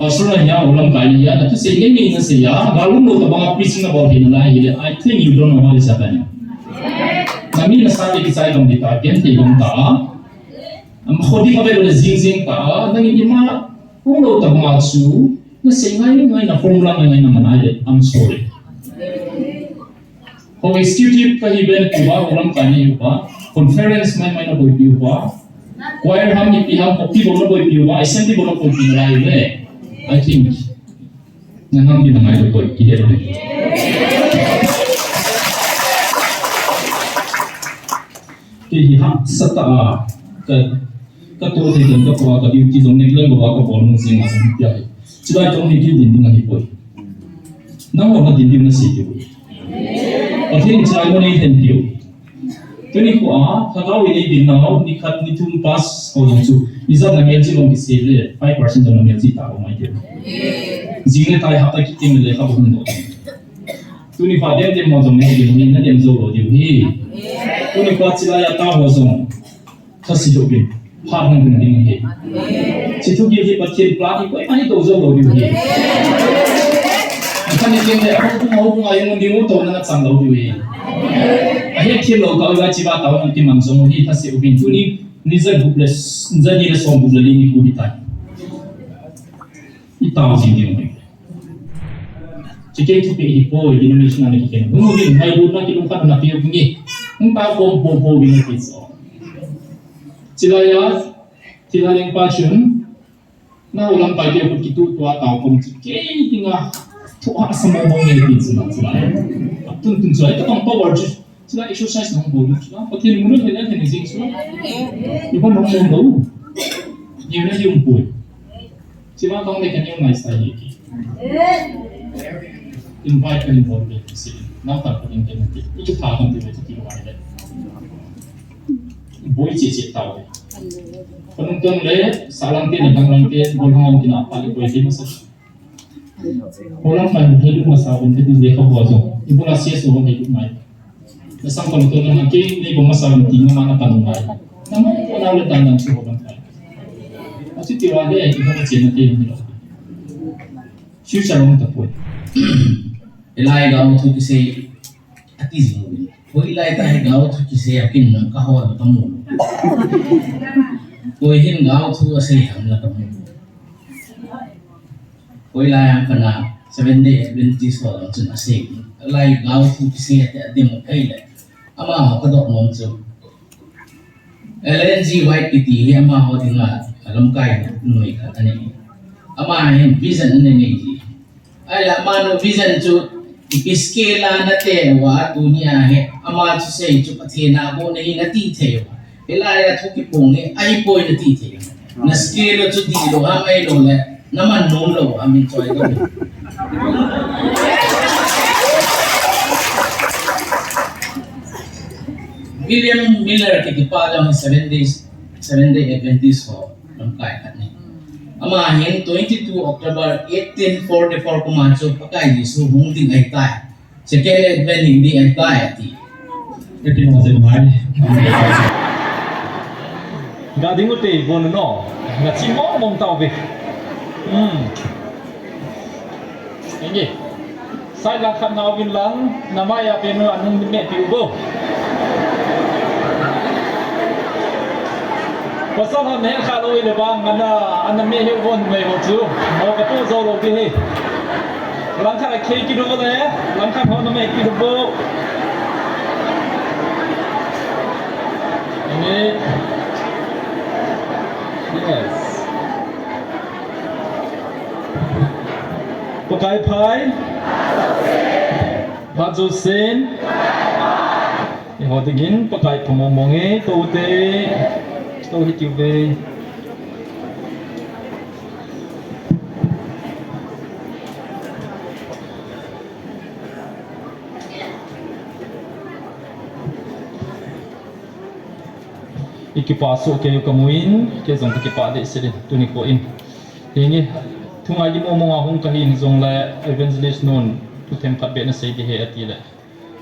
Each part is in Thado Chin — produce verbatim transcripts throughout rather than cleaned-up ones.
Pastor na hia, u lamkai na hia, na thusei ngeingei na seiya, galum lou tabanga preaching na bol thei nalai hile, I think you don't know what is happening. Na mi na sa te kichai dom ding ta, ken thei dom ta. Am khodi ka ve le jing jing ta, nangin ima, um lou tabanga chu, na sei ngai ngai na formula ngai ngai na manai le, I'm sorry. Ho executive kahi ben uva, u lamkai na hi uva, conference mai mai na boipi uva, choir ham ipi ham, copy bol na boipi uva, assembly bol na boipi nalai le, I think, na nam pi na ngai le boipi he le. Kei hi hahsat tah a, ka, ka toh thei dan ka toh a, ka duty jong neglect louva ka bol nung jing a jong hiti ahi. Chulai tong hi kei din ding ahi poi. Nangho na din ding na sei diu. Pathen in chulai mo nei then diu. Tuni kho a, lhagao in eidin nau, ni khat ni thum pass ho jong chu. Ijat na melchih jong kisei le, five percent jong na melchih ta ho mai diu. Jing le tai hapta kit teng le lekhabu hung doh. Tuni kho a dem dem ho jong nei diu hi, na dem jou lou diu hi. Tuni kho a chulai a tao ho jong thase lou uvin, phat hung hung ding hi. Hiche thugil hi Pathen plan hi koima hi tou jou lou diu hi. Khat ni teng le, ahung hung, ahung hung a, ahung ding u tou na na chang lou diu hi. Ahet them lou tao, iva chiva tao na kiman jong hi, thase uvin. Tuni, ni ja gup le, ja ni le som gup le li nikho hitai. I tao jing ding u hi. Hiche kei thupeh hi poi, denomination a na kikhen. Hung uvin, ngailutna kilungkhat na pe uvin nge. Hung tao pom pom pom uvin nge ti chu. Chulai a, chulai lengpa chun, na u lamkai te khut kituh tua tao pom chu kei dinga. Thu hahsa mong mong nge ti chu na chulai. Atun tun chulai, ka tong power chu. Chulai exercise nahung bol u chulai. Pathen mun a thei le thei jing chulai. Iba nahung bol lou. Neo na diu poi. Chulai tong le ka neo ngai sai hi ki. Invite ka invite ki si. Nang ta ka invite ki. Iki tha kan ti ve ti ki vai le. Boi che che tao le. Kanung tong le, salang te, nang lang te, bol hang ki na pa le boi te masa. Holang man, hei luk masa, um, te tin lekhabu a jong. Ibu la C S O hei luk mai. Na sang pang to na ke, nei bong masa, um, ti na ma na pang mai. Na ma ko na le dan dan chu holang kai. Achu ti wa le, ibu na che na te ni lo. Future long ta poi. Elai ga mo thu kisei. Ati jing uvin. Hoilai tah hi gaothu kisei a kin nung ka hol ka mu. Koi hin gaothu asei ham la ka mu. Hoilai a kana Seven Day Adventist ho lang chun asei. Lai gaothu kisei ati ati mu kai le. Amaho ka dot nom chu. Ellen G. White kiti hi amaho dinga lamkai numei khat ahi. Ama hin vision anei ji. Ahile amanu vision chu ipi scale a nate uva tunia hi ama thusei chu Pathen a bou nahi nati thei uva. Hilai a thu kiphong hi ahipoi nati thei uva. Na scale chu dihlou ham ahilouleh naman nomlou ham in choi lou. William Miller kitipa jong hi Seven Days, Seven Day Adventist ho lamkai khat ahi. Ama hin twenty-two October eighteen forty-four kum a chu Pakai Jesu hung ding ahitai. Second Advent hung ding ahitai ati. Kati mo se mai. Ga ding u te bon no. Ga chi mong mong tau ve. Hmm. Inge. Sai lang khat nau vin lang, na mai a pen u anung meh pi u bo. Pasal han hen kha lou ile bang, ana, ana meh hi u bo numei ho chu. Mo ka tu zo lou ki hi. Lang khat a khei ki du bo le, lang khat ho na meh ki du bo. Inge. Yes. Pakai phai. Phat jousen. Eiho dingin Pakai pha mong mong e, tou te. Tou hiti uve. I kipah soh kei u ka mu in, kei jong ka kipah deh seh in, tuni kho in. Hinge, thu ngai di mong mong a hung ka hin jong le, Evangelist nun, thu themkhat beh na sei di he a ti le,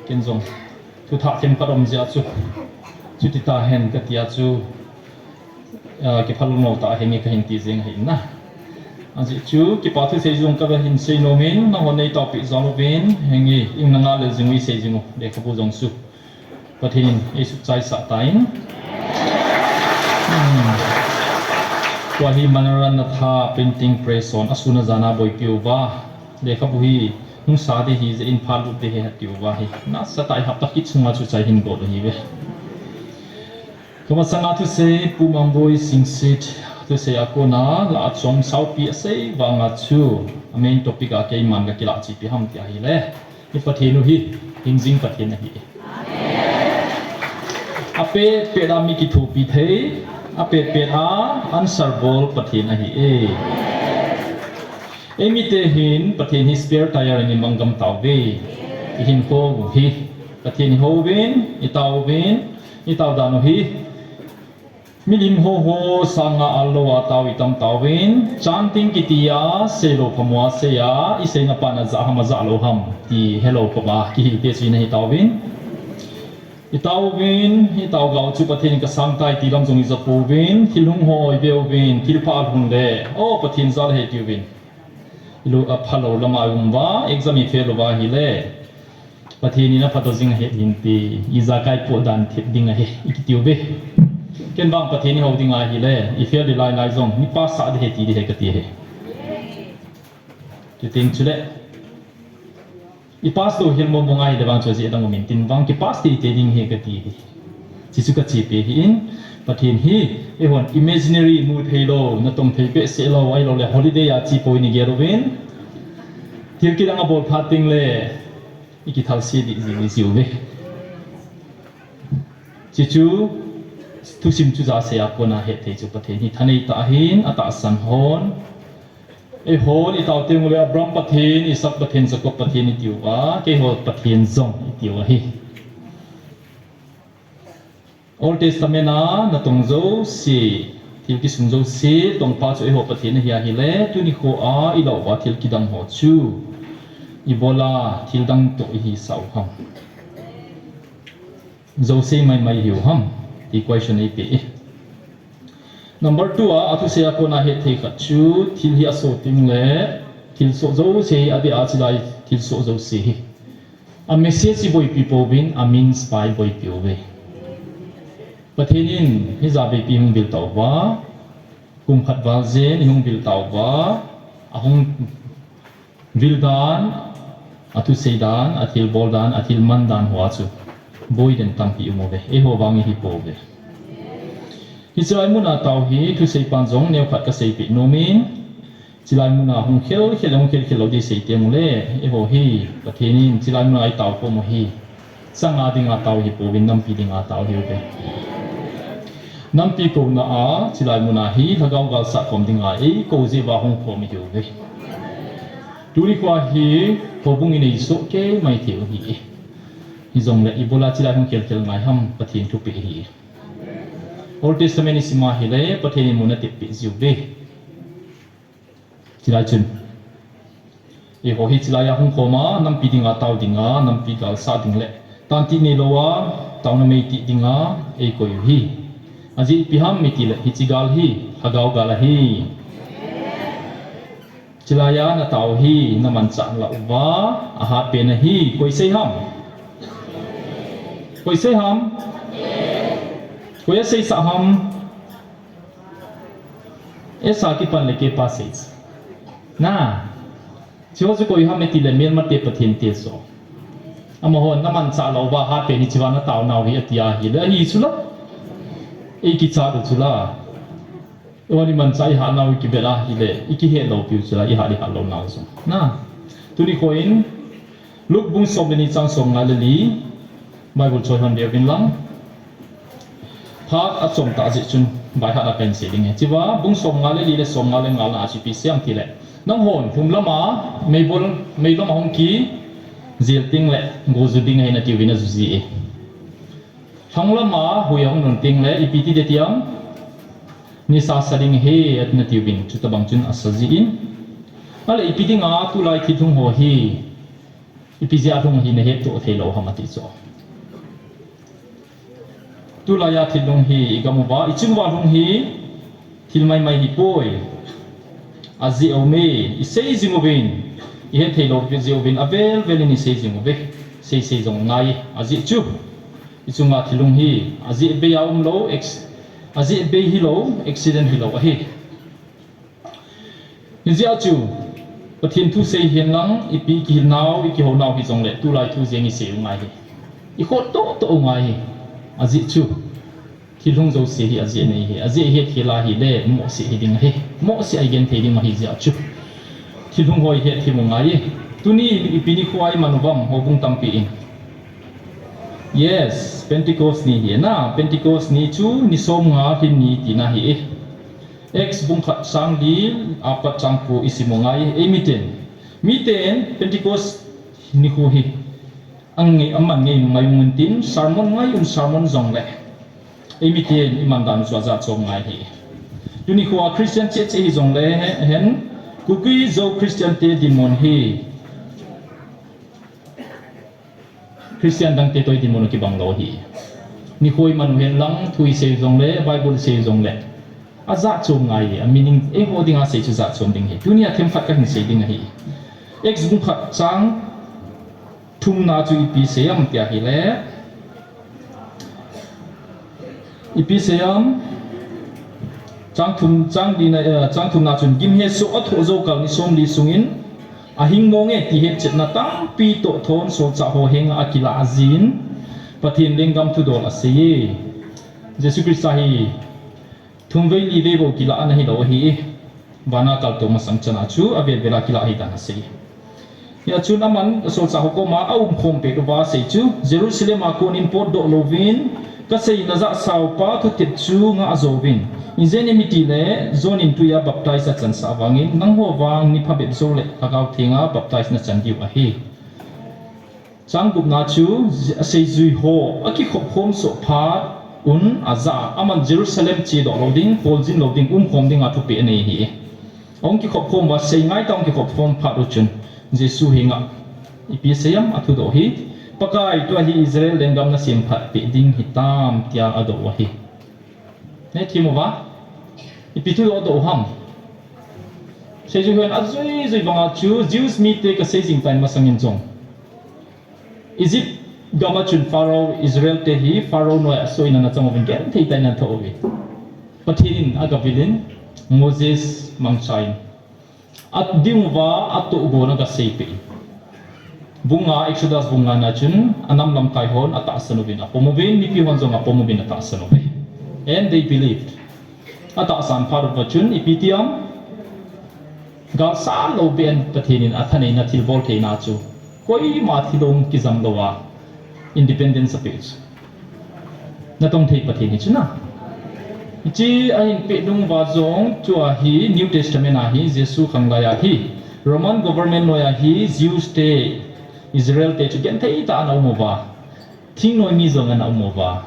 ken jong, thu thah themkhat um jeh a chu, chuti ta hen ka ti a chu, ah, kiphal lou ta hinge ka hin ti jeng ahi na. Ajeh chu, kipa thu sei jong ka va hin sei nom in, nangho nei taopi jong uvin, henge, ing nanga le jing u i sei jing u, lekhabu jong chu Pathen in ei sukchai sah tan. Hmm. Tua hi Manoran Natha Printing Press hon asun ajan a boipi uva, lekhabu hi hung sa ding hi jeh in phat lut ding ahi ati uva hi. Nasatah in hapta kit sunga chu chai hin got ahi ve. Kamasanga thusei, Pu Mangboi Singsit thusei a kona, la achom saupi asei vanga chu, a main topic a keiman ka kilah chu ipi ham ti ahile, i Pathen u hi, hingjing Pathen ahi. Apetpet a mi kithopi thei, apetpet a answer bol Pathen ahi e. Eimite hin Pathen hi spare tire in i mang gam tauve. I hinkho u hi Pathen i houvin, i taovin, i tao dan u hi milim ho ho sanga alou a tao i tam tauvin, chanting kiti a, seilou phamua sei a, i seina pan a jah ham a jah lou ham, ti helou khop a, kihil te chu i na hi tauvin. I taovin, i tao gau chu Pathen in ka sang tai ti lam jong i ja pouvin, thil hung ho i veuvin, thil pha lhun le, o Pathen jal he tiuvin. Ilu a phalou lama i um uva, exam i fail uva ahile, Pathen in apha toh jing ahi hin ti, ijakai poh dan thep ding ahi, i kiti uve. Ken vang Pathen i hou ding ahile, i fail ding lai lai jong, i pass sah ding ahi ti ding ahi kati ahi. Chuting chule, i pass lou hel mong mong ahile vang chu ajeh dang um in tin vang ki pass teitei ding ahi kati ahi. Chuchu ka chepi ahin, Pathen hi, eihon imaginary mu thei lou, na tong thei behseh lou, ahilou le holiday a che poi ni gel uvin. Thil kidang a bol phat teng le, i kithal se ding ji, ji uve. Chuchu, thusim chu ja sei a kona het thei chu Pathen hi thanei tah ahin, atahsan hon. Eihon i tao teng ule Abraham Pathen, Isaac Pathen, Jacob Pathen i tiu a, keiho Pathen jong i tiu ahi. Old Testament a natong jouse, thil kisung jouse, tongpa chu eiho Pathen ahi ahile, tuni kho a ilah uva thil kidang ho chu ibola thil dang toh ihisah u ham? Jouse maimai ihiu ham? Ti question eipeh e. Number two a, athusei a kona het thei khat chu, thil hi aso teng le, thilsoh jouse hi adeh a chilai thilsoh jouse hi. A message i boipi pouvin, a means pa i boipi uve. Pathen in hijat veipi hung vil tauva, kum khat val jen i hung vil tauva, ahung vil dan, athusei dan, athilbol dan, athilman dan hoa chu boiden tampi um uve. Eiho vang ihi pouve. Hiche lai muna tao hi thusei pan jong neokhat kaseipeh nom in, chulai muna hung khelkhel, hung khelkhel lou ding sei teng ule, eiho hi Pathen in chulai muna itao khom u hi, changa dinga tao hi pouvin, nampi dinga tao hiuve. Nampi kouna a chulai muna hi lhagao galsat khom dinga eikou jeh uva hung khom ihiuve. Tuni khoa hi houbung inei soh kei mai thei u ahi. Hijongle ibola chulai hung khelkhel ngai ham, Pathen thupeh ahi. Old Testament isim a hile Pathen in mun atep peh jiuve. Chulai chun, eiho hi chulai a hung khom a, nampi dinga tao dinga, nampi galsat ding le tanti neilou a, taona meitih dinga eikoi u hi. Ajeh ipi ham itile hiche gal hi lhagao gal ahi. Chulai a natao hi namanchah lah uva ahatpen ahi. Koi sei ham? Koi sei ham? Koi aseisah ham? Esa kipan le keipa sei. Na, hicheho chu koi ham itile melmate Pathen te chu. Amahon namanchah lah uva ahatpen hichea nataonau hi ati ahile ahi chula. Eikichat u chula. Eiho imanchah ihatnau ikibel ahile ikihet loupiu chula, ihat ihat lounau jong. Na, tuni khoin Luke bung som le ni chang somnga le li, Bible choi hon veuvin lang. Phat achom tah jeh chun baihat a kahin sei ding ahi. Hichea bung somnga le li le somnga le nga na a chu ipi asei em tile, nanghon lhum lama meibol, meilom a hung kijel teng le go ju ding ahi natiuvin aju ji e. Lhang lama hui ahung nun teng le ipi ti ding ham? Nisa sa ding ahi natiuvin, chutobang chun asa ji in. Ahile ipi dinga tulai thil lhung ho hi, ipi jeh a lhung ahi nahettoh theilou ham ati chu. Tulai a thil lhung hi igam uva, iching uva lhung hi thil maimai ahipoi. Ajeh aume, isei jing uvin, ihet thei lou jeh uvin, avel vel in isei jing uve, sei sei jong ngai, ajeh chu, ichunga thilhung hi, ajeh bei a umlou, ex-, ajeh bei hilou, accident hilou ahi. Hijeh a chu, Pathen thu sei hen lang, ipi kihilnau, ikihounau hijongle, tulai thu jeng isei u ngai hi. Ikhoh toh toh u ngai hi. Ajeh chu, thilhung jouse hi ajeh nei hi. Ajeh ihet khel a hile, mohseh hi ding ahi. Mohseh a igen thei ding ahi jeh a chu, thilhung ho ihet thei u ngai hi. Tuni ipi nikho a iman uvam, houbung tampi in. Yes, Pentecost ni hi na, Pentecost ni chu ni som nga lhin ni tina hi e. Acts bung khat chang li apat chang ko isim u ngai e, eimiten. Miten Pentecost nikho hi ang nge, aman ngei ngai un tin, sermon ngai un sermon jongle, eimiten iman dan chu ajat chom ngai hi. Tuni nikho a Christian cheh cheh hijongle hen, Kuki Zo Christian te dinmun hi Christian dangte toh dinmun u kibang lou hi. Nikho iman u hen lang, thu isei jongle, Bible isei jongle, ajat chom ngai hi, a meaning eiho dinga sei chu jat chom ding hi. Tunia themkhat kahin sei ding ahi. Acts bung khat chang thumna chu ipi sei am tia hile, ipi sei am, chang thum, chang lina, eh, chang thumna chun, gimhesoh athoh jou kal ni som li sungin, ahing mong e ti hetchetna tampi toh thon solchah ho henga akilah jin, Pathen lenggam thudol asei e. Jesu Christa hi thum vei li vei bou kilah ana hilou ahi. Vana kaltou masang chana chu avel vel a kilah ahi dan asei. Hia chun aman solchah ho koma aumkhom pet uva asei chu, Jerusalem a konin potdoh louvin, kaseina jahsau pa thutep chu ngah jouvin. Ijeh inem itile, John in tui a baptize achansah vangin, nangho vang ni phabep joule Lhagao Thenga baptize nachan diu ahi. Chang gupna chu, aseijui ho akikhop khom soh phat un ajah a, aman Jerusalem chedoh lou ding, kholjin lou ding, umkhom dinga thupeh anei ahi. Ahung kikhop khom uva, sei ngaitah a ahung kikhop khom phat u chun, Jesu henga ipi asei am, athudoh hi, Pakai, tua hi Israel lenggam nasem phat peh ding hitam, tia adoh u ahi. Nahethem uva, ipi thudoh doh u ham? Seijui hon ajui jui banga chu, Jews mite kasei jing tai masangin jong, Egypt gam a chun Pharaoh, Israel te hi Pharaoh noi a asoh in ana chang uvin, genthei tah in ana thoh uve. Pathen in agavil in, Moses mangcha in, ading uva atohgon agaseipeh in. Bung nga, Exodus bung nga na chun, anam lamkai hon atahsan uvin apom uvin, mipi hon jong apom uvin atahsan uve. And they believed. Atahsan phat uva chun, ipi ti am? Galsat lou beh in Pathen in athaneina thilbol theina chu, koima thilong kijam louva, independence apeh chu. Natong thei Pathen hi chu na. Hiche ahin peh nung uva jong, tua hi New Testament a hi, Jesu khanglai a hi, Roman government noi a hi, Jews te, Israel te chu genthei tah ana um uva, thingnoi mi jong ana um uva,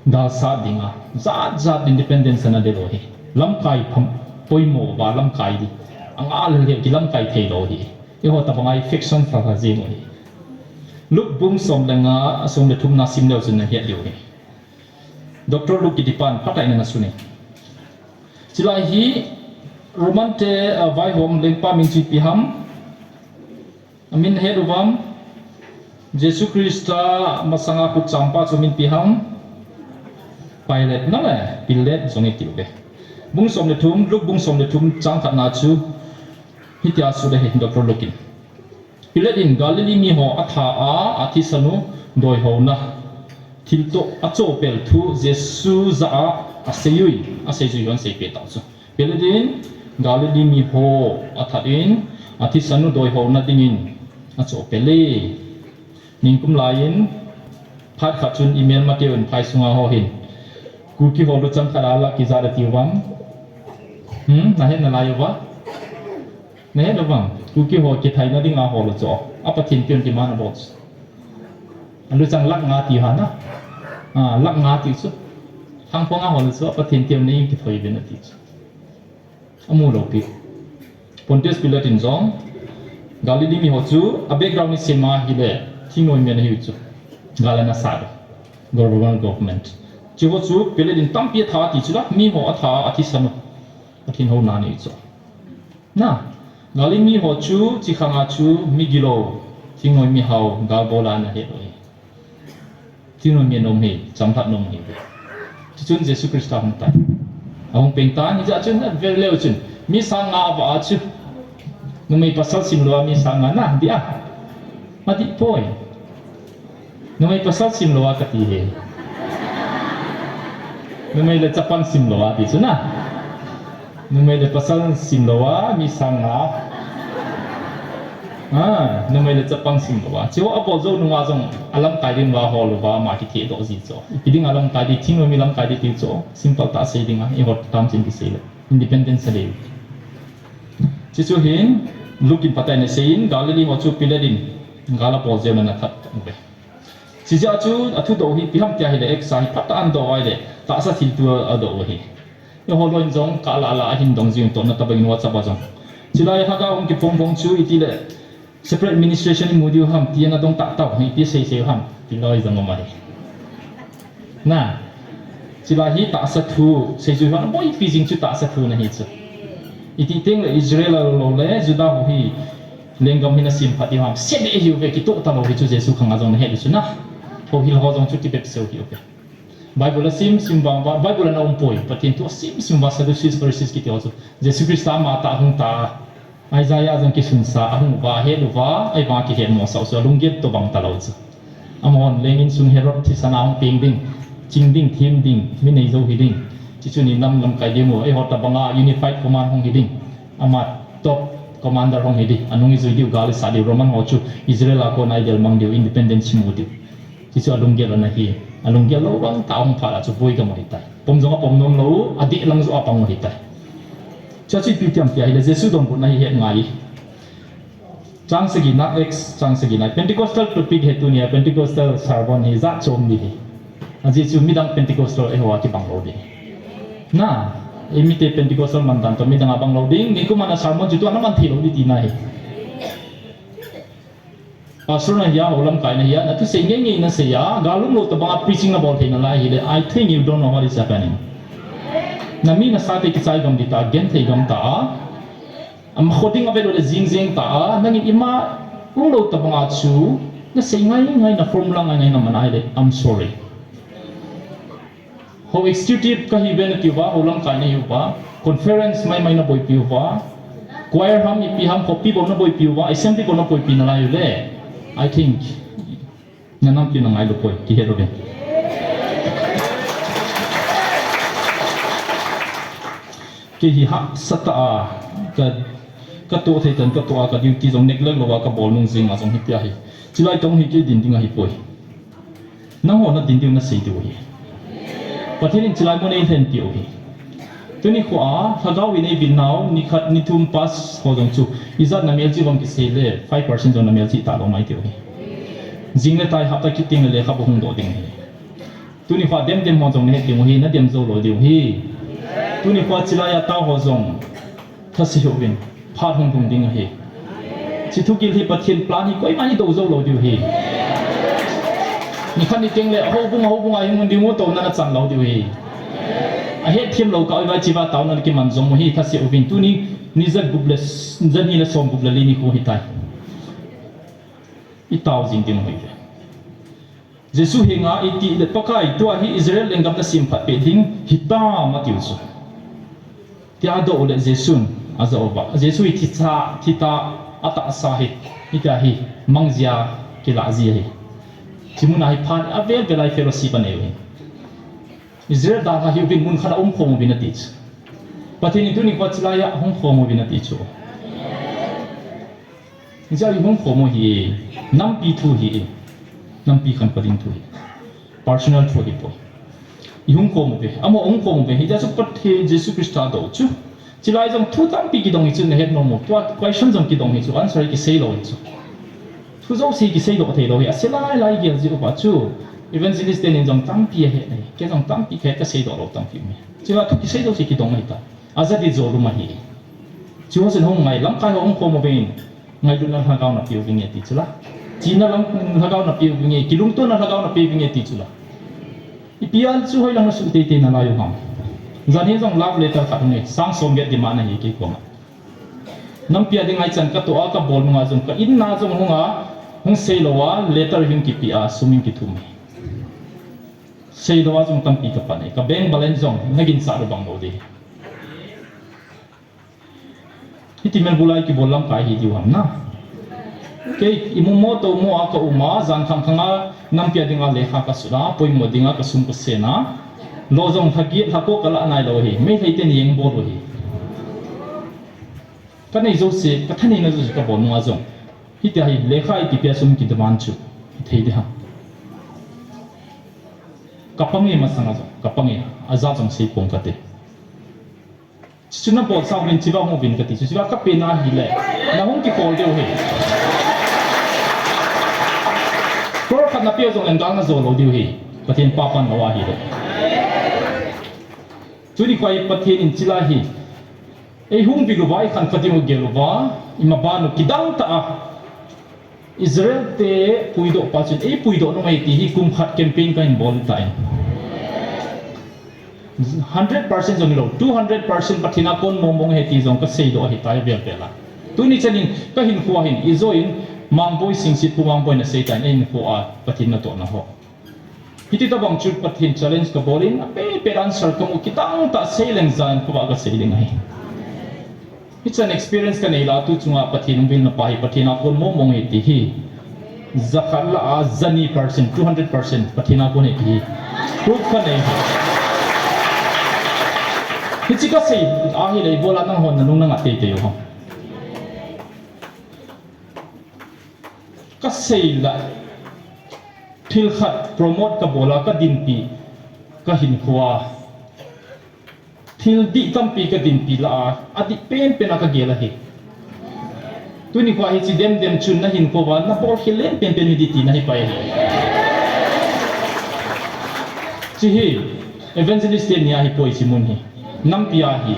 galsat dinga jat jat independence ana del u hi. Lamkai pham, poimo uva lamkai di, angal lheh kilamkai thei lou hi. Eiho tabang a faction pha pha jing u hi. Luke bung som le nga, a som le thum na sim leu chun nahet diu hi. Doctor Luke kiti pan phatah in ana sun e. Chulai hi Roman te, ah, vaihom lengpa min chu ipi ham? Amin het uvam? Jesu Christa masanga khut champa chu min ipi ham? Pilate na le, Pilate jong iti uve. Bung som le thum, Luke bung som le thum chang khat na chu hitia asut ahi, Doctor Luke in. Pilate in Galilee mi ho atha a, athisan u doihouna thil toh achopel thu Jesu jah a asei uvin, aseijui hon seipeh tah chu. Pilate in Galilee mi ho athat in, athisan u doihouna dingin achopel e. Ningkum lai in, phat khat chun imelmateu in phai sunga ho hin, Kuki ho luchang khat a lah kijat ati uvam? Hmm, nahet nalai uva? Nahet uvam? Kuki ho kithaina dinga hol u chu, a Pathen piu in demand abol chu. Aluchang lakh nga ti ha na. Ah, lakh nga ti chu. Thangphong a hol u chu, a Pathen piu in nei kithoi uvin ati chu. Amu lou pi. Pontius Pilate in jong, Galilee mi ho chu, a background isei ma hile, thingnoi mi ana hiu chu. Gal ana sat u. Government, government. Hiche ho chu, Pilate in tampi atha ati chu la, mi ho atha, athisan u. Pathen houna anei chu. Na, Galil mi ho chu, chi khanga chu, mi gilou, thingnoi mi hao, gal bol a ana het u ahi. Thingnoi mi nom ahi, chamlhat nom ahi. Chuchun Jesu Christa hung tai. Ahung peng tan, hijeh chun, avel leu chun, mi sang nga avah a chu. Numei pasal simlou a mi sang nga na, dih a. Adih poi. Numei pasal simlou a kati hi. Numei le chapang simlou a ti chu na. Numei le pasal simlou a, mi sang nga. Ah, numei le chapang simlou a. Chu abol jou nunga jong alamkai ding uva hol uva ama kithehdoh ji chu. Ipi ding alamkai ding, thingnoi mi lamkai ding ti chu. Simple tah sei ding a, eiho tamchan kisei le. Independence a dei. Chuchu hin, Luke in phatah in asei in, Galilee ho chu Pilate in, gal abol jeh un ana that uve. Chijeh a chu, athudoh hi, ipi ham tia ahile, Acts a hi phatah a ana doh ahile, tahsa thilto adoh u ahi. Eiho loi in jong, kah lah lah a hin dong jing u tohna tobang in WhatsApp a jong. Chulai lhagao hung kiphong phong chu, itile, separate administration imu diu ham, ti ana dong tah tah, ipi sei sei u ham, ti loi jong um ahi. Na, chulai hi tahsa thu, seijui hon, boipi jing chu tahsa thu ana hi chu. Iti teng le Israel a lou le, Judah ho hi, lenggam hi ana semphat diu ham, semphat ahiuve, kitoh talou hi chu Jesu khang a jong ana het u chu na. Houhil ho jong chu kibep seu ahiuve. Bible asim sim vang uva, Bible ana um poi, Pathen thu asim sim uva, Sadducees, Pharisees kiti ho chu. Jesu Christa ama tah hung ta, Isaiah jong kisunsa, ahung uva, ahet uva, ahivang a kihet mosah u chu, alunggel tobang talou chu. Amahon leng insung Herod thisan a hung peng ding, ching ding, them ding, mi nei jou hi ding. Chuchun inam lamkai ding u, eiho tobang a unified command hung hi ding. Ama top commander hung hi ding, anung ijui diu, gal isah diu, Roman ho chu Israel a kon a idel mang diu, independence mu diu. Chuchu alunggel ana hi, alunggel lou vang tah a hung phat a chu boi gam u ahitai. Pom jong apom nom lou, adih lang joh a pang u ahitai. Chuchu ipi ti ham tia ahile Jesu donbutna hi het ngai. Chang sagi na, Acts chang sagi na. Pentecostal topic hi tunia, Pentecostal sermon hi jat chom ding ahi. Ajeh chu midang Pentecostal eiho a kibang lou ding. Na, eimite Pentecostal man dan toh midang a bang lou ding, nikum a na sermon chu tua na man thei lou ding tina ahi. Pastor nahi a, houlamkai nahi a, na thusei ngei ngei nasei a, gal um lou tobang a preaching nabol thei nalai ahile, I think you don't know what is happening. Na mi nasate kichai gam ding ta, genthei gam ta a. Ama kho ding avet u le jing jeng ta a, nangin ima um lou tobang a chu, nasei ngai ngai, na formula ngai ngai naman ahile, I'm sorry. Hou executive kahi uve nati uva, houlamkai nahi uva, conference mai mai naboipi uva, choir ham, ipi ham, khopi bou naboipi uva, assembly bou naboipi nalai u le, I think, na nampi u na ngailou poi, kihet uve. Kei hi hahsa tah a, ka, katoh thei tah in katoh a, ka duty jong neglect lou a, kabol nung jing a jong hitia hi. Chulai tong hi kei din ding ahi poi. Nangho nadin diu nasei diu ahi. Pathen in chulai mun eilhen piu ahi. Tuni khoa, lhagao in eivin nau, nikhat, nithum pass ho jong chu, ijat namelchih uvem kisei le, five percent jong namelchih talou mai tiu ahi. Jing le tai hapta kit teng le lekhabu hung doh ding ahi. Tuni khoa dem dem ho jong nahet diu ahi, nadem jou lou diu ahi. Tuni khoa chulai a tao ho jong, thase hih uvin, phat hung lhung ding ahi. Hiche thugil hi Pathen plan hi koiman idou jou lou diu ahi. Nikhat ni teng le, houbung, houbung a hi mun ding u touna nachan lou diu ahi. Ahetthem lou kah uva, hichea taona kiman jom u ahi, thase uvin. Tuni, ni ja gup le, ja ni le som gup le li nikho ahitai. Itao jing ding u ahi. Jesu henga iti le, Pakai, tua hi Israel lenggam nasemphat peh ding hitam, atiu chu. Tia adoh le Jesun ajah uva. Jesu hi thicha, thita, atahsa hi, hitia hi, mang jia, kilah ji ahi. Hiche muna hi phat avel vel a hi fellowship anei u ahi. Israel dalha hih uvin, mun khat a umkhom uvin ati chu. Pathen in tuni khoa chulai a hung khom uvin ati chu. Hiche a ihung khom u hi, nampi thu hi, nampi khankho ding thu hi, personal thu hi poi. Ihung khom uve, amaho hung khom uve, hiche a chu Pathen Jesu Christa adoh chu. Chulai jong thu tampi kidong hi chu nahet nom u, tua question jong kidong hi chu, answer kisei lou hi chu. Thu jouse kiseidoh thei lou hi, ase lai lai gel jeh uva chu. Evangelist tenin jong tampi ahet ahi, kei jong tampi kahet kaseidoh lou tampi um e. Chulai thu kisei jouse kidong ahitai. Ajat di jol um ahi. Chuho chun hung ngai, lamkai ho hung khom uvin, ngailutna lhagao napeh uvinge ti chula. Chihna lam lhagao napeh uvinge, kilungtona lhagao napeh uvinge ti chula. Ipi a chu hoilang nasuh teitei nalai u ham. Jan hi jong love letter khat hung e, sang som get demand ahi kei koma. Nampi a ding a ichan katoh a kabol nunga jong ka in na jong hung a, hung seilou a, letter hung kipe a, sum hung kithum e. Seilou a jong tampi kapan e, ka bank balance jong naginsah lou bang lou ding. Hiti mel bulai kibol lamkai hi diu ham na. Kei imu mo to mo a ka um a, jan khang khang a nampi a ding a lekha kasut a, poimo ding a kasum kasen a. Lo jong lha giet lha ko kalah nailou hi, Meitei ten jeng bol u hi. Kanei jouse, kathaneina jouse kabol nunga jong, hitia hi lekha ikipe a sum kidemand chu hithei ding ham. Kapang e masang a jong, kapang e, ajat jong seipong kate. Chuchu nabol sah uvin, chivang hung uvin kati chu, chivang kapen ahile, nahung kikhol diu hi. Crore khat napeh jongleng gal najo lou diu hi, Pathen papan lou ahile. Tuni khoa hi Pathen in chulai hi eihung vil uva, eikhankhua ding u gel uva, imaban u kidang tah a Israel te puidoh pa chun eipuidoh nung e ti hi kum khat campaign kahin bol tai. Hundred percent jong hilou, two hundred percent Pathen a kon mong mong ahi ti jong kaseidoh ahitai avel vel a. Tuni chan in kahinkhoa hin, ijo in Mangboi Singsit, Pu Mangboi in asei tan, eihinkhoa Pathen natohna ho. Hiti tobang chu Pathen challenge kabol in, apeh peh answer kamu, kidang tah seileng jan khovah kasei ding ahi. Hichan experience kanei la, tu chunga Pathen hung vilna pa hi Pathen a kon mong mong ahi ti hi. Jakhat lah a jani percent, two hundred percent Pathen a kon ahi ti hi. Proof kanei. Hiche kasei ahile, ibola nanghon nanung nangah teitei u ham? Kasei la, thil khat promote kabol a, kadinpi, kahinkhoa thil dih tampi kadinpi la a, adih penpen a kagel ahi. Tuni khoa hiche dem dem chun nahinkhoa nabol khel len penpen hiding tina hipai ahi. Hiche hi evangelist te nia hipoi, hiche mun hi nampi a ahi.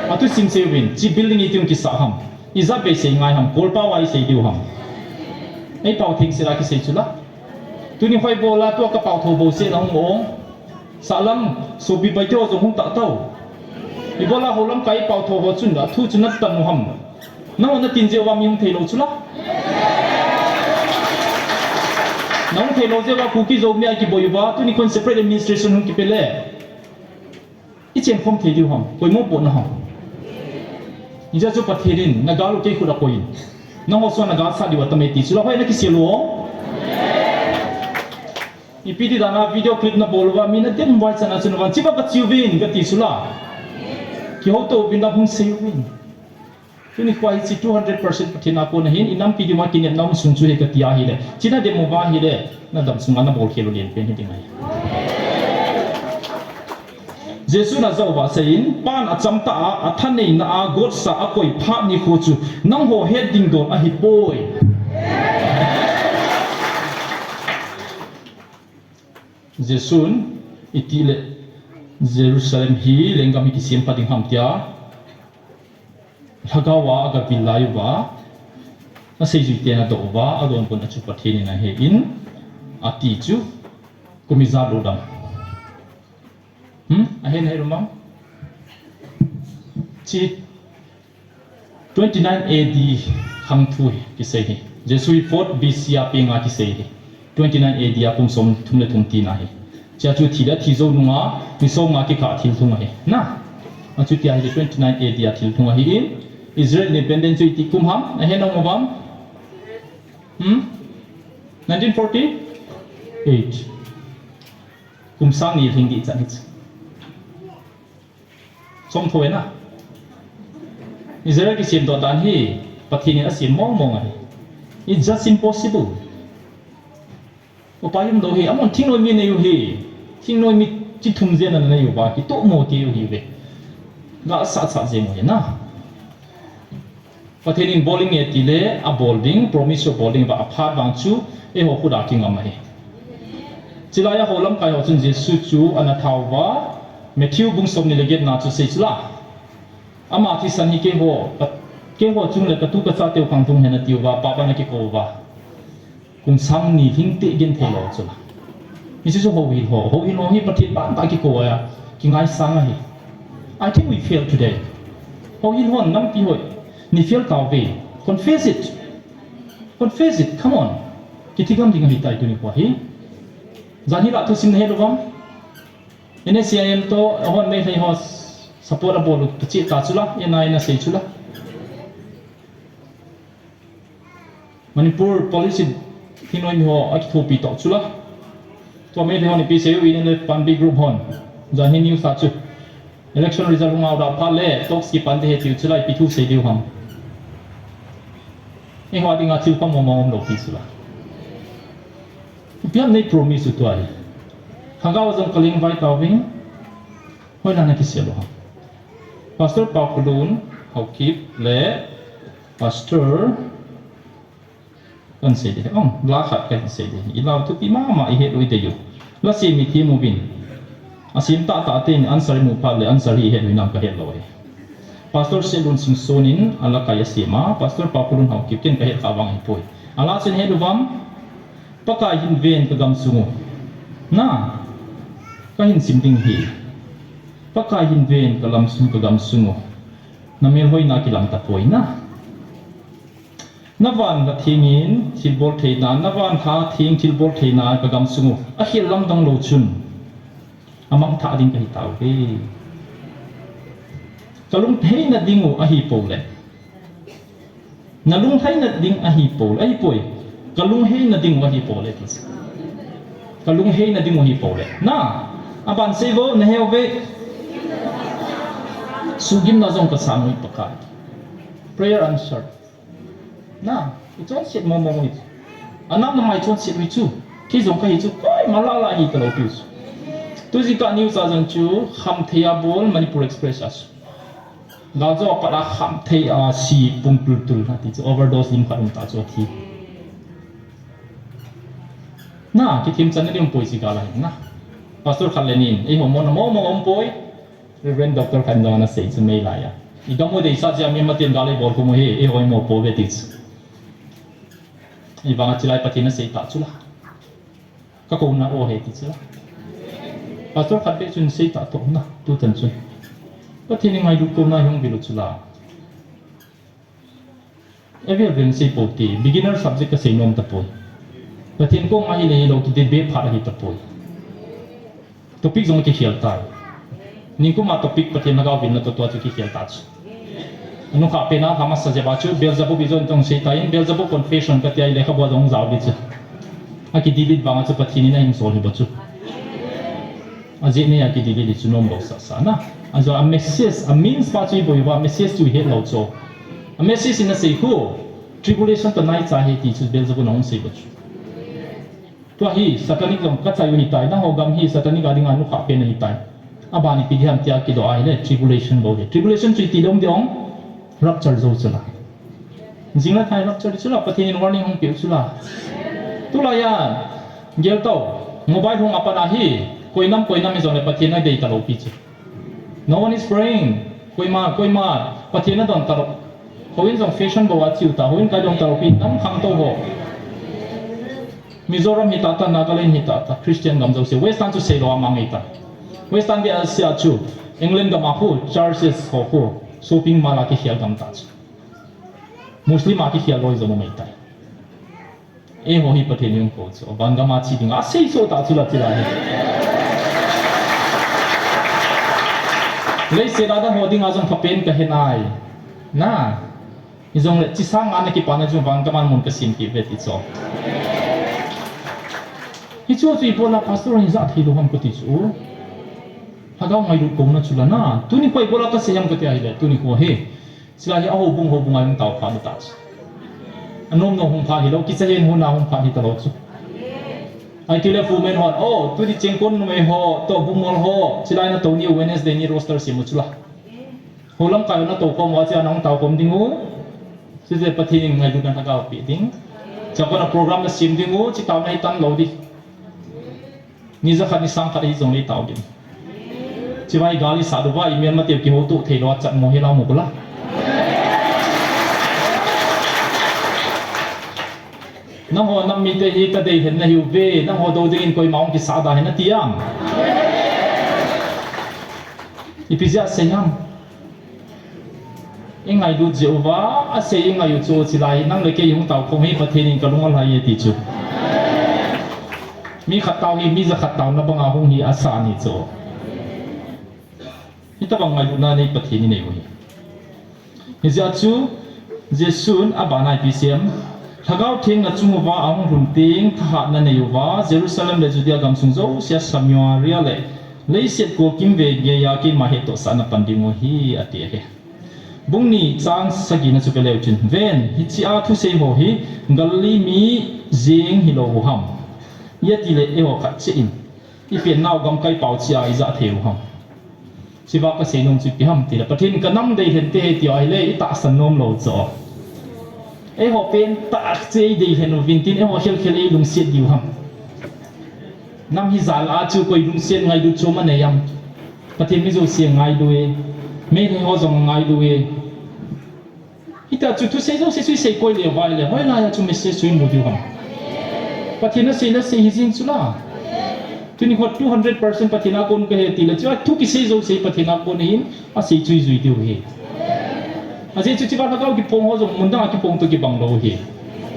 Athusim seiyuvin, hiche building iti hung kisah ham? Ijat beisei ngai ham? Kolpao a isei diu ham? Eipao thengset a kisei chu la. Tuni khoa ibola tua kapaotho bouseh na hung ong. Sahlam sopi paite ho jong hung tah tao. Ibola houlamkai ipaotho ho chun athu chu natan u ham? Nangho natin jeh uva mi hung theilou chu la. Nahung theilou jeh uva Kuki Zo mi a kiboi uva, tuni khon separate administration hung kipe le, ichenkhom thei diu ham? Koi mopohna ham? Hijeh chun Pathen in nagal u kei khut a koiyin, nangho sung a nagalsah diu atam e ti chu la, hoi nakisel u o. Ipi ti dan a video clip nabol uva mi nadem uvai chan a chun, van chiva kachiuvin kati chu la. Kihouto uvin, la hung sei uvin. Tuni khoa hiche two hundred percent Pathen a kon ahin, inampi dinga kinepna um sung chu hi kati ahile, hiche nadem uva ahile, nadam sunga nabol khel u lenpen hiding ahi. Jesun ajah uva aseiyin, Pan achamtah a, athaneina a, gotsa a akoi phat nikho chu nangho het ding don ahipoi. Jesun itile Jerusalem hi lenggam hi kisempha ding ham tia lhagao a agavil lai uva, aseijuiten adoh uva, adonbut a chu Pathen in ahen ati chu, kum ijat lou dam? Hmm? Ahen, ahen lou dam? Hiche twenty nine A D khang thu hi kisei hi. Jesu hi fourth B C a penga kisei hi. Twenty nine A D a kum somthum le thum tina hi. Hichea chu thi le thi jou nunga, ni somnga kikah thilthung ahi. Na? Achutia hi twenty nine A D a thilthung ahin, Israel independence chu iti kum ham? Ahen, aum uvam? Hmm? Nineteen forty-eight. Kum sang ni lhing dih chan hiche. Chomthu e na. Israel kisemdoh dan hi Pathen in asem mong mong ahi. It's just impossible. Upai umlou hi, amahon thingnoi mi anei u hi. Thingnoi mi chi thum jen ananei uva, kitoh mo kei u hiuve. Gasah sah jeng u hi na. Pathen in bol inge tile abol ding, promise chu abol ding uva, aphat vang chu eiho khut a kingam ahi. Chulai a houlamkai ho chun Jesu chu ana that uva, Matthew bung somni le getna chu sei chu la. Ama thisan hi keiho, ka, keiho chung le katu kachate u khang lhung hen ati uva, pap ana kikou uva. Kum sang ni lhing teh genthei lou chu la. Hiche chu houhil ho, houhil ho hi Pathen phat tah a kikou a, kingaisang ahi. I think we fail today. Houhil hon nampi hoi, Ni fail tauve. Confess it. Confess it. Come on. Kithi gam ding ahitai tuni khoa hi. Jan hi la thusim nahet uvem? N S C I M toh, ahon Meitei ho support abol u, kicheh ta chu la, N I A nasei chu la. Manipur police thingnoi mi ho akithopi toh chu la. Tua Meitei hon ipi sei u, Union Left Pangbi group hon. Jan hi news a chu. Election result hung out a phat le, talks kipan ding ahi tiu chu la, ipi thu sei diu ham. Eiho dinga thil pha mong mong umlou pi chu la. Ipi ham nei promise u tua hi. Lhagao jong kaleng vai tauvin. Hoilang nakisel u ham. Pastor Paokholun Haokip le Pastor, kan sei ding, ong, la khat kan sei ding. I lau thupi mama, i het u i dei u. La sem hi them uvin. Asem tahtah ten answer imu phat le answer hi i het u hinam kahet lou hi. Pastor Setlun Singson in ala kai asem a, Pastor Paokholun Haokip ken kahet kha vang ahipoi. Ala chun het uvem, Pakai hin ven kagamsung u. Na, kahin sim ding hi. Pakai hin ven kalamsung, kagamsung u. Na melhoina kilam tapoi na. Na van lha thengin thilbol theina, na van lha theng thilbol theina kagamsung u. Akhel lamdang lou chun, amangthah ding kahi tauve. Kalungheina ding u ahipou le. Nalungheina ding ahipou le. Ahipoi. Kalungheina ding u ahipou le. Kalungheina ding u ahipou le. Na, aban sei vo, nahe uve. Suhgimna jong kasang u Pakai. Prayer answered. Na, ichonset mong mong u hi. Anam nama ichonset u hi chu. Kei jong kahi chu, koima lah lah hi talou piu chu. Tu jingkah news a jong chu, khamthei a bol Manipur Express a chu. Gal jo apat a khamthei a si pung tul tul na ti chu, overdose lim khat um ta chu athi. Na, kithemchanna ding umpoi chu gal ahi na. Pastor khat le ni in, eiho mona mong mong umpoi. Reverend Doctor khat in jong ana sei chu Meilai a. I gam u deisah jeh a mi matin gal eibol khum u hi, eiho imo pouve ti chu. Ahivanga chulai Pathen in asei ta chu la. Kakouna o ahi ti chu la. Pastor khat beh chun sei ta toh na, tutan chun. Pathen in ngailut kouna hi hung vil u chu la. Avel vel sei pou te, beginner subject kasei nom tapoi. Pathen koma hile hilou kiti beh phat ahi tapoi. Topic jong kikhel tai. Ningkuma topic Pathen lhagao vilna toh tua chu kikhel ta chu. Anungkhah pen a lha masa jep a chu, Beelzebub ijon tong sei tan, Beelzebub confession katia i lekhabu a jong jao di chu. Aki delete vanga chu Pathen in ahin sol hi bou chu. Ajeh nei a ki delete chu nom lou sasa na. Ajo a message, a means pa chu iboi uva, message chu ihet lou chu. A message in asei khu, tribulation toh naicha ahi ti chu Beelzebub in ahung sei bou chu. Tua hi satanic jong kachai u hitai, nangho gam hi satanic a dinga nukha pen ahitai. Aban ipi diham tia kidoh ahile tribulation bou hi. Tribulation chu iti dom ding ong, rapture jou chu la. Jing le thai rapture chu la, Pathen in warning hung peh u chu la. Tulai a, gel tau, mobile hung apat ahi, koi nam, koi nam hijongle Pathen adei talou pi chu. No one is praying. Koima, koima, Pathen adon talou. Houin jong fashion bou a chiu ta, houin kai dong talou pi, nam khangtou ho. Mizoram hi tata, Nagaland hi tata, Christian gam jouse. Western chu seilou a mang ei ta. Western beh a sia chu, England gam a khu, churches ho khu, shopping mall a kikhel gam ta chu. Muslim a kikhel loi jong um ei ta. Eiho hi Pathen in kou chu, van gam a che dinga asei soh ta chu la, chu la hi. Leiset a dang ho dinga jong phapen kahe nai. Na. Hijongle, chi sang nga na kipana chu van gam a mun kasem kit uve ti chu. Hichu chu ibola pastor in ja thei lou ham kati chu. Lhagao ngailut kouna chu la na. Tuni kho ibola kasei ham kati ahile, tuni kho hi. Chulai hi a houbung, houbung a hung tao phat u ta chu. Anom nom hung phat hilou, kicha hen hon a hung phat hi talou chu. Ahiti le women hon, oh, tuni chengkon numei ho, toh bumol ho, chulai na tou ni Wednesday ni roster sem u chu la. Houlam kai na tou khom u a chu ana hung tao khom ding u. Chule Pathen in ngailutna lhagao pe ding. Chakona program na sem ding u, chi tao na hi tan lou di. Ni jakhat ni sangkhat ahi jongle tao ding. Chivai gal isat uva, imelmateu kihoutoh theilou a chatmo hi la mu kula. Nangho nam mite hi kadei hen nahiuve, nangho dou dingin koima hung kisah da hen nati am? Ipi jeh a sei ham? I ngailut jeh uva, asei i ngai u chu chilai, nang le kei hung tao khom hi Pathen in kalung alhai e ti chu. Mi khat tao hi, mi jakhat taona banga hung hi asa ni chu. Hitobang ngailutna nei Pathen in nei u hi. Hijeh a chu, Jesun abana ipi asei em, Lhagao Theng nachung uva ahung lhun teng, thahatna nei uva, Jerusalem le Judea gamsung jousea Samaria le leiset kolkim vei geiya keima hettohsahna pan ding u ahi, ati ahi. Bung ni chang sagina chu veleu chun, ven, hichea thusei ho hi Galilee mi jeng hilou u ham? Ijeh itile eiho khat cheh in, ipi nau gamkai pao chea ijah thei u ham? Hichea kasei nom chu ipi ham tile, Pathen kanam deilhen te ahi tia ahile, itahsan nom lou chu. Eiho pentah cheh deilhen uvin tin, eiho khelkhel eilungset diu ham? Nam hi jal a chu koi lungset ngailut chu manei am? Pathen mi jouse angailu e, Meitei ho jong angailu e. Hitia chu thusei jouse chu isei koi le uva ahile, hoilai a chu message chu imu diu ham? Pathen asei le sei hijeng chu la. Tuni kho two hundred percent Pathen a kon kahi tile chu, athu kisei jouse Pathen a kon ahin, asei chu ijui diu ahi. Ajeh chu hichea Lhagao kiphong ho jong mundang a kiphong toh kibang lou ahi.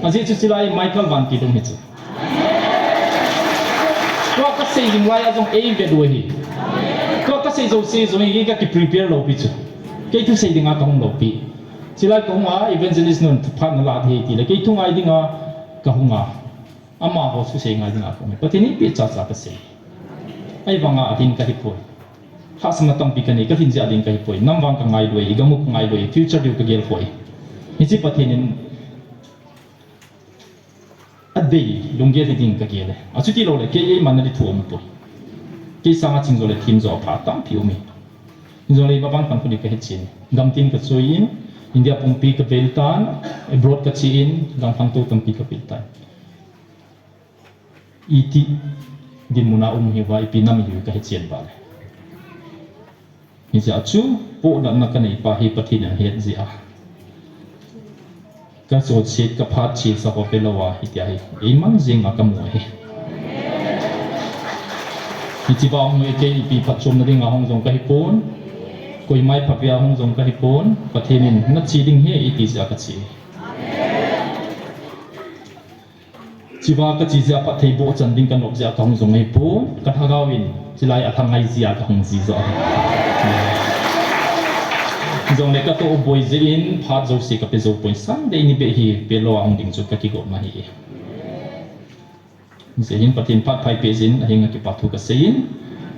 Ajeh chu chilai Michael Van ti dong hi chu. Tua kasei ding lai a jong eivet u ahi. Tua kasei jouse jong hi kakiprepare lou pi chu. Kei thusei dinga kahung lou pi. Chilai kahung a, evangelist nun phat nala thei tile, kei thungai dinga kahung a, amaho thusei ngai dinga kahung. Pathen in eipeh chacha kasei. Ahivanga adin kahipoi. Lhahsamna tampi kanei, kalhin jeh a ding kahipoi. Nam vang kangailu e, igam u kangailu e, future diu kagel poi. Hiche Pathen in adei, lunggel hiding kagel e. Achuti loule, kei eimanna di thu aumpoi. Kei sanga ching jo le thim jo apha tampi um e. Jongle ima vang pan khu di kahetchen e. Gamtin kachoi in, India pumpi kavel tan, abroad kache in, gamthang tou tampi kavel tan. Iti dinmuna um hiuva, ipi nam ihiu kahetchen vale. Hijeh a chu, pohnatna kaneipa hi Pathen in ahet jeh a, kachotchet, kaphatchet sa ho pelouva, hitia hi eiman jenga kamu ahi. Hichea hung hi kei ipi phatchomna dinga hung jong kahipon, koima iphatvea hung jong kahipon, Pathen in nache ding ahi eiti jeh a kache. Hichea kache jeh a phattheiboh chan ding kanop jeh a kahung jong ahipon, kalhagao in chilai alhangai jeh a kahung ji joh ahi. Jongle katoh boi jeh in phat jouse kape joupon, Sunday ni beh hi pelou a hung ding chu kakigopna ahi. Hijeh hin Pathen phat pha eipeh jeh in ahenga kipa thu kasei in,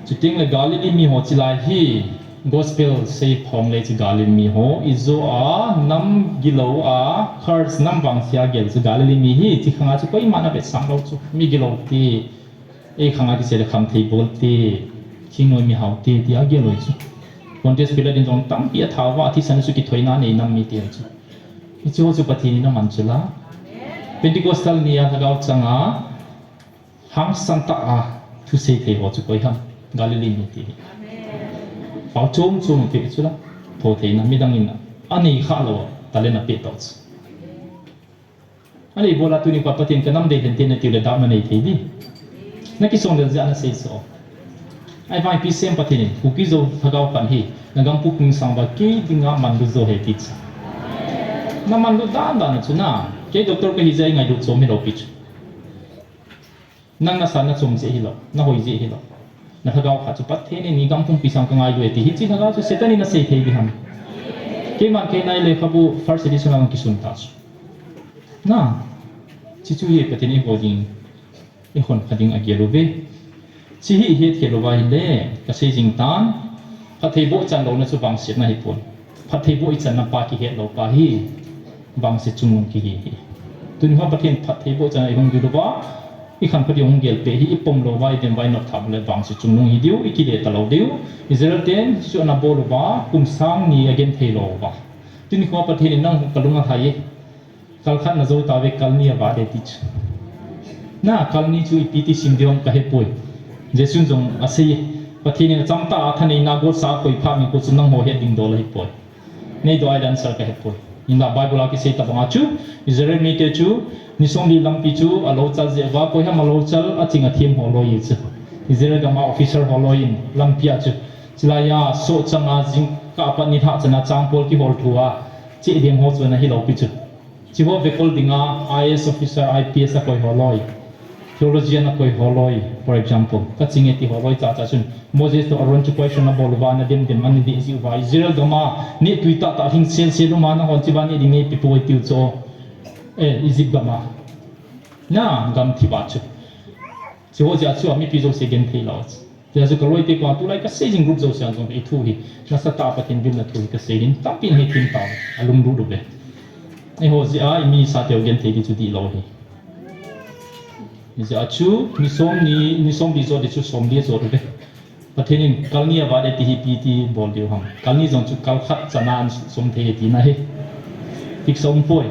chutengle Galilee miho chilai hi, gospel sei phong le chu Galilee miho, ijo a, nam gilou a, curse, nam vangse a gel chu Galilee mi hi, hiche khanga chu koiman avetsah lou chu, mi gilou te, ei khanga kisei le khamthei bol te, thingnoi mihao te, tia gel u chu. Pontius Pilate in jong tampi athauva, athisan chu kithoina nei nam mite chu. Hicheho chu Pathen in aman chu la. Pentecostal ni a lhagao changa, hangsan tah a thusei thei ho chu koi ham? Galilee mite hi. Pao chom chom apeh chu la. Thotheina midang in anei khah lou a talent apeh tah chu. Ahivanga tuni pa Pathen kanam deilhen te natiu le doubt nanei thei di. Nakisonlel jeh a nasei chu. Ahivang ipi asei em Pathen in, Kuki-Zo lhagao khat hi nagam pumpi sanga kei dinga manlu jo ahi ti chu. Namanlu dan dan a chu na, kei doctor kahi jeh a ingailut chom hilou pi chu. Nang nasa nachom jeh hilou, nahoi jeh hilou. Nalhagao khat chu Pathen in igam pumpi sang kangailu e ti hiche lhagao chu Satan in asei thei ding ham? Keiman kei nai lekhabu first edition a kakisun tah chu. Na, hiche chu hi Pathen in eiho ding, eihon kha ding agel uve. Hiche hi ihet khel uva ahile, kasei jing tan, phattheiboh chan louna chu vangsetna ahipon. Phattheiboh ichanna pa kihet lou pa hi, vangse chungnung kihi ahi. Tuni kho Pathen phattheiboh chan a ihung dil uva, ikhankho ding hung gelpeh hi, ipom louva, idem uva, inop thah le vangse chungnung ihi diu, ikile talou diu. Israel ten hichu anabol uva, kum sang ni agenthei lou uva. Tuni kho Pathen in nang kalung alhai e. Kal khat najou tauve, kal ni avah de ti chu. Na, kal ni chu ipi ti sim ding ham kahepoi. Jesun jong asei e, Pathen in achamtah a thaneina golsa akoi phat nikho chu nangho het ding dol ahipoi. Neidoh a answer kahepoi. Hinla Bible a kisei tobanga chu, Israel mite chu, ni somli lampi chu alou chal jeh uva, koiham alou chal, aching athem ho loi chu. Israel gam a officer ho loi in lampi a chu. Chulai a, sohchang a, jingkah a pat nilhah chan a changpol kihol thu a, Cheh ding ho chu ana hilou pi chu. Chi ho vekol dinga I A S officer, I P S a koi ho loi, theologian a koi ho loi, for example, ka chinge ti ho loi cha cha chun Moses to Aaron chu question a bol uva na dem dem ani di ji uva Israel gama ni tui ta ta hing sel sel uma na hon chi ba ni ding ni pi poi tiu cho. Eh, Egypt gama. Na gam thi ba chu. Chi ho ja chu a mi pi jo se gen thei lo. Tia chu ka loi te kong tulai ka sei jing group jouse a jong i thu hi, nasatah a Pathen bilna thu hi ka sei hin, tampi na he tin tao, a lunglut uve. Eiho jeh a i mi sa teu gen thei di chu di lo hi. Hijeh a chu, ni som ni, ni som li jot di chu som li jot uve. Pathen in kal ni a vat e ti hi ipi ti bol diu ham. Kal ni jong chu kal khat chana an som thei e tina hi. Thik sa um poi.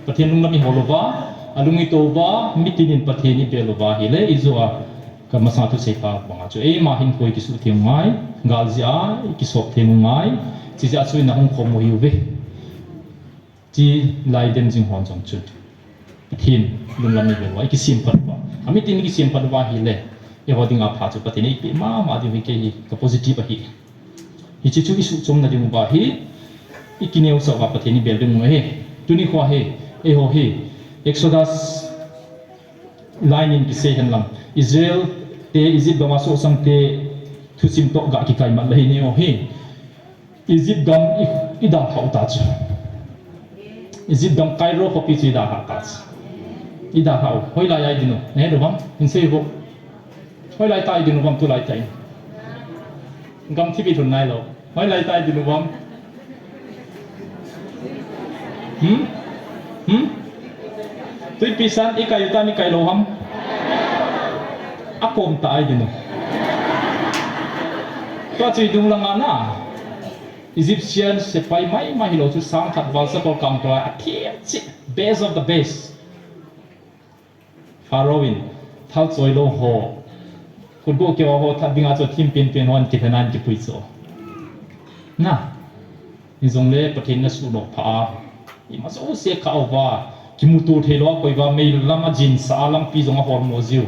Pathen lunglam i hol uva, a lung i to uva, mitin in Pathen i bel uva hile, i jo a, Ka masa thu sei pa banga chu, eima hin koi kisuh thei u ngai, gal jeh a kisop thei u ngai, chi jeh a chu ina hung khom u hiuve. Chi lai dem jing hon jong chun. Pathen lunglam i bel uva, i kisem phat uva. Amitin i kisem phat uva hile, eiho dinga pha chu Pathen in eipeh mama diu hi kei hi ka positive ahi. Hiche chu i suhchomna ding uva hi, i kineosah uva Pathen i bel ding u ahi. Tuni khoa hi, eiho hi, Exodus line in kisei hen lang. Israel te Egypt gam a sohsang te thusim toh ga kikai mat le hi neo hi. Egypt gam i, i dalhau ta chu. Egypt gam Cairo khopi chu i dalha ta chu. I dalhau. Hoilai a i din u. Na het u ham? Hin sei vo. Hoilai tah a i din u ham, tulai tah in. Gam thi bit hun nai lou. Hoilai tah a i din u ham? Hmm? Hmm? Tuipi san i kai u tam i kai lou ham? A kom tah a i din u. Tua chu i dung langa na. Egyptian sepai maimai hilou chu sang khat val sakol kang tua a thiam chih, best of the best. Pharaoh in thal choi lou ho, khutgo keo ho that dinga chu thim pen pen hon kithena in kipui chu. Na, in jong le Pathen na suh lou pha a, ima jouse kha uva, kimuto thei lou a koi uva, mei lam a jin sa a lampi jong a hol mo jiu.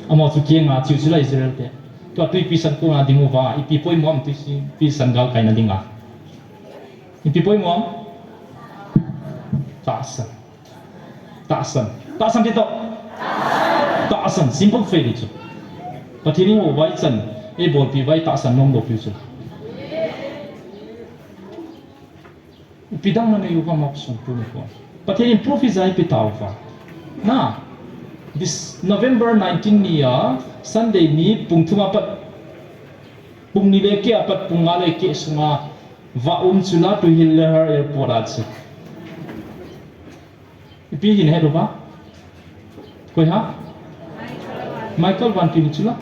Amaho chu kiang a chiu chu la Israel te. Tua tuipi san kona ding uva, ipi poimo am tuipi san gal kaina dinga. Ipi poimo am? Tahsan. Tahsan. Tahsan ti toh. Tahsan. Simple faith chu. Pathen in eiho vai chan, eibolpi vai tahsan nom lou piu chu. Ipi dang na nei uva map sung pu ni ko. Pathen in proof ijat ipi tauva. Na. This November nineteen ni a, Sunday ni pung thum a pat, pung ni le keh a pat pung nga le keh sunga va um chu la Tuileihar Airport a chu. Ipi hin het uva? Koi ham? Michael Van Til chu la.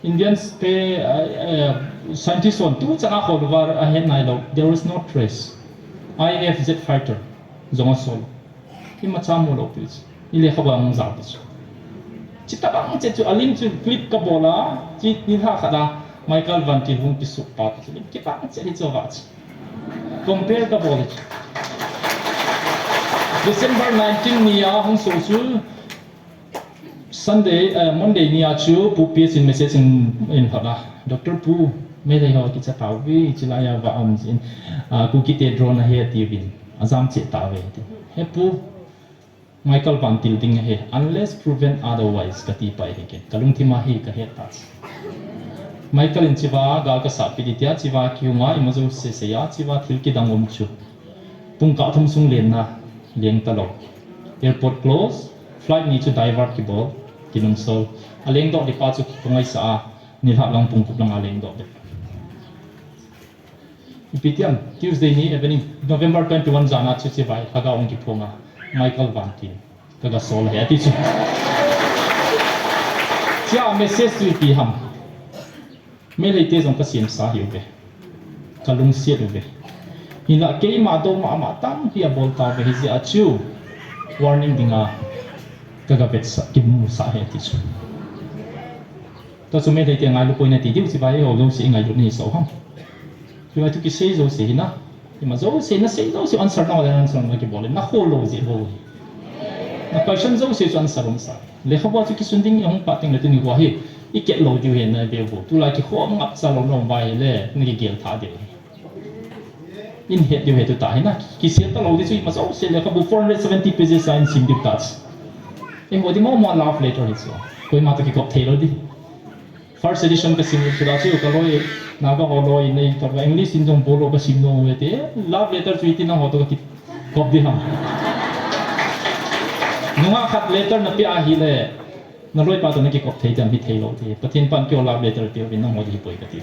Indians te, uh, uh, scientist hon tu chang a hol uva a het nai lou. There was no trace. I F jet fighter. Jong a sol. Imacha mu lou pi chu. I lekhabu a hung jao pi chu. Chi tabang chet chu a lim chu clip ka bol a, chi nilhah khat a Michael Van Til hung kisuk pa chu lim kibang chet hi chu va chu. Compare ka bol hi chu. December nineteen ni a hung so chu Sunday, eh, Monday ni a chu Pu P S in message in, in lhon a. Doctor Pu, Meitei ho kicha tauve, chilai a va um jin, ah, Kuki te drone ahi atiuvin. Ajam cheh tauve ti. He Pu, Michael Van Til ding ahi, unless proven otherwise, kati pai hi ken. Ka lungthim a hi ka het ta. Michael in chiva gal ka sah pi di tia, chiva kihung a, ima jouse sei a, chiva thil kidang um chu. Pung kah thum sung lenna, leng talou. Airport close, flight ni chu divert kibol, kinungsol. A lengdoh di pa chu ka ngaisah a, nilhah lang pung gup lang a lengdoh di. Ipi tiam, Tuesday ni evening, November twenty-one jan a chu chiva hi, lhagao hung kiphong a, Michael Van Til, ka ga sol ahi, ati chu. Chia message chu ipi ham. Meitei te jong ka semsa hiuve. Ka lungset uve. Hinlah keima dou mama tampi abol tauve hijeh a chu warning dinga ka ga vetsah, kimusah ahi ati chu. Tua chu Meitei te ngailu poi nati diu chiva eiho jouse i ngailut na hi sa u ham. Chiva thu kisei jouse hi na. Ima jouse na sei jouse answer na le answer na kibol le na khol lou jeh bou hi. Na question jouse chu answer um sa. Lekhabu a chu kisun ding i hung pat teng le tuni khoa hi i ket lou diu hi na veu bou. Tulai kikhom ngap sa lou na um uva hile na kigel tha diu hi. In het diu hi tu ta hi na. Kisel talou di chu ima jouse lekhabu four hundred seventy pages a in sim diu ta chu. Eiho di mo mo love letter hi chu. Koima toh kikop thei lou di. First edition ka sim chu da chu ka loi, Naga ho loi nei ta English in jong bol lou ka sim nom e te. Love letter chu iti nangho toh ka kikop di ham. Nungah khat letter na pe ahi le. Na loipa toh na kikop thei diam, hi thei lou te. Pathen pan keiho love letter pe uvin nangho di hi poi ka ti.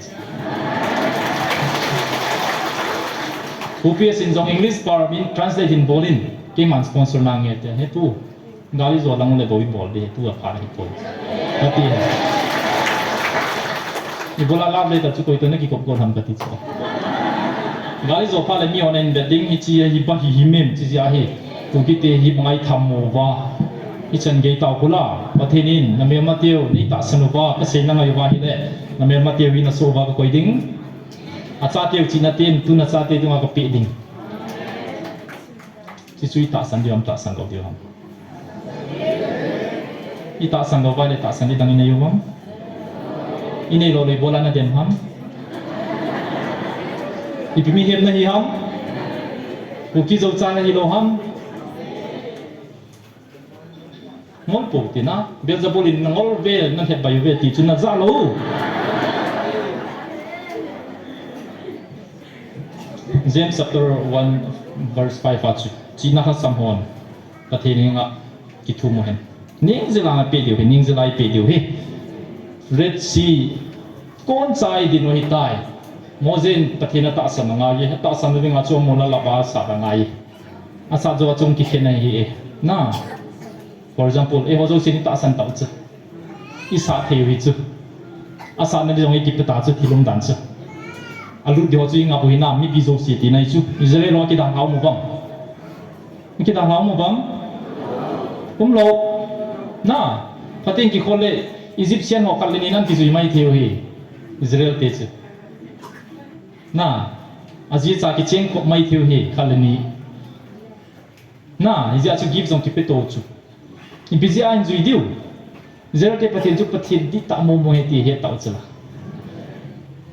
Pu P S in jong English par min translate in bol in. Keiman sponsor nange te. He pu. Gari jo lang le boi bol di, tu a pha hi poi. Ka ti. Ibola love letter chu koi toh na kikop got ham ka ti chu. Gari jo pha le mi on in bedding hi chi hi ba hi hi mem chi ja hi. Pu kiti hi bangai tham mo va. Ichan gei tau kula, Pathen in, na melma teu, nei tahsan uva, ka sei na ngai uva hile, na melma teu in a so uva ka koi ding. A cha teu china ten, tun a cha teu dunga ka pe ding. Chi chu i tahsan diu ham, tahsan lou diu ham. I tahsan lou uva le tahsan di dang i nei u ham. I nei lou le ibola na dem ham. Ipi mihem na hi ham. Kuki Zo cha na hi lou ham. Ngol pou tina, Beelzebul in na ngol ve, na het bai ve ti chu na ja lou. James chapter one verse five a chu, chihna lhasam hon, Pathen henga kithum u hen. Ning jela pe diu hi, ning jela pe diu hi. Red Sea, kon chai din u hi tai. Mose in Pathen a tahsan a ngai, tahsan a dinga chu mo la la ba sa a ngai. Asat jou a chung kikhen ahi e. Na. For example, eiho jousen i tahsan tau chu. I sat thei u hi chu. Asatna di jong i kipe ta chu thil umdan chu. Alut di ho chu i ngap u hi na, mipi jouse tina hi chu. Israel ho kidang hao mu vang. Kidang hao mu vang. Umlou. Na. Pathen kikhol le Egyptian ho khat le ni nan kijui mai thei u hi. Israel te chu. Na, ajeh chu kicheng khop mai thei u hi, khat le ni. Na, hijeh a chu gift jong kipe to chu. Ipi jeh a in jui diu. Israel te Pathen chu Pathen dihtah momo ahi ti het tau chu la.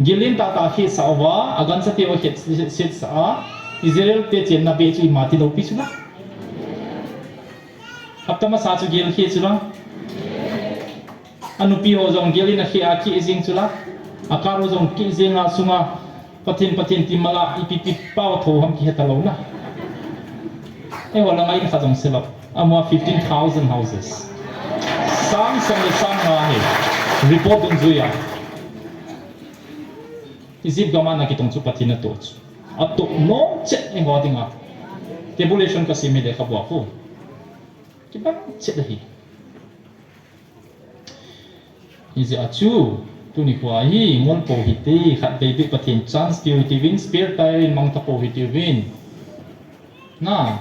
Gil in tahtah khetsah uva, agancha teu akhet, khetsah a, Israel te chenna beh chu ima tilou pi chu la. Hapta masa chu gil khe chu la. Anupi ho jong gil in akhe a keh jeng chu la. Akar ho jong keh jeng a sunga Pathen, Pathen ti mala ipi pi pao tho ham kihe talou na. Eiho la ngai kha jong se lou. Amua fifteen thousand houses. Sang sang le sang nga hi. Report dungjuia. Egypt gam a na kitong chu Pathen atoh chu. Atoh nom chet eiho dinga. Tabulation ka sim hi lekhabu a khu. Kibang chet ahi. Hijeh a chu, tuni khoa hi, ngol pou hite, khatvei beh Pathen chance pe u hite uvin, spare tyre in mang tapou hite uvin. Na,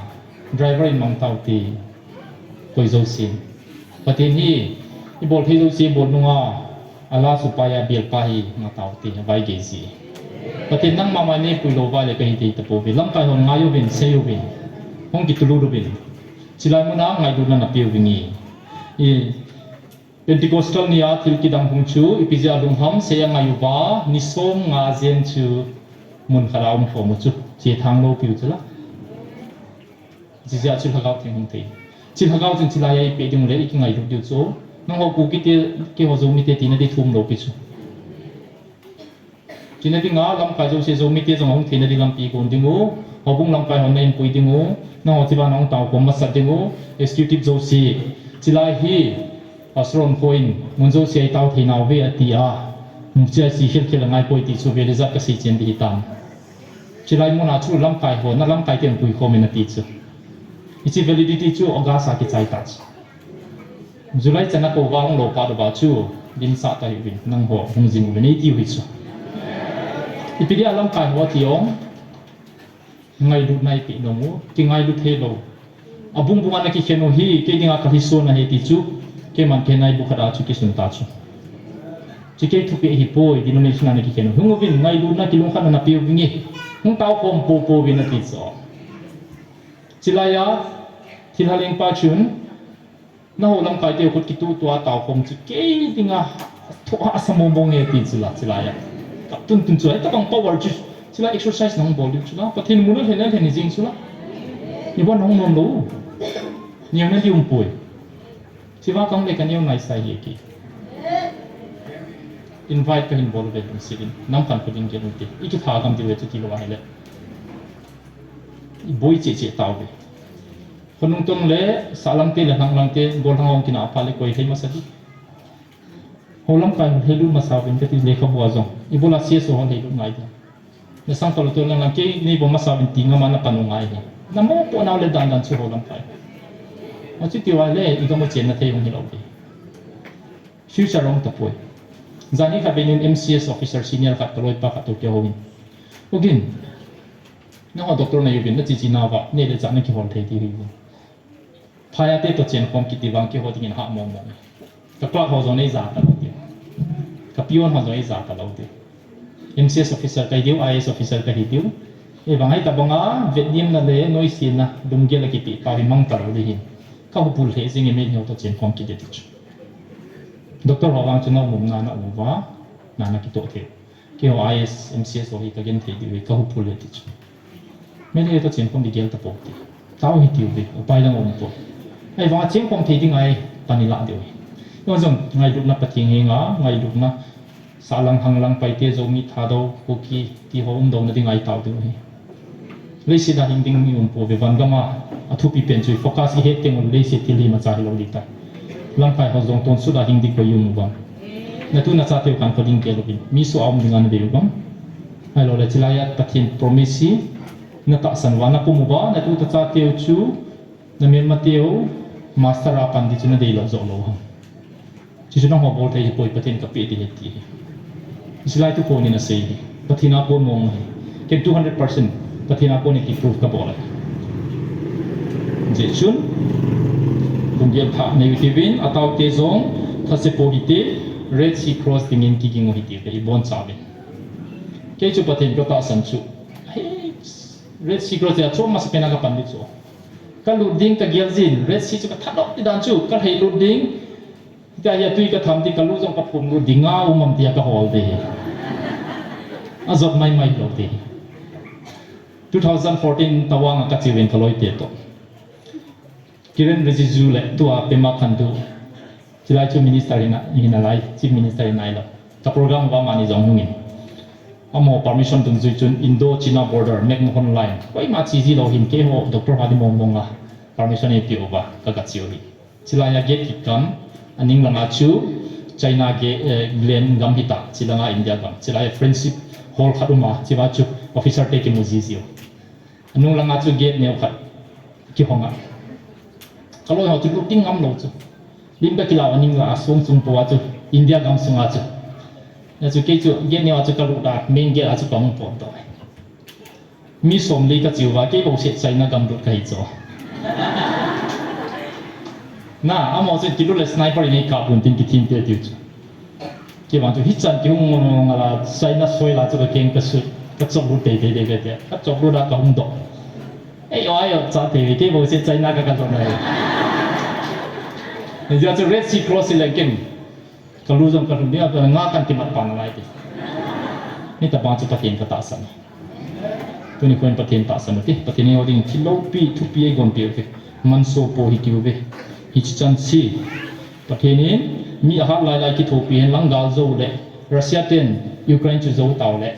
driver in mang tau hite, koi jousen. Pathen hi, i bol thei jouse bol nunga, a last upai a bialpa hi, nga tau hite, vai gei ji. Pathen nangma mai neipui lou va le kahi thei tapouve. Lamkai hon ngai uvin, sei uvin. Hung kitulut uvin. Chilai muna ngailutna na pe uvin nge. I, Pentecostal nia thil kidang hung chu, ipi jeh a lung ham, sei angai uva, ni som nga jen chu mun khat a um khom u chu, che thang lou piu chu la. Hijeh a chu Lhagao Theng hung thei. Chu Lhagao chun chilai a i pe ding le, i kingailut diu chu. Nangho Kuki te, keiho Zomi te tina di thum lou pi chu. Tina dinga lamkai jouse Zomi te jong ahung theina di lampi kon ding u, houbung lamkai hon na inpui ding u, nangho chiban ahung tao khom masat ding u, executive jouse, chilai hi, Pastor hon khoin, mun jouse a i tao thei nauve ati a, mun chia si khel khel angai poi ti chu vele jat ka sei chen di hitam. Chilai muna chu lamkai ho, na lamkai te inpui khom in ati chu. Hiche validity chu August a kichai ta chu. July chan a kou va hung lou pa dou va chu, dimsah ta hih uvin, nangho hung jing uvin, ei tiu hi chu. Ipi dia lamkai ho ati ong, ngailutna i pe nom u, kingailut thei lou. Abung bung a na kikhen u hi, kei dinga ka lhison ahi ti chu, keiman kei nai bu khat a chu kisun ta chu. Chu kei thupeh hi poi, denomination a na kikhen u. Hung uvin, ngailutna kilungkhatna na pe uvin nge, hung tao khom pou pou vin ati chu. Chilai a, thilha lengpa chun, Nangho lamkai teu khut kituh tua tao khom chu kei dinga, thoh hahsa mong mong e ti chu la, chilai a. Ka tun tun chu, hitabang power chu, Chila exercise nahung bol diu chula, Pathen muna lhena lheni jing chula. Ibon nahung nom lou. Neo na diu mpoi. Chiva kang le ka neo nai sai hi ki. Invite ka hin bol ve dum sidin. Nam kan ko ding ke dum te. Iki tha kam diu ve chu ti lo ahile. I boi che che tau ve. Khonung tong le, salang te le, hang lang te, bol hang ong kina pa le koi thei masa di. Holam kai hei lu masa vin ka ti le kha bua jong. I bola C S O hei lu ngai di. Na sang palo to lang lang ke ni bo masa vin ti nga ma na panu ngai hi. Na mo po nau le dan dan chu holam kai. Ma chu ti wa le, i ka mo chen na thei hung hi lo di. Future rong ta poi. Jani kha benin M C S officer senior khat ka loi pa khat to ke ho in. Ugin. Na ho doctor na yuvin na chi chi na va, ne le cha na ki hol thei ti hi. Phaya te to chen khom kiti vang ki ho dingin ha mo mo. Ka clerk ho jong nei ja ta lo ti. Ka peon ho jong nei ja ta lo ti. M C S officer kai diu, I A S officer ka hi diu. E vang ai ta banga, vetnim na le, noi si na, lunggel a kipi pa hi mang ta lo di hin. Ka hupul he jing e me ni ho to chen khom kiti ti chu. Doctor ho vang chu na um na na uva, na na kito thei. Keiho I A S, M C S ho hi ka gen thei diu hi ka hupul le ti chu. Mele ka chen khom di gel ta po ti. Tao hi tiu ve, upai lang um po. Ai vang chen khom thei ding ai pani la diu hi. Yo jong ngailutna Pathen hi nga, ngailutna salang hanglang paite Zomi Thadou Kuki ti ho um dona ding ai tao diu hi. Leiset a hing ding mi um po ve van gama a thupi pen chu focus i het teng un leiset thil hi macha hi lo di ta. Lamkai ho jong ton sut a hing di koi um u vang. Na tu na cha teu kan kho ding ke lo bin. Mi so a um ding an ve u vang. Ai lo le chilai a Pathen promise hi na tahsan uva na pum uva na tu ta cha teu chu na melma teu master a pan di chu na dei lo jo lo ham. Chuchu nangho bol thei hi poi Pathen ka pe di hi ti hi. Isilai tu pon in a sei hi. Pathen a pon mong hi. Ken two hundred percent Pathen a pon in ti proof ka bol a. Jeh chun, lunggel tha nei u tivin, a tao te jong, thase po hi te, Red Sea Cross dingin kiging u hi ti ka i bon cha vin. Kei chu Pathen ka tahsan chu. Hei, Red Sea Cross a chom masa pen a ka pan di chu. Ka lut ding ka gel jin, Red Sea chu ka thadok ti dan chu, ka lhei lut ding, Tia hi a tui ka tham ti ka lu jong ka phum lu dinga um am tia ka hol te hi. A jot mai mai lo te hi. Two thousand fourteen tawang a ka chiu in ka loi te to. Kiren Rijiju le tua Pema Khandu. Chilai chu minister hina, hina lai, chief minister hina lai lo. Ka program ba mani jong hungin. Amo permission dungjui chun Indo-China border, McMahon line. Koima chi ji lo hin keiho doctor ha di mong mong a. Permission e pi uva, ka ka chiu hi. Chilai a gate kikam, a ning langa chu China ge, eh, Glen gam hita, chilanga India gam, chilai a friendship hall khat uma, chiva chu officer te kimu ji jiu. A nung langa chu gate neo khat kihong a. Ka loi ho chu lut ding ngam lo chu. Lim ka kilau a ning la a sung sung po a chu India gam sunga chu. Na chu kei chu gate neo a chu ka lut a main gate a chu ka hung pon to. Mi somli ka chiu va, kei bou se China gam lut ka hi chu. Na, amo se kilut le sniper in ei kap un tin kithim te tiu chu. Kei vang chu hichan kihung ngol ngol a China soi la chu ka keng ka sut, ka chop lut tei tei tei tei tei. Ka chop lut a ka hung dok. Ei, o ai o cha tei, kei bou se China ka ka dok na. Ni ja chu Red Sea Cross le ken. Ka lu jong ka lu ni a, nga kan kimat pa nalai ti. Ni ta bang chu Pathen ka tahsan. Tuni khoin Pathen tahsan ti. Pathen in ho ding thil lopi, thupi ei gon pe u ve. Manso po hi tiu ve. Hichi chan si. Pathen in mi a hat lai lai kithopi hen lang gal jo le. Russia ten Ukraine chu jo tau le.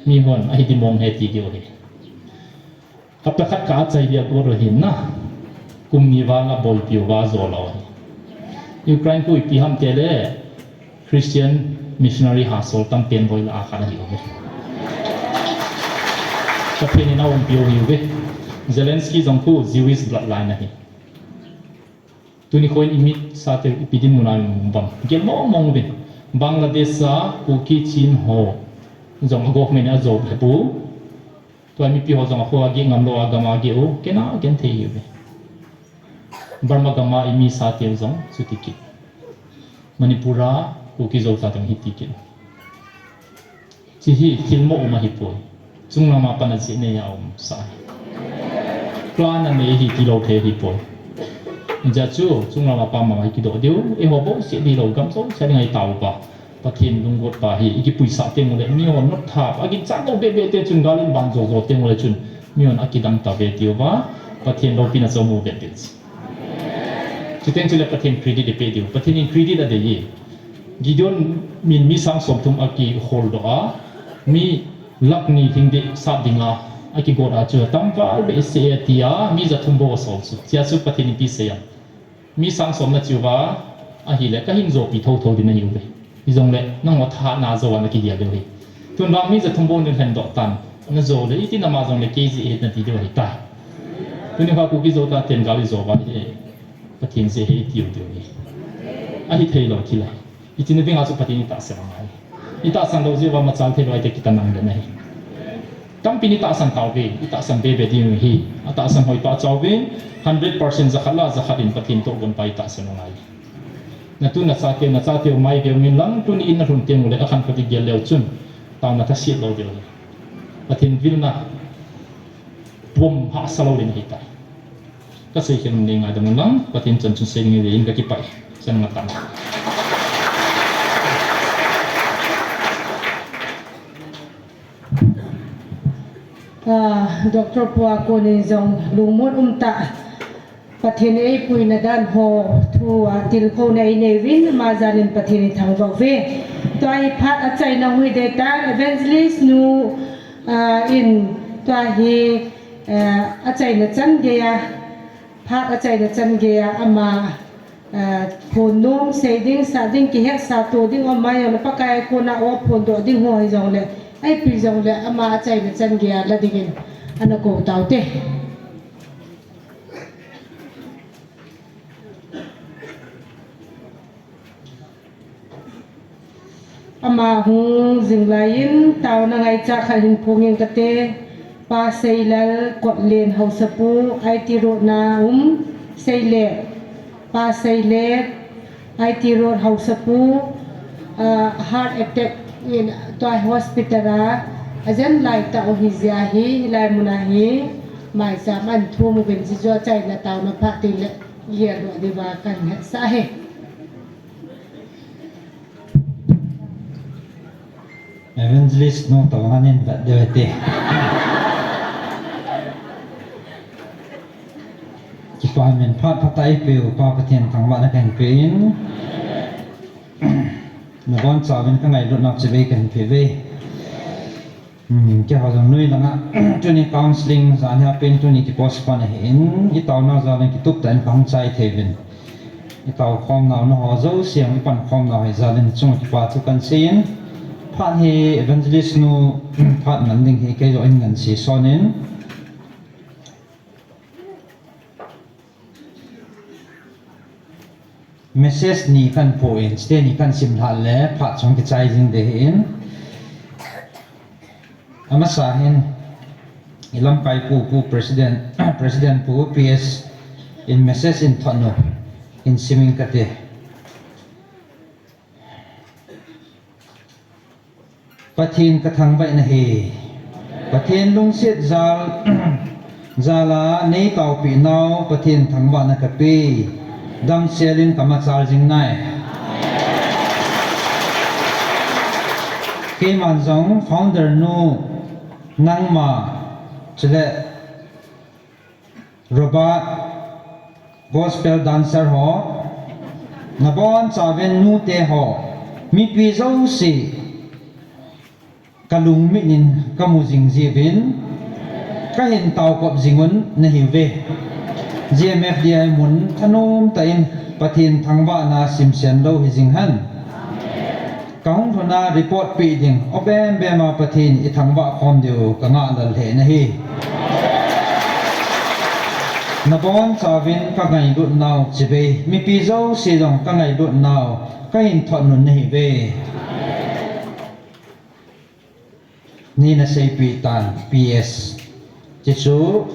Mi hon a hi di mong he ti diu hi. Hapta khat ka achai dia ko ro hin na. Kum ni vang a boipi uva jo lo hi. Ukraine ko ipi ham te le Christian missionary ha sol tam pen boi la a khat ahi uve. Pathen in a umpi u hi uve. Zelensky jong ko Jewish bloodline ahi. Tuni khoin imit sa te ipi din muna um bang. Gel mong mong uvin. Bangladesh a Kuki Chin ho. Jong a government a job he pu. Tua mipi ho jong a kho a geh ngam lou a gam a geh u, kei na gen thei hi uve. Burma gam a imi sa te jong chuti kit. Manipur a Kuki Zo sa te hiti kit. Chi hi thil mo um ahi poi. Chunglam a pan a jeh nei a um sa hi. Plan a nei hi ti lou thei hi poi. Hijeh chu chunglam a pan a hi kidoh diu, eiho bou se di lou gam jouse ding ahi tauva. Pathen lunggot pa hi, i kipuisah teng uleh, mi hon notthap, a ginchat lou behbeh te chun gal in ban jo jo teng uleh chun, mi hon a kidang ta ve tiu va, Pathen loupina chom u behbeh. Chuteng chuleh Pathen credit i pe diu, Pathen in credit a dei e. Gideon min mi sang som thum a kihol doh a, mi lakh ni hing deh sat dinga, a kigot a chu, tam val behseh e tia, mi ja thum bou a sol chu. Chia chu Pathen in ipi sei am. Mi sang som na chiu va, ahileh, ka hin jopi thotho ding ahiu ve. Hijongleh, nangho thahatna jou a na kigel diu ahi. Tun vang mi ja thum bou nei lhen doh tan, na jou leh, iti na ma jongleh, kei jeh ahi na ti diu ahi tai. Tuni kha Kuki Zo te ten gal i jo va hi, Pathen jeh ahi tiu diu ahi. Ahi thei lou thil ahi. Hiche na dinga chu Pathen i tahsan angai. I tahsan lou jeh uva machal thei lou a ite kitan ang den ahi. Tampi in i tahsan tauve, i tahsan bebe ding hi. A tahsan hoi pa chauve, hundred percent jakhat la jakhat in Pathen toh gon pa i tahsan u ngai. Na tu na chate, na chate u mai veu min lang, tuni in na lhun teng uleh, a khan ka ti gel leu chun, taona thaset lou deu. Pathen vilna, pom hahsa lou ding ahi tai. Ka sei khen nei ngaidam un lang, Pathen chan chun sei ding ahi in ka kipah e. Chan nga tan. Ah, Doctor Pu a kon in jong lungmon um tah. Pathen in eipuina dan ho thu a tilkhouna i nei uvin, ama jal in Pathen i thangvah uve. Tua hi phat achaina hui dei ta, Evangelist nu, ah, in tua hi, eh, achaina chan gei a, phat achaina chan gei a, ama, eh, phonnom sei ding, sah ding, kihetsa to ding, ama jong le Pakai a kona o phondoh ding ho hijongle, ipi jongle, ama achaina chan gei a la dingin ana kou taute. Ama hung jing laiyin, taona ngaicha khat hin phong ing kate, Pa Seilal Kotlen Haosapu, I T Road na um, Seile, Pa Seile, I T Road Haosapu, ah, heart attack in tua hospital a, ajen lai tah u hi jeh hi, hilai mun a hi, maicham an thum uvin jeh a chaina taona phat teng le, gel doh diuva kahin hetsah e. Evangelist nu toh ngan in vet diu hite. Kipah in phat phatah eipeu Pa Pathen thangvahna kahin pe in. Nabonchauvin ka ngailutnau chibai kahin pe uve. Hmm, keiho jong noi langa, tuni counseling jan hi apen tuni ki postpone ahin, i taonau jal in kitup tah in kahung chai thei uvin. I taokhomnau nangho jouse jong i pankhomnau hi jal in chunga kipa thu kahin seiyin. Phat hi evangelist nu, phat ngan ding hi kei jong in ngan sei son in. Message ni kahin po in, chuteni kahin simlhah le, phat chun kichai jing ding ahin. Amasa hin, i lamkai pu, pu President, President pu P S in message in thot nu, in sim ing kate. Pathen ka thangvah in ahi. Pathen lungset jal, jal a nei taopeh nau, Pathen thangvahna ka pe. Damsel in ka machal jing nai. Keiman jong founder nu, nangma, chule Robert, gospel dancer ho, nabonchauvin nute ho, mipi jouse, ka lungmit in ka mu jing jiuvin, kahin taokop jing un nahiuve. G M F D I mun thanom tah in Pathen thangvahna simsen lou hijing hen. Kahung lhun a report peh ding, o bem bem a Pathen i thangvah khom diu ka ngah lel lheh in ahi. Nabonchauvin ka ngailut nau chibai, mipi jouse jong ka ngailut nau, kahin thot un nahiuve. Nei na seipeh tan P S. Chuchu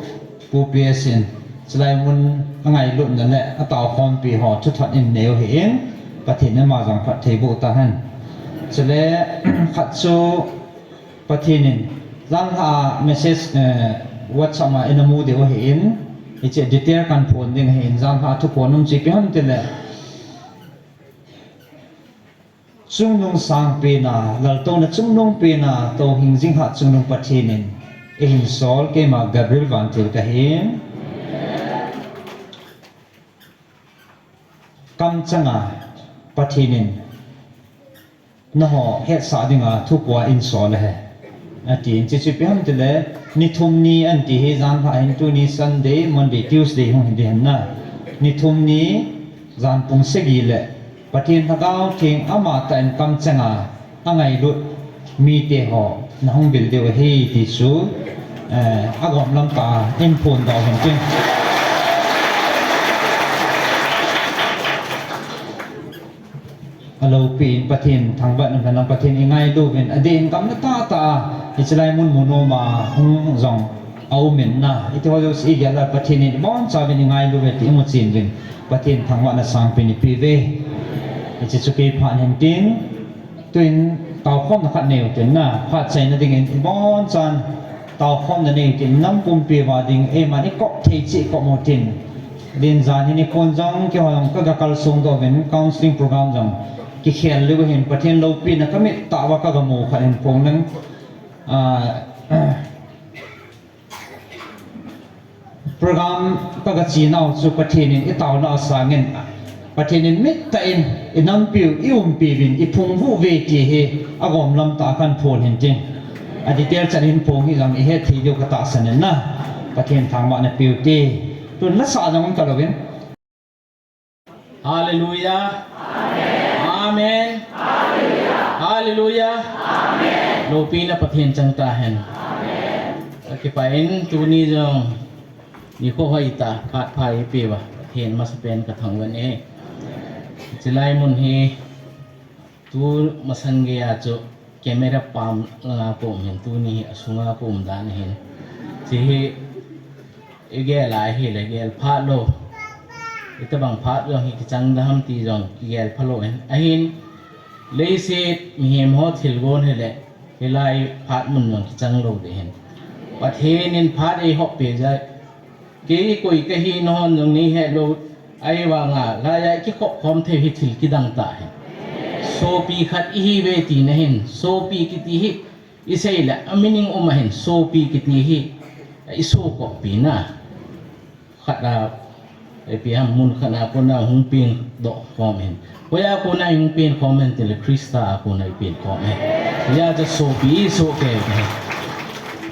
Pu P S in, chulai mun a ngailutna le a taokhompi ho thuthot in neiu ahin, Pathen in ama jong phatthei boh tahen. Chule khat chu Pathen in, janhi a message, eh, WhatsApp a ina mu diu ahin, hiche detail kahin phon ding ahin, janhi a thuphon um chu ipi ham tile, Chungnung sangpen a, laltouna chungnung pen a, Touhingjing Hat Chungnung Pathen in eihin sol, keima Gabriel Vantil kahi. Kamcheng a Pathen in nangho hetsah dinga thu khat eihin sol ahi. Atin, chuche chu ipi ham itile, ni thum ni ahin ti hi, jan lhah hin tuni Sunday, Monday, Tuesday hung hi ding ahin na. Ni thum ni, jan pung sagi le Pathen Lhagao Theng amatah in kamcheng a angailut mite ho nahung vil diu ahi ti chu, eh, agom lam tah a eihin phondoh u ahin tin. Alopi in Pathen thangvah in, Pathen ingailu uvin, adeh in gamna tah tah a, hichelai mun mun um a hung jong aum in na, hiti ho jouse igel a Pathen in ibonchauvin ingailu uve ti imu chen uvin, Pathen thangvahna sangpen ipi uve. Hiche chu kei phat ahin tin, tuin taokhomna khat nei u tin na, phat chaina dingin ibonchan taokhomna nei u tin, nam pumpi uva ding, eiman ikop thei cheh kop u tin. Din jan hi nikho jong, keiho jong kaga kalsong doh uvin, counseling program jong kikhel leu ahin, Pathen loupina kamit tah uva kaga mu khat ahin pong leng. Ah, program kaga chenau chu Pathen in itaona asangin, Pathen in mittah in inampiu, iumpiuvin, iphungvuh uve ti hi agom lam tah a kahin phon ahin tin. A detail chan hin phong hih jong ihet thei diu katahsan in na. Pathen thangvahna peu hite. Tun lasa jong um talouvin. Hallelujah. Amen. Hallelujah. Loupina Pathen chang tahen. Kakipah in tuni jong nikho hoitah phat pha eipeuva Pathen masapen kathangvah e. Hichelai mun hi tu masang geiya chu camera pam langa kaum ahin, tuni hi asunga kaum dan ahin. Hiche hi igel a ahile gel phat lou. Itobang phat jong hi kichang ding ham ti jong kigel phalou ahin. Ahin, leiset mihem ho thilgon hile, hilai phat mun jong kichang lou ding ahin. Pathen in phat eihop peh jeh a, kei koi kahi nahon jong neihet lou, ahivanga laiya ikikhop khom thei hi thil kidang tah ahi. Sopi khat ihiuve tina ahin, sopi kiti hi isei le a meaning um ahin, sopi kiti hi isopi pi na. Khat a, ipi ham, mun khat a kona hung peng doh khom ahin. Hoiya kona hung peng khom ahin tile Christa a kona ipeng khom ahi. Hijeh chun sopi isopi kei ahi.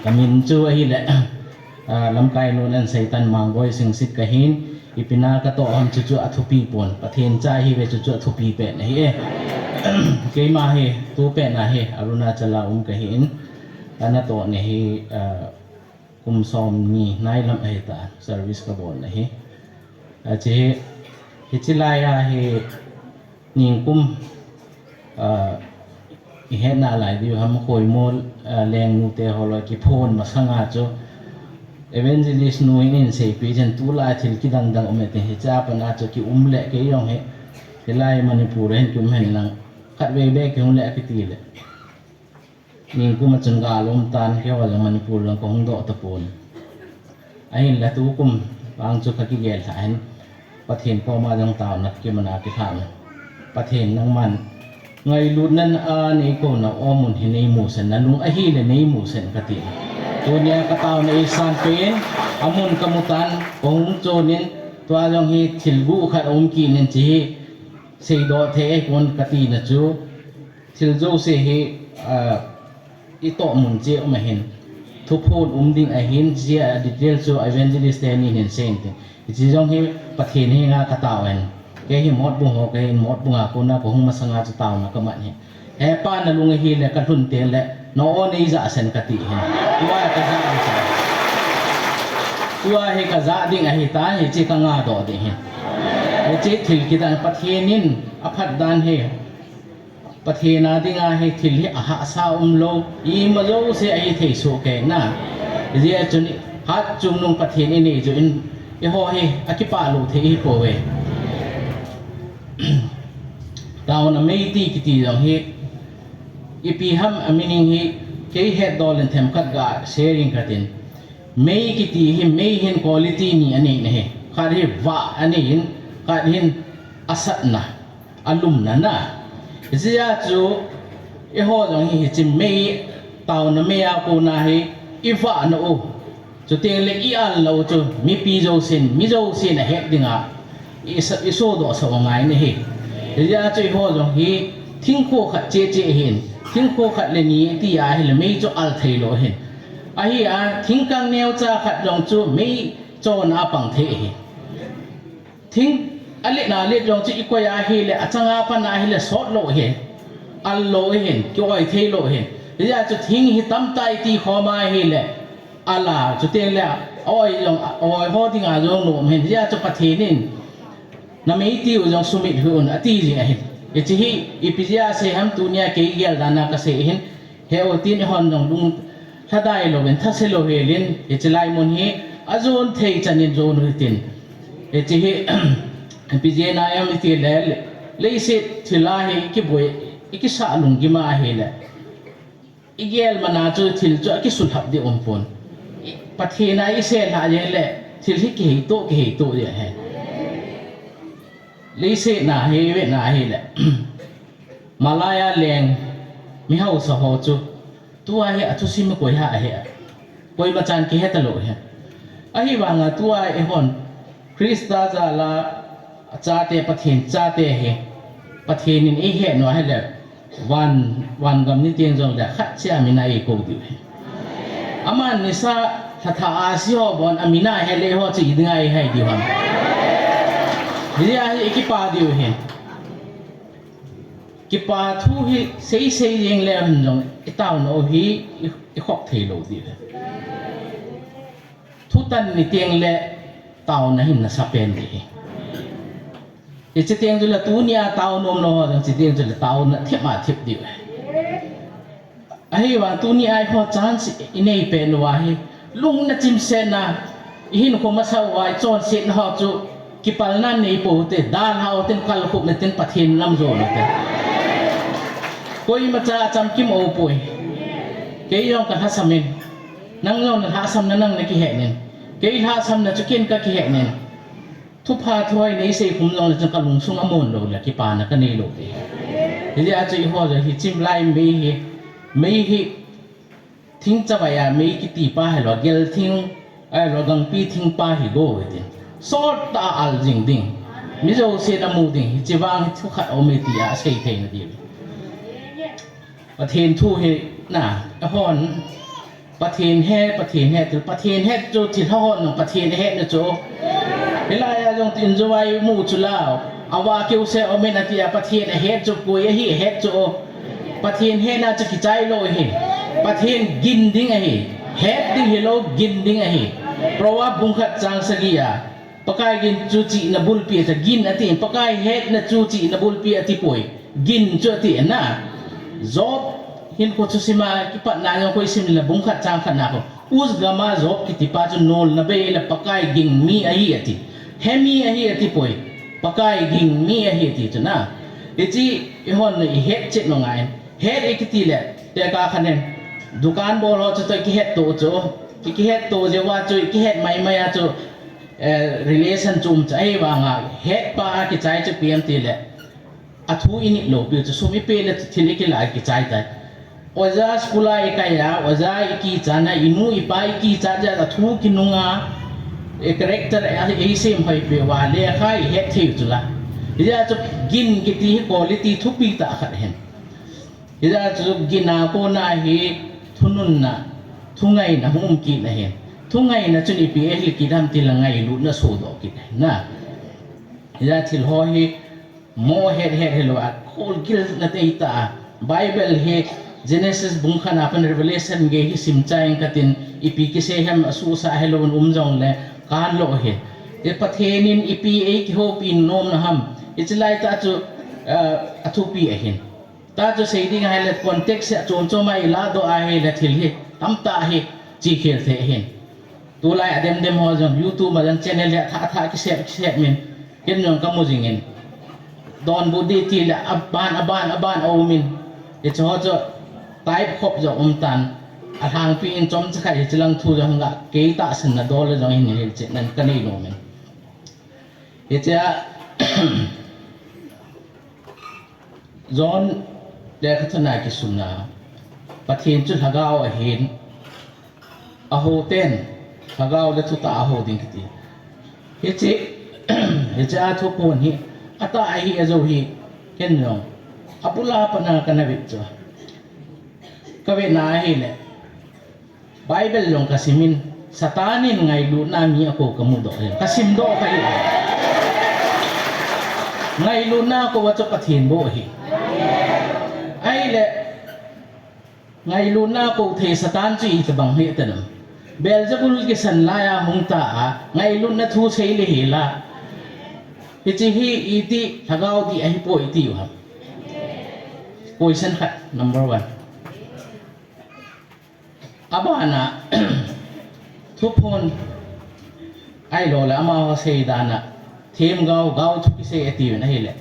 Kamin chu ahile, ah, lamkai nun an Seitan Manggoi Singsit kahin, ipi na katoh ham chuchu athupi pon. Pathen cha ihiuve chuchu athupi pen ahi e. Keima hi, tu pen a hi, Arunachal a um kahin, kanatoh na hi, ah, kum somni nailam ahitan, service kabol na hi. Hiche hi, hichelai a hi, ningkum, ah, ihet nalai diu ham, Khoimo, ah, lengnu te ho loi kiphon masanga chu Evangelist nu in eiseipeh chun tulai thil kidang dang um e ti, hiche a pat a chu kium le kei jong hi, hilai Manipur a hin kium hen lang, khatvei beh kihung le kiti le. Ningkum a chun gal um tan, keiho jong Manipur lang kahung doh tapon. Ahinla tukum vang chu kakigel lhah in, Pathen koma jong taona kimana kilhan. Pathen nangman ngailutna a neikona o mun hi neimusen, nalung ahile neimusen kati. Tunia kataona eisan pen, amun kamu tan, kahung chon in, tua jong hi thil guh khat aum kit in hiche hi seidoh thei ahipon katina chu, thil jouse hi, ah, itoh mun cheh um ahin. Thuphon um ding ahin, hiche a detail chu evangelist teni hin seiyin tin. Hiche jong hi Pathen henga katao ahin. Kei hi Motbung ho kahin, Motbung a kona kahung masanga chu taona kaman ahi. He Pa, nalung ahile kalhun teng le, na o neijah sen kati ahin. Tua kajah ahi. Tua hi kajah ding ahitan, hiche kangadoh ding ahi. Hiche thil kidang Pathen in aphat dan hi. Pathen a dinga hi thil hi ahahsa umlou, ima jouse ahithei soh kei na. Hijeh chun Hat Chungnung Pathen inei joh in, eiho hi akipah lou thei ahipouve. Taona meiti kiti jong hi, ipi ham a meaning hi, kei hetdol in themkhat ga sharing katin. Mei kiti hi, mei hin quality ni anei na hi. Khat hi vah anei in, khat hin asatna, alumna na. Hijeh a chu eiho jong hi hiche mei, taona mei a kona hi ivahna u, chuteng le i-alna u chu mipi jousen, mi jousen ahet dinga i, isodoh sah u angai ahi. Hijeh a chu eiho jong hi thingkho khat cheh cheh ahin, thingkho khat le ni tia ahile mei chu al theilou ahin. Ahi a, thingkang neocha khat jong chu mei chona a pang thei ahi. Thing alet na let jong chu ikoi ahile, achanga pan ahile sot lou ahi, al lou ahin, ki-oi thei lou ahin. Hijeh a chu thing hi tamtah iti khom ahile, al a, chuteng le, oi jong, oi ho dinga jong nom ahin. Hijeh a chu Pathen in, namei tiu jong sumit hih un ati jing ahin. Hiche hi ipi jeh a sei ham tunia kei gel dan a kasei ahin. He u tin eihon jong lung lhadai louvin, thase louhel in, hiche lai mun hi ajon thei chan in jon u hitin. Hiche hi ipi jeh a ham itile, leiset thil a hi ikiboi, ikisah lunggim ahile, igel man a chu thil chu akisulhap ding umpon. Pathen a iselhah jeng le thil hi kiheitoh, kiheitoh ding ahi. Leiset na hi ivet na ahile, malai a leng mi hausa ho chu tua hi athusim koi ham ahi, koimachan kihe talou ahi. Ahivanga tua eihon Christa jal a achate, Pathen chate hi Pathen in eihet u ahile, van, van gam ni teng jongle khat cheh a min a eikou diu ahi. Aman nisa lhathah a asi ho bon a min a het le eiho chu idinga eihai diu ham? Hijeh a hi ikipa diu ahi. Kipa thu hi seisei jeng leu hen jong itaona u hi i, ikhop theilou diu ahi. Thutan ni teng le taona hin nasa pen ding ahi. Hiche teng chule tunia tao nom lou ho jong, hiche teng chule taona thep a thep diu ahi. Ahivang tunia eiho chance inei pen uva hi, lungna chimsetna, ihinkho masa uva ichonsetna ho chu kipalna nei pou hite, dalha u hitin, kalkhup u hitin, Pathen lam jon u hite. Koimacha achamkim aum poi. Kei jong kalhasam in, nang jong nalhahsamna nang nakihet in, kei lhahsamna chu ken kakihet in. Thupha thuhoi neisei khum jongle chun kalungsung amon lou le kipana kanei lou te. Hijeh a chu eiho jong hiche lai mei hi, mei hi thing chavai a mei kiti pa hilou, gel thing, ahilou gangpi thing pa hi go hitin, sot tah a al jing ding, mi jousen amu ding, hiche vang hi thu khat aum e tia asei theina diu. Pathen thu hi na, ahon, Pathen he, Pathen he, thil Pathen het chu thilha hon jong Pathen ahetna chu. Hilai a jong tin jovai mu chu la, ava keuse aumin atia, Pathen ahet chu koi ahi ahet chu. Pathen hetna chu kichai lou ahi. Pathen gin ding ahi. Het ding hilou, gin ding ahi. Proverb bung khat chang sagi a, Pakai gin chu chihna bulpi ati, gin ati, Pakai hetna chu chihna bulpi atipoi. Gin chu ati na. Job hinkho chu sima kipatna jong koi sim le bung khat chang khat na kho. Uz gama Job kitipa chu nolna bei le Pakai ging mi ahi ati. Hemi ahi atipoi. Pakai ging mi ahi ati chu na. Hiche eihon ihet chet u ngai. Het ikiti le, tekah khat in dukan bol ho chu toh kihet to chu. Kihet to jeh uva chu kihet mai mai a chu, eh, relation chu um chu, ahivanga hetpa a kichai chu ipi ham tile, athu init lou piu chu, sum ipe le thil ikilah a kichai tai. Oja school a ikai a, oja ikichat na, inu ipa ikichat jeh a thu kinunga, eh, character a eisem hoi peh uva lekha ihet thei u chu la. Hijeh a chu gin kiti hi quality thupi tah khat ahin. Hijeh a chu gin a kona hi thununna, thungaina hung um kit ahin. Thungaina chun ipi ahil kit ham tile ngailutna sodoh kit ahi na. Hijeh a thil ho hi mo het het hilou a, kholgilna neitah a, Bible hi Genesis bung khat a pat Revelation gei hi simchai inge katin, ipi kisei ham asuhsah hilou in um jongle kan lou ahi. Pathen in ipi eikihoupi nomna ham, hiche laitah chu, ah, athupi ahin. Tah chu sei ding ahile context hi achom chom a ilahdoh ahile thil hi tamtah hi chekhel thei ahin. Tulai a demdem ho jong YouTube a jong channel hi athah athah kisem kisem in, ken jong kamu jingin. Donbut ding tile aban aban aban aumin. Hiche ho chu type khop jong umtan. Alhangpi in chomcha khat hiche lang thu jong hung ga, kei tahsanna dol le jong hin hilchetnan kanei nomin. Hichea John lekhathot a kisuna, Pathen chu lhagao ahin, ahou ten lhagao le thutah a ahou ding kiti. Hiche, hiche a thuphon hi, atah ahi ajou hi, ken jong abul a pat a kana vet chu. Ka vetna ahile, Bible jong ka simin, Satan in ngailutna mi akou ka mudoh ahi. Ka simdoh kha ahi. Ngailutna kou a chu Pathen bou ahi. Ahile, ngailutna kou thei Satan chu itobang hi ati nam. Beelzebul kisan lai a hung ta a, ngailutna thu sei le hela. Hiche hi iti, lhagao dih ahipoi iti u ham. Question khat, number one. Abana, thuphon, ahilou le, amaho seidan a, themgao, gao thu kisei atiuvin ahile.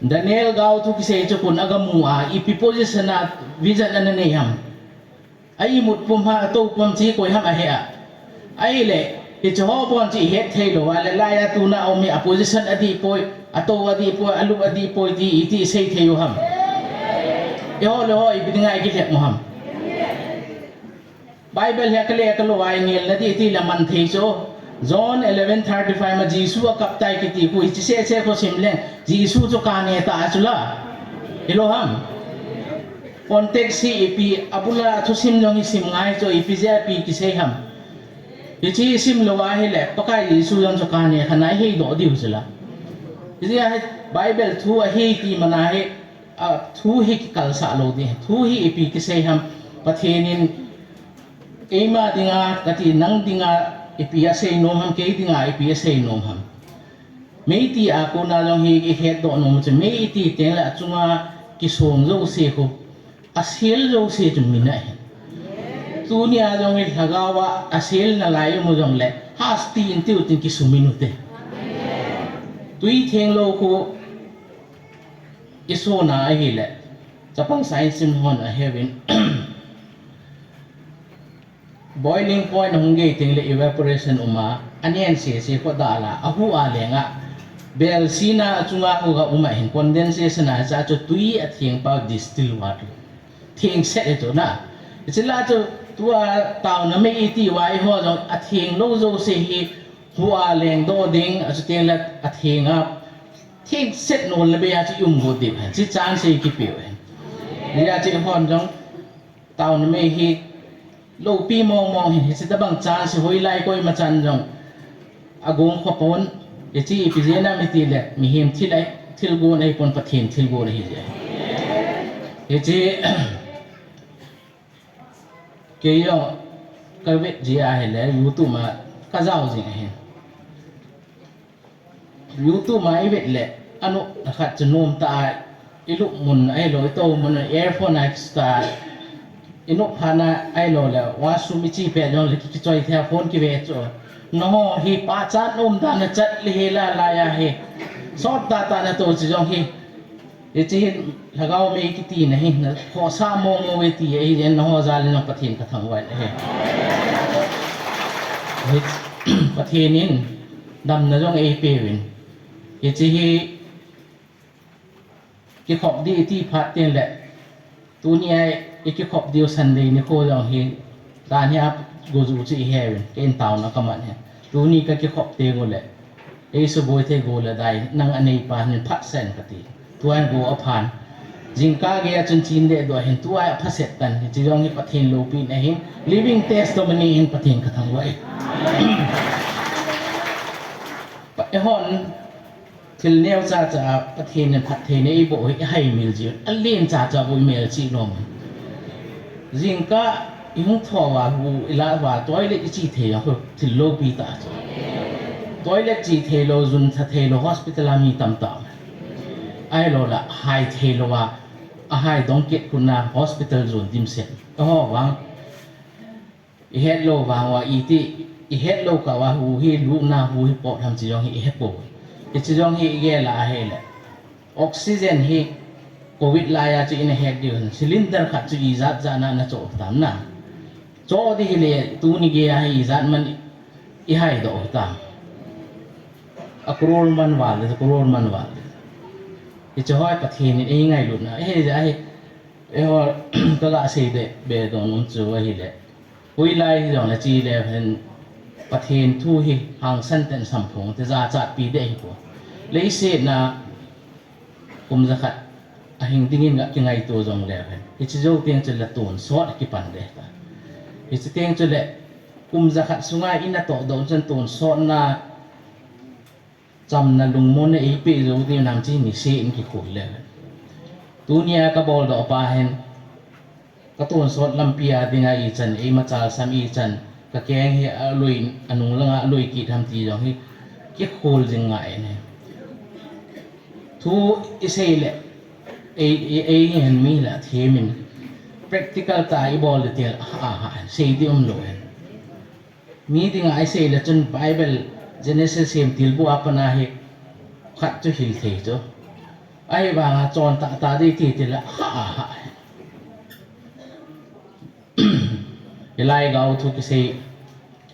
Daniel gao thu kisei chu koin aga mu a, ipi position a, vision ana nei ham. A imut pum ham, atou pum ham chu koi ham ahe a. Ahile, hiche ho bon chu ihet thei lou a le, laiya tuna um hi a position adih poi, atou adih poi, alup adih poi ti, iti isei thei u ham. Eiho le ho, ipi dinga ikilhep u ham. Bible hi akile kalou a inel na dih ti le man thei chu. John eleven thirty-five ma Jesu akap tai kiti khu, hiche sese khu sim leng, Jesu chu kane ta a chu la. Hilou ham. Context hi ipi, abul a thusim jong hi sim ngai chu, ipi jeh a ipi kisei ham. Hiche hi sim lou ahile, Pakai Jesu jong chu kane kha nai hi doh diu chu la. Hiche a hi Bible thu ahi ti man a hi, a, thu hi kikalsah lou ding. Thu hi ipi kisei ham, Pathen in keima dinga, kati nang dinga, ipi asei nom ham, kei dinga, ipi asei nom ham. Meiti a kona jong hi ihet doh nom chu, mei iti teng le achunga kisong jouse khu, asel jouse chu min ahi. Tunia jong hi lhagao a asel nalai um u jong le, hasti in tiu tin kisum in u te. Tui theng lou khu, isona ahile, chapang science in hon aheuvin. Boiling point ahung gei teng le evaporation um a, anen sese khu dal a, ahu a leng a, bel sina achunga khu ga um a hin condensation a cha chu tui atheng pau distilled water. Theng set e chu na. Hiche la chu tua taona mei iti uva eiho jong atheng lou jouse hi hu a leng doh ding, achu teng le atheng a theng set nol le bei a chu i um got diu hen. Hiche chance hi kipeu hen. Hijeh a chu eihon jong taona mei hi loupi mong mong hin, hiche tabang chance hi hoilai koima chan jong agong kho pon. Hiche ipi jeh ham iti le, mihem thil ahi, thilgon ahi pon, Pathen thilgon ahi jeh. Hiche kei jong ka vet jeh ahile, YouTube a ka jao jing ahin. YouTube a i vet le, anop khat chu nom tah a, i lup mun ahilou, i tou mun, earphone a kista, i nop phat na ahilou le, washroom i che pet jong le, ki, kichoi thei a phone kive chu. Nangho hi pachat nom dan a chat le hi la lai a hi. Sot tah tah na tou chu jong hi. Hiche hin lhagao mei kiti na hi, na khohsah mong mong ve ti ahi, jen nangho jal in jong Pathen ka thangvah in ahi. Hi, Pathen in damna jong eipeuvin. Hiche hi kikhop ding iti phat teng le, tuni a i kikhop diu Sunday nikho jong hi, dan hi a go ju chu i heuvin, kei in taona ka man hi. Tuni ka kikhop teng u le, ei suboi thei go le dai, nang aneipa hin phatsah in kati. Tua hin go aphan. Jingkah gei a chun chin deh doh hin, tua hi aphaset tan, hiche jong hi Pathen loupina ahin, living testimony hin Pathen ka thangvah e. Pa, eihon, thil neocha cha a Pathen in phattheina eiboh hi i haimil jiu, alen cha cha bou i melchih nom. Jingkah i hung thou uva, hu i lah uva, toilet i che thei a, thil loupi tah chu. Toilet che thei lou, jun tha thei lou, hospital a mi tamtah. Ahilou le, hai thei lou a, ahai dong kit khun a, hospital jon dimset. Eiho vang, i het lou vang uva iti, i het lou kah uva hu hi lutna hu hi pot ham chu jong hi i he poi. Hiche jong hi i gel a ahile, oxygen hi covid lai a chu i na het diu hin, cylinder khat chu ijat jat na na choh tam na. Choh ding hile tuni gei a hi ijat man i hai doh tam. A crore man val, crore man val. Hiche ho hi Pathen in eingailutna ahi, ahi. Eiho, kaga sei deh be nom chu ahile, hoilai hijongle chele hen, Pathen thu hi hangsan tah in samphong te jachatpi deh ahipoi. Leiset a kum jakhat ahing dingin ga kingaito jongleu hen, hiche jou teng chule tonsot akipan deh ta. Hiche teng chule kum jakhat sunga inatoh doh chun tonsotna, chamna, lungmonna eipeh jou ding ham ti niseh in kikhol leu hen. Tunia kabol doh pa hin, katonsot lampi a dinga ichan eimachal sam, ichan kakeng hi alui, anung langa alui kit ham ti jong hi kikhol jing ngai in ahi. Thu isei le, ei, ei, eihin mi la themin, practical tah a ibol le teng le, aha, aha, sei ding umlou hen. Mi dinga isei le chun Bible, Genesis, Semtilbu a pat a hi khat chu hil thei chu. Ahivanga chon tahtah ding ti, ti le, aha, aha. Hilai gaothu kisei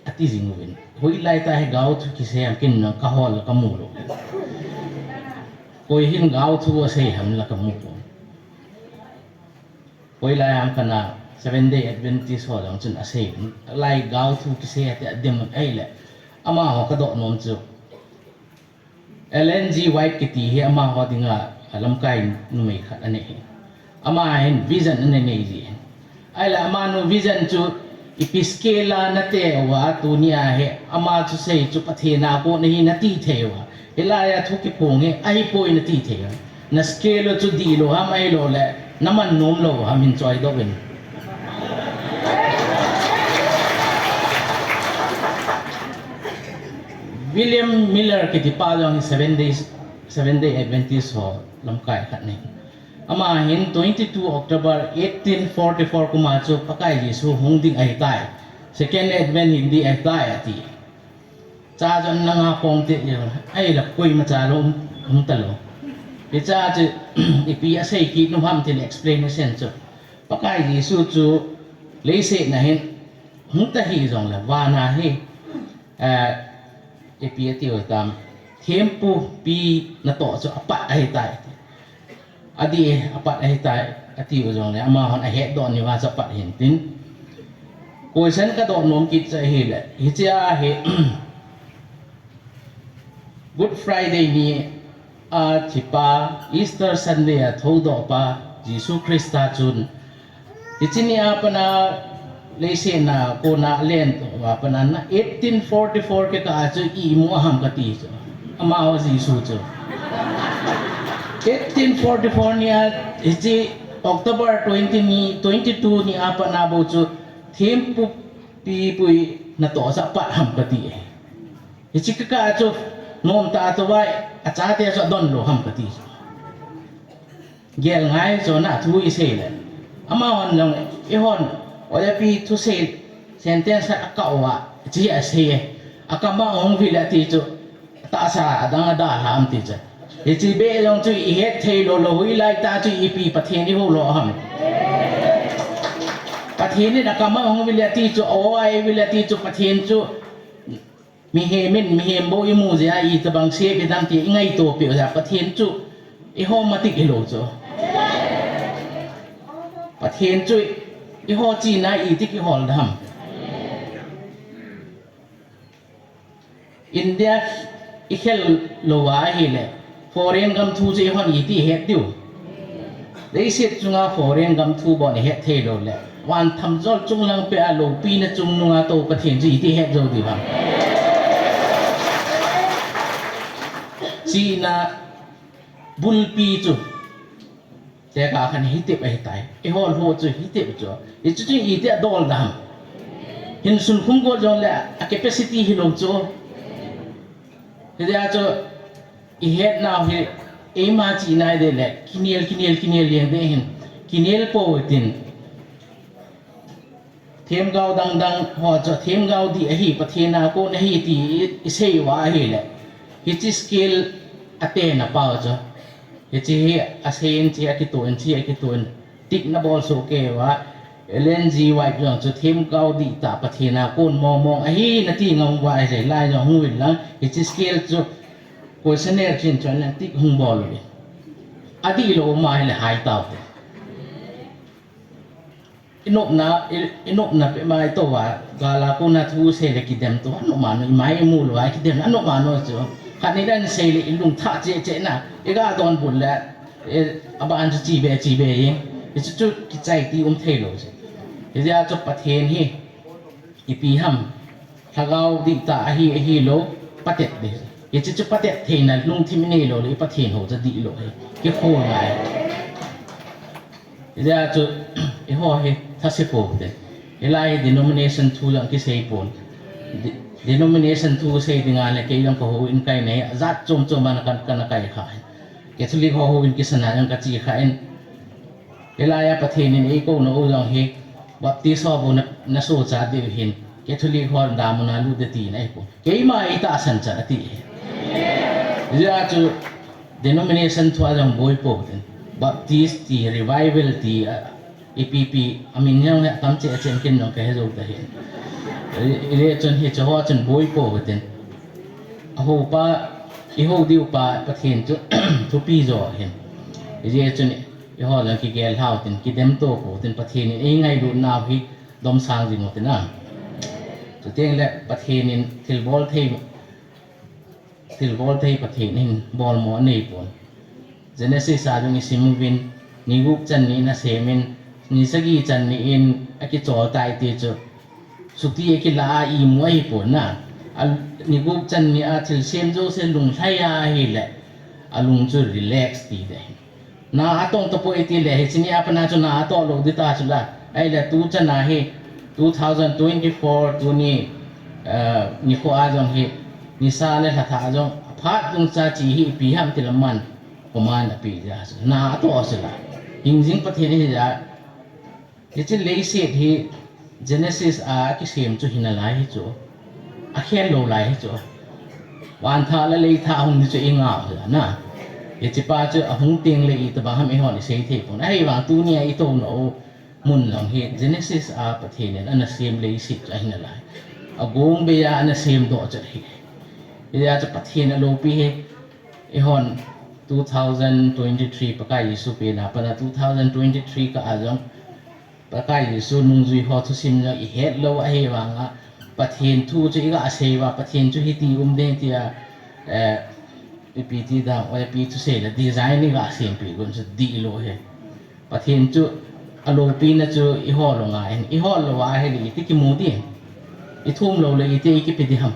ati jing uvin. Hoilai tah hi gaothu kisei ham, ken jong kahol le kamu lou. Koi hin gaothu asei ham la kamu pon. Hoilai ham kana Seventh Day Adventist ho jong chun asei uvin. Lai gaothu kisei ati adim ahile, amaho kadoh nom chu, Ellen G. White kiti hi amaho dinga alamkai numei khat anei hi. Ama hin vision anei nei ji hin. Ahile amanu vision chu ipi scale a nate uva tunia hi ama thusei chu Pathen a kon ahi nati thei uva, hilai a thu kiphong hi ahipoi nati thei uva. Na scale u chu dihlou ham ahilouleh naman nomlou ham hin choidoh in. William Miller kiti pa jong hi Seventh Day, Seventh Day Adventist ho lamkai khat ahi. Ama hin twenty two October eighteen forty four kum a chu Pakai Jesu hung ding ahitai, Second Advent hin ding ahitai ati. Cha chu ana nga pong te, ahile koimacha lou um talou. Hicha chu ipi asei kit u ham ti le explanation chu, Pakai Jesu chu leiset a hin hung ta hijongle van a hi, ipi atiu tam, thempupi natoh chu apat ahitai, adih e, apat ahitai atiu jongle amahon ahetdoh uva chu apat hintin. Question kadoh nom kit chu ahile, hichea hi Good Friday ni a thipa, Easter Sunday a thoudohpa Jesu Christa chun hiche ni a pat a leiset a kona alen uva pat a eighteen forty four kikah a chu imu ham kati chu, amaho Jesu chu. Eighteen forty four ni a, hiche October twenty ni, twenty two ni a pat a bou chu thempupi pui natoh chu apat ham kati e. Hiche kikah a chu nomtah a tou vai, achate chu adonlou ham kati chu. Gel ngai chu na thu isei le, amahon jong eihon, oipi thusei sentence khat akah uva, hiche asei e, akam a hung vile ati chu, tahsa adang adalha am ti chu. Hiche beh jong chu ihet thei lou lou, hoilai tah chu ipi Pathen ihou lou ham. Pathen in akam a hung vile ati chu, o, ai vile ati chu, Pathen chu mihem in mihem bou imu jeh a itobang sep hitam ti ingaito peh jeh a Pathen chu ihou matik hilou chu. Pathen chu ihou china iti kihol dam. India ikhel louva ahile, foreign gam thu chu ihon iti het diu. Leiset chunga foreign gam thu bon ihet thei lou le, van thamjol chunglang peh a loupina chungnunga tou Pathen chu iti het jou diu ham. China bulpi chu tekah khan hitep ahitai. Ihol ho chu hitep chu. Hichu chu iti adol dam. Hin sunkhum got jongle a capacity hilou chu. Hijeh a chu ihetnau hi eima chihna ding le kinel, kinel, kinel jeng ding hin. Kinel pou tin. Themgao dangdang ho chu themgao dih ahi, Pathen a kon ahi ti isei uva ahile, hiche scale a tena pau chu, hiche hi asei in, hiche akitoh in, hiche akitoh in, tick nabol soh kei uva, Ellen G. White jong chu themgao dihtah Pathen a kon mongmong ahi nati ngam uva ahile, lai jong hung uvin lang, hiche scale chu questionnaire chin chun tick hung bol uvin. Adihlou ma hile hai taute. Inopna, i, inopna pe mai to va, gala kona thu sei le kidem to, anop ma no, imai imu lou a kidem, anop ma no chu. Khat ni dan sei le ilung tha che che na, iga donbut le, e, aban chu chibe, chibe ye. Hichu chu kichai ti um thei lou chu. Hijeh a chu Pathen hi, ipi ham, lhagao dihtah ahi, ahilou, patet ding. Hichu chu patet theina lungthim inei lou le, i Pathen ho chu dihlou hi. Kikhol ngai. Hijeh a chu, eiho hi thase pou te. Hilai hi denomination thu jong kisei pon. De-, denomination thu sei dinga le kei jong ka houin kai nei, ajat chom chom a na kan, kana kai kha. Catholic ho houin kisan a jong kache kha in. Hilai a Pathen in eikou nau jong hi, Baptist ho bou na, na sohcha diu hin, Catholic ho damun a lut ding tina ahi pou. Keima eitahsan chan ati hi. Hijeh a chu, denomination thu a jong boi pou tin. Baptist ti, Revival ti, a, ipi pi, amin jong hi atam che a chen ken jong kahe jou ta hi. I, i le chun hiche ho chun boi pou tin. Ahou pa, ihou diu pa, Pathen chu, thupi jo hin. Hijeh chun, eiho jong kigel lhau tin, kidem to pou tin, Pathen in eingailut nau hi, domsang jing u tin a. Chuteng le, Pathen in thilbol thei, thilbol thei Pathen in bolmo anei pon. Genesis a jong isim uvin, ni gup chan ni in asem in, ni sagi chan ni in akichol tai ti chu, chuti akila a imu ahi pon a. A, ni gup chan ni a thilsem jouse lunglhai a ahile, alung chu relax ti ding. Na atong tapoi ti le, hiche ni a pat a chu na atoh lou ding ta chu la. Ahile tu chan a hi, two thousand twenty-four tuni, eh, nikho a jong hi, nisa le lhathah jong, aphat dungcha che hi ipi ham ti le aman, command apeh jeh a chu. Na atoh chu la. Hingjing Pathen ahi jeh a, hiche leiset hi Genesis a akisem chu hinalai hi chu. Akhel lou lai hi chu. Vanthah le leithah hung ding chu ingah u hi na. Hiche pa chu ahung teng le itobang ham eihon isei thei pon. Ahivang tunia itou nau mun jong hi Genesis a Pathen in ana sem leiset chu ahinalai. Agong bei a ana semdoh chu ahi. Hijeh a chu Pathen aloupi hi eihon two thousand twenty-three Pakai Jesu pen a pat a two thousand twenty-three kah a jong Pakai Jesu nungjui ho thusim jong ihet lou ahivang a, Pathen thu chu iga sei uva, Pathen chu hiti um ding tia, eh, ipi ti dam, ipi thusei le design iga sempeh gon chu dihlou hi. Pathen chu aloupina chu ihol u ngai hin, ihol lou ahile iti kimu ding, ithum lou le iti kipe ding ham.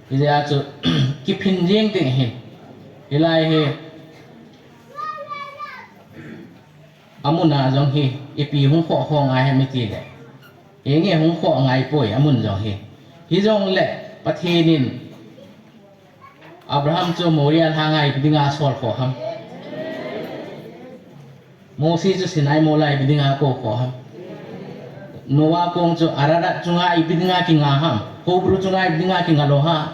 Hijeh a chu kiphin jeng ding ahin. Hilai hi amun a jong hi, ipi hung khoh khoh ngai ham itile, enge hung khoh ngai poi amun jong hi. Hijongle Pathen in Abraham chu Moria lhang a ipi dinga asol khoh ham? Mosi chu Sinai mol a ipi dinga akou khoh ham? Noah kong chu Ararat chunga ipi dinga kinga ham? Kobru chunga ipi dinga kinga lou ham?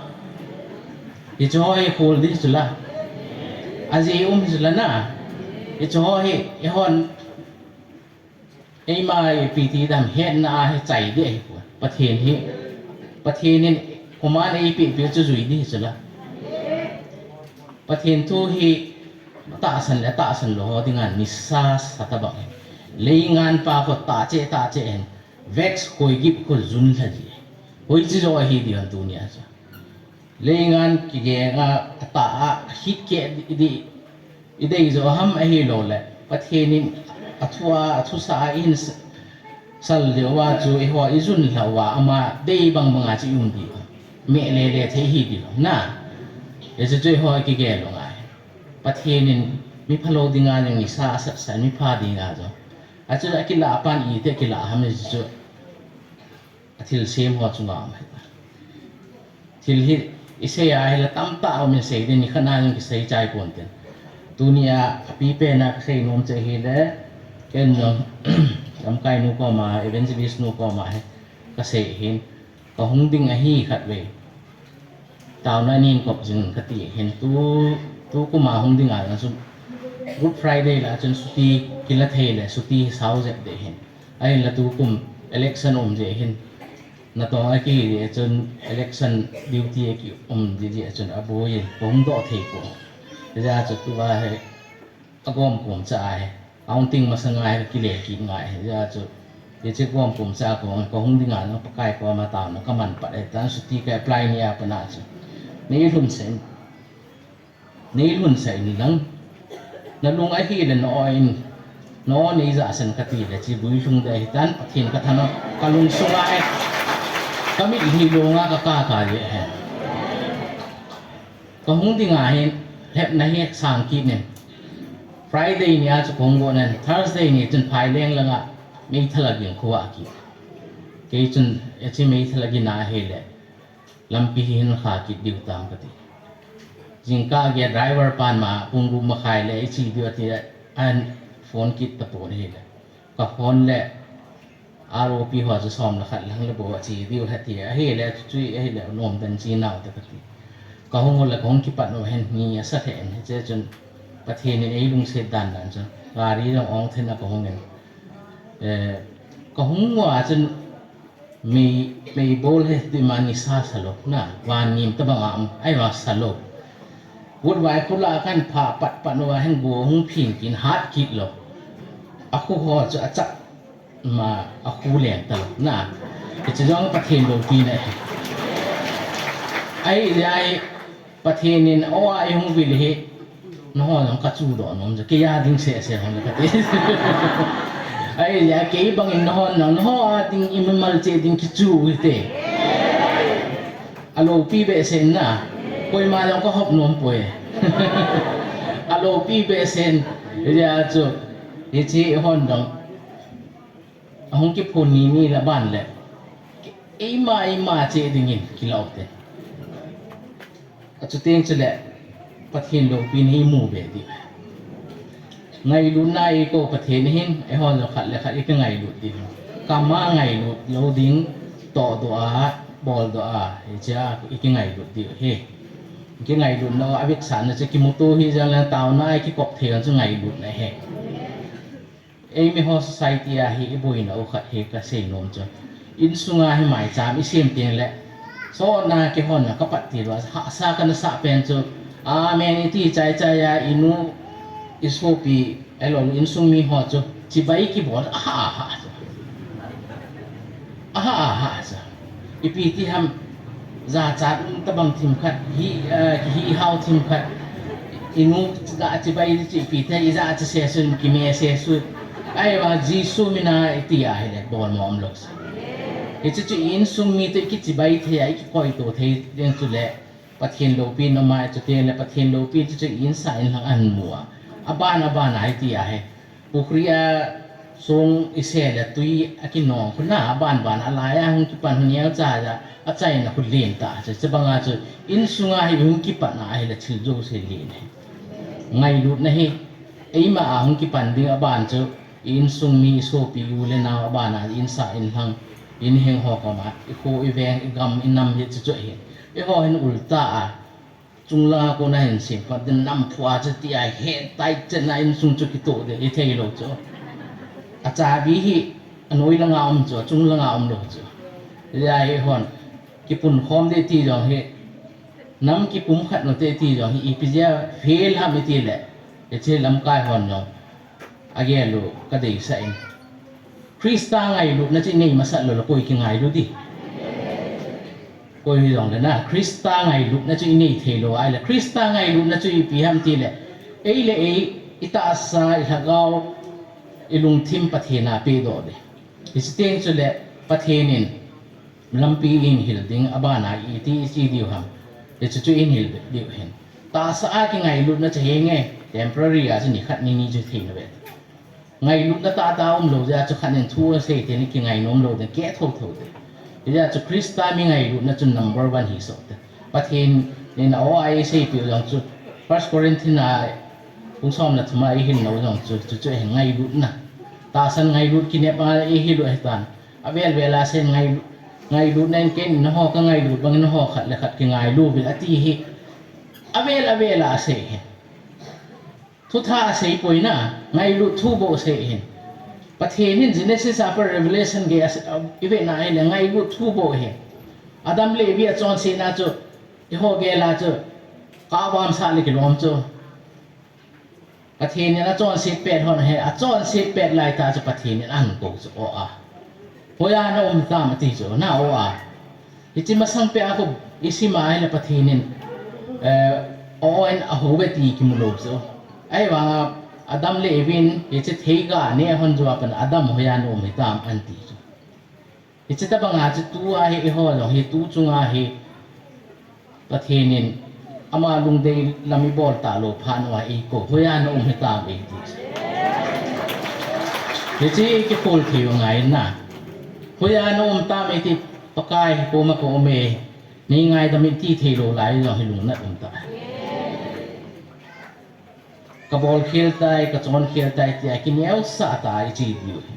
Hiche ho hi khol ding chu la. Ajeh um hi chu la na. Hiche ho hi eihon eima ipi ti dam hetna a hi chai ding ahipoi. Pathen hi, Pathen in command eipeh peh chu jui ding hi chu la. Pathen thu hi atahsan le atahsan lou ho dinga nisa sa tobang hi. Leingan pa khu tahcheh tahcheh hin, vex khoi gip khu jun lha ji. Hoiche jo ahi ding ham tunia chu. Leingan kigenga atah a, ahit keh ding, idei jo ham ahiloule, Pathen in athua, athusah a ihin sal diu a chu eiho ijun lhah uva, ama dei bang banga chu ium diu. Meh lele thei hi diu na. Hiche chu eiho kigel u ngai. Pathen in mi phalou dinga jong nisa asatsa, mi pha dinga jong. Achu akilah pan iti akilah ham hiche chu. Athilsem ho chunga um ahitai. Thil hi isei a hile tamtah um in sei ding, nikhat na jong kisei chai ponte. Tunia apipen a kasei nom chu ahile, ken jong lamkai nu koma, evangelist nu koma hi kasei ahin, kahung ding ahi khatvei. Taona nin kop jing kati ahin, tu, tukum a hung dinga jong chu Good Friday lah chun chutti kila thei le chutti hi sao jep ding ahin. Ahinla tukum election um jeh hin, natong akihi jeh chun election duty akium jeh chun aboiyin kahung doh thei poi. Hijeh a chu tua hi agomkom cha ahi. Aung ting masanga hi kile kit ngai ahi. Hijeh a chu hiche gomkom cha kong kahung dinga jong Pakai koma taona kaman pat ahitan, chuti ka apply ni a pat a chu, neilhunsah in, neilhunsah in lang, nalung ahile na-o in, na-o neijahsan kati le, hiche bui lhung ding ahitan, Pathen kathan, kalungsunga hi, kamitlhi longa kakaka jeh ahi. Kahung dinga hin lhepna hi sang kit in, Friday nia chu kahung gon in, Thursday ni chun Phaileng langa meithal agin khovah kit. Kei chun hiche meithal agin ahile, lampi hi hin kha kit diu tam kati. Jingkah gei driver pan ma pung gup makhai le iche diu ati, ahin phone kit tapon ahile, kaphone le, R O P ho chu som le khat lang le bou ache diu ahi ti ahile, chuche ahile nomdan che nau te kati. Kahung u le kahung kipat u hin ni asa lheh in, hiche chun Pathen in eilungset dan dan chu gari jong ong then a kahung in, kahung uva chun mei, meibol hi ti ma nisa salou na, van ngim tobang a um, ahivang salou. Vutvai khu lah a kahin phah pat pat uva hin go hung phin kit in hat kit lou. Akhu ho chu achap ma, akhu leng talou na. Hiche jong Pathen loupina ahi. Ahijeh a hi Pathen in o a eihung vil hi, nangho jong kachudoh nom chu, kei a ding seh seh hon le kati. Ahijeh a kei bangin nanghon jong, nangho a ding imimal cheh ding kichu u hite. Aloupi behseh in na, koima jong kahop nompoi. Aloupi behseh in, hijeh a chu, hiche hon jong ahung kiphon ni ni le ban le, eima eima cheh dingin kilah u te. Achuteng chule Pathen loupina hi imu be diu. Ngailutna eikou Pathen hin, eiho jong khat le khat ikingailut diu. Kama ngailut lou ding, tohdoh a, boldoh a, hichea ikingailut diu ahi. Kingailutna, avetsahna chu kimuto hijongle taona a ikikop thei u chu ngailutna ahi. Eimi ho society a hi iboina u khat hi kasei nom chu, insunga hi maicham isem tengle, sotna kihonna kapat til uva, hahsa kana sah pen chu, amen iti chai chai a, inu, isopi, ahilou le insung mi ho chu chibai kibol, ahah ahah chu. Ahah ahah chu. Ipi ti ham, jachat um tobang themkhat, hi, eh, hihao themkhat, inu ga chibai chu ipi ti, ijachat se sun, kime se sun. Ahivang Jesu mina iti ahile bolmo umlou. Hiche chu insung mi toh ikichibai thei a, ikikoito thei ding chule, Pathen loupina ama, chuteng le Pathen loupina chu, chu insah inlhang ahin mu a. Aban aban a iti ahi. Pukhri a song ise le tui akinong khu na, aban ban a alai a hung kipan, hung neocha a, achaina khu len tah chu. Chubanga chu insunga hi hung kipat na ahile thil jouse len ahi. Ngailutna hi eima a hung kipan ding aban chu, insung mi, isopi, u le nao, aban a insah inlhang, inheng ho koma, ikho iveng, igam inam hi chu chu ahi. Eiho hin ulta a, chunglang a kona hin sem phat ding, nam phu a chu tia hettai chetna insung chu kitoh ding, ithei lou chu. Achabi hi anoi langa um chu, achung langa umlou chu. Hijeh a eihon kipunkhom ding ti jong hi, nam kipumkhat u te ti jong hi, ipi jeh a fail ham itile, hiche lamkai hon jong agel u kadeisah in. Christa ngailutna chu inei masat lou le koi kingailu ding. Koi hijongle na, Christa ngailutna chu inei theilou ahile, Christa ngailutna chu ipi ham tile, ei le ei, itahsa, ilhagao, ilungthim Pathen a pedoh ding. Hiche teng chule Pathen in lampi einhil ding, aban a iti iche diu ham, hiche chu einhil diu ahin. Tahsa a kingailutna chu henge, temporary a chu nikhat nini chu theina ve. Ngailutna tahtah umlou jeh a chu khat in thu asei thei in kingainom lou ding, keh thotho ding. Hijeh a chu Christa mi ngailutna chu number one hi soh te. Pathen in a-o a eiseipeh u jong chu, First Corinthians a bung som le thum a eihil nau jong chu, chu chu ahi ngailutna. Tahsan ngailut kinep a eihil u ahitan. Avel vel a asei ngailu-, ngailutna in ken nangho kangailut bangin nangho khat le khat kingailu uvin ati hi. Avel avel a asei hi. Thutha asei poi na, ngailut thu bou asei hin. Pathen hin Genesis a pat Revelation gei a, ivet na ahile ngailut thu bou ahi. Adam le Evi achonsetna chu, eiho gel a chu, kavamsah le kilom chu. Pathen in achonset pet hon ahi, achonset pet laitah chu Pathen in ahin kou chu, o a. Hoiya naum tam ati chu, na o a. Hiche masang pet a khu isim a ahile Pathen in, eh, o in ahouve ti kimu lou chu. Ahivanga Adam le Evi in hiche theiga neh hon jou a pat Adam hoiya naum hitam anti chu. Hiche tobanga chu tua hi eiho jong hi tu chunga hi Pathen in ama lungdei lam ibol talou phat uva eikou, hoiya naum hitam eiti. Hiche kikhol thei u ngai na. Hoiya naum tam eiti, Pakai hi koma ka um e, nei ngaidam in ti theilou lai jong hi lungnat um ta. Kabol khel tai, kachon khel tai tia kineosah tah a iche diu hi.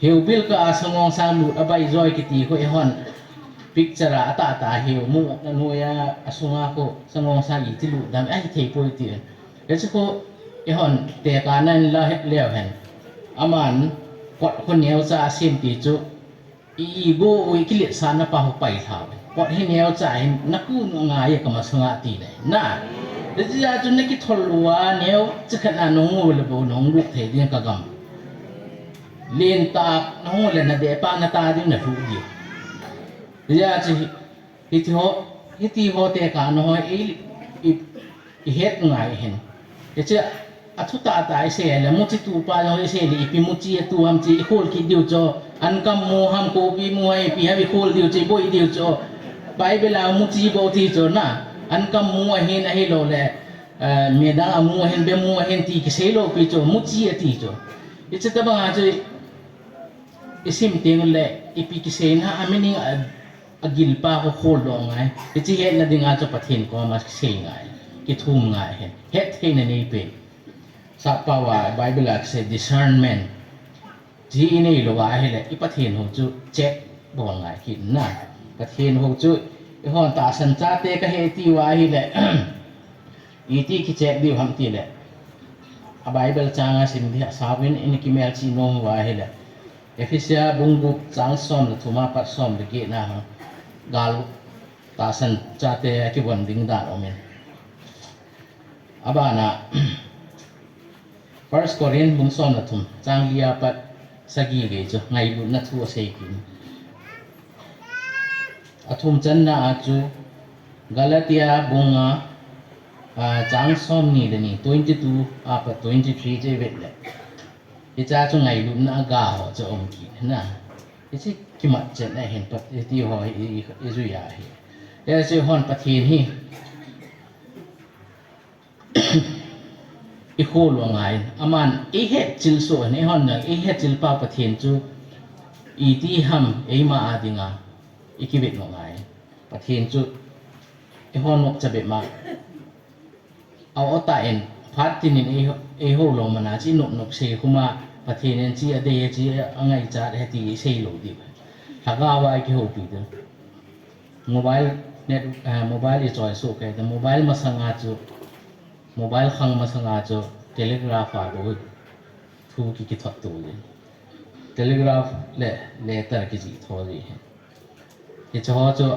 Heubil kah a sangongsang lut abai joi kiti khu eihon picture a atahtah a heu mu anoiya asunga khu sangongsang iti lut dam ahithei poi ti. Hiche khu eihon tekahna in la leu hen. Aman kot khu neocha asem ti chu i, i go u ikiletsahna pa khu pailha uve. Kot hi neocha hin nakunu angaiye kamasanga ti le na. Hijeh a chu nakithol uva neocha khat a nahung u le bou nahung lut thei ding kagam. Lentah nahung u le nadeh pah nata ding nalhuh diu. Hijeh a chu hi, hitiho, hitiho tekahna ho i, i, ihet ngai hin. Hiche athutahtah isei le muchi tupa jong isei le ipi muchi atu ham ti ikhol kit diu chu. Ankam mu ham, kopi mu ham, ipi ham ikhol diu chu, iboi diu chu. Bible a muchi bou ti chu na. Ankam mu ahin ahiloule, eh, midang amu ahin, be mu ahin ti kiseilou pi chu, muchi ati chu. Hiche tobanga chu isim teng le ipi kiseina a meaning a, agilpa khu kholdoh ngai. Hiche hetna dinga chu Pathen koma kisei ngai, kithum ngai hin. Hettheina neipen. Sappao a Bible a kisei discernment. Hiche inei louva ahile i Pathen hou chu check bol ngai kit na. Pathen hou chu eihon tahsan chate kahi tiuva ahile iti kicheck diu ham tile, a Bible changa sim ding asauvin, ina kimelchih nom uva ahile, Ephesia bung gup chang som le thum a pat som le get na hung gal tahsan chate akivon ding dan aumin. Abana First Corinth bung som le thum chang li a pat sagi gei chu ngailutna thu asei kit in. Athum channa a chu Galatia bung nga, a, chang somni le ni, twenty-two a pat twenty-three chu ivet le, hichea chu ngailutna aga ho chu aum kit na. Hiche kimat chet ahin, pat hitiho hi i, i, ijui ahi. Hiche hon Pathen hi ikhol u angai. Aman eihetchil soh in, eihon jong eihetchil pau Pathen chu iti ham eima a dinga ikivet u angai. Pathen chu eihon nopcha bep ma a-o tah in, phat tin in ei, eihou lou mana chu inop nop sei khuma Pathen in chu adei chu angaichat ahi ti isei lou diu. Lhagao a ikihoupi diu. Mobile net, eh, mobile ichoi soh kei te, mobile masanga chu, mobile khang masanga chu telegraph a bou thu ki, kithot to jin. Telegraph le letter kijih tho ji hi. Hiche ho chu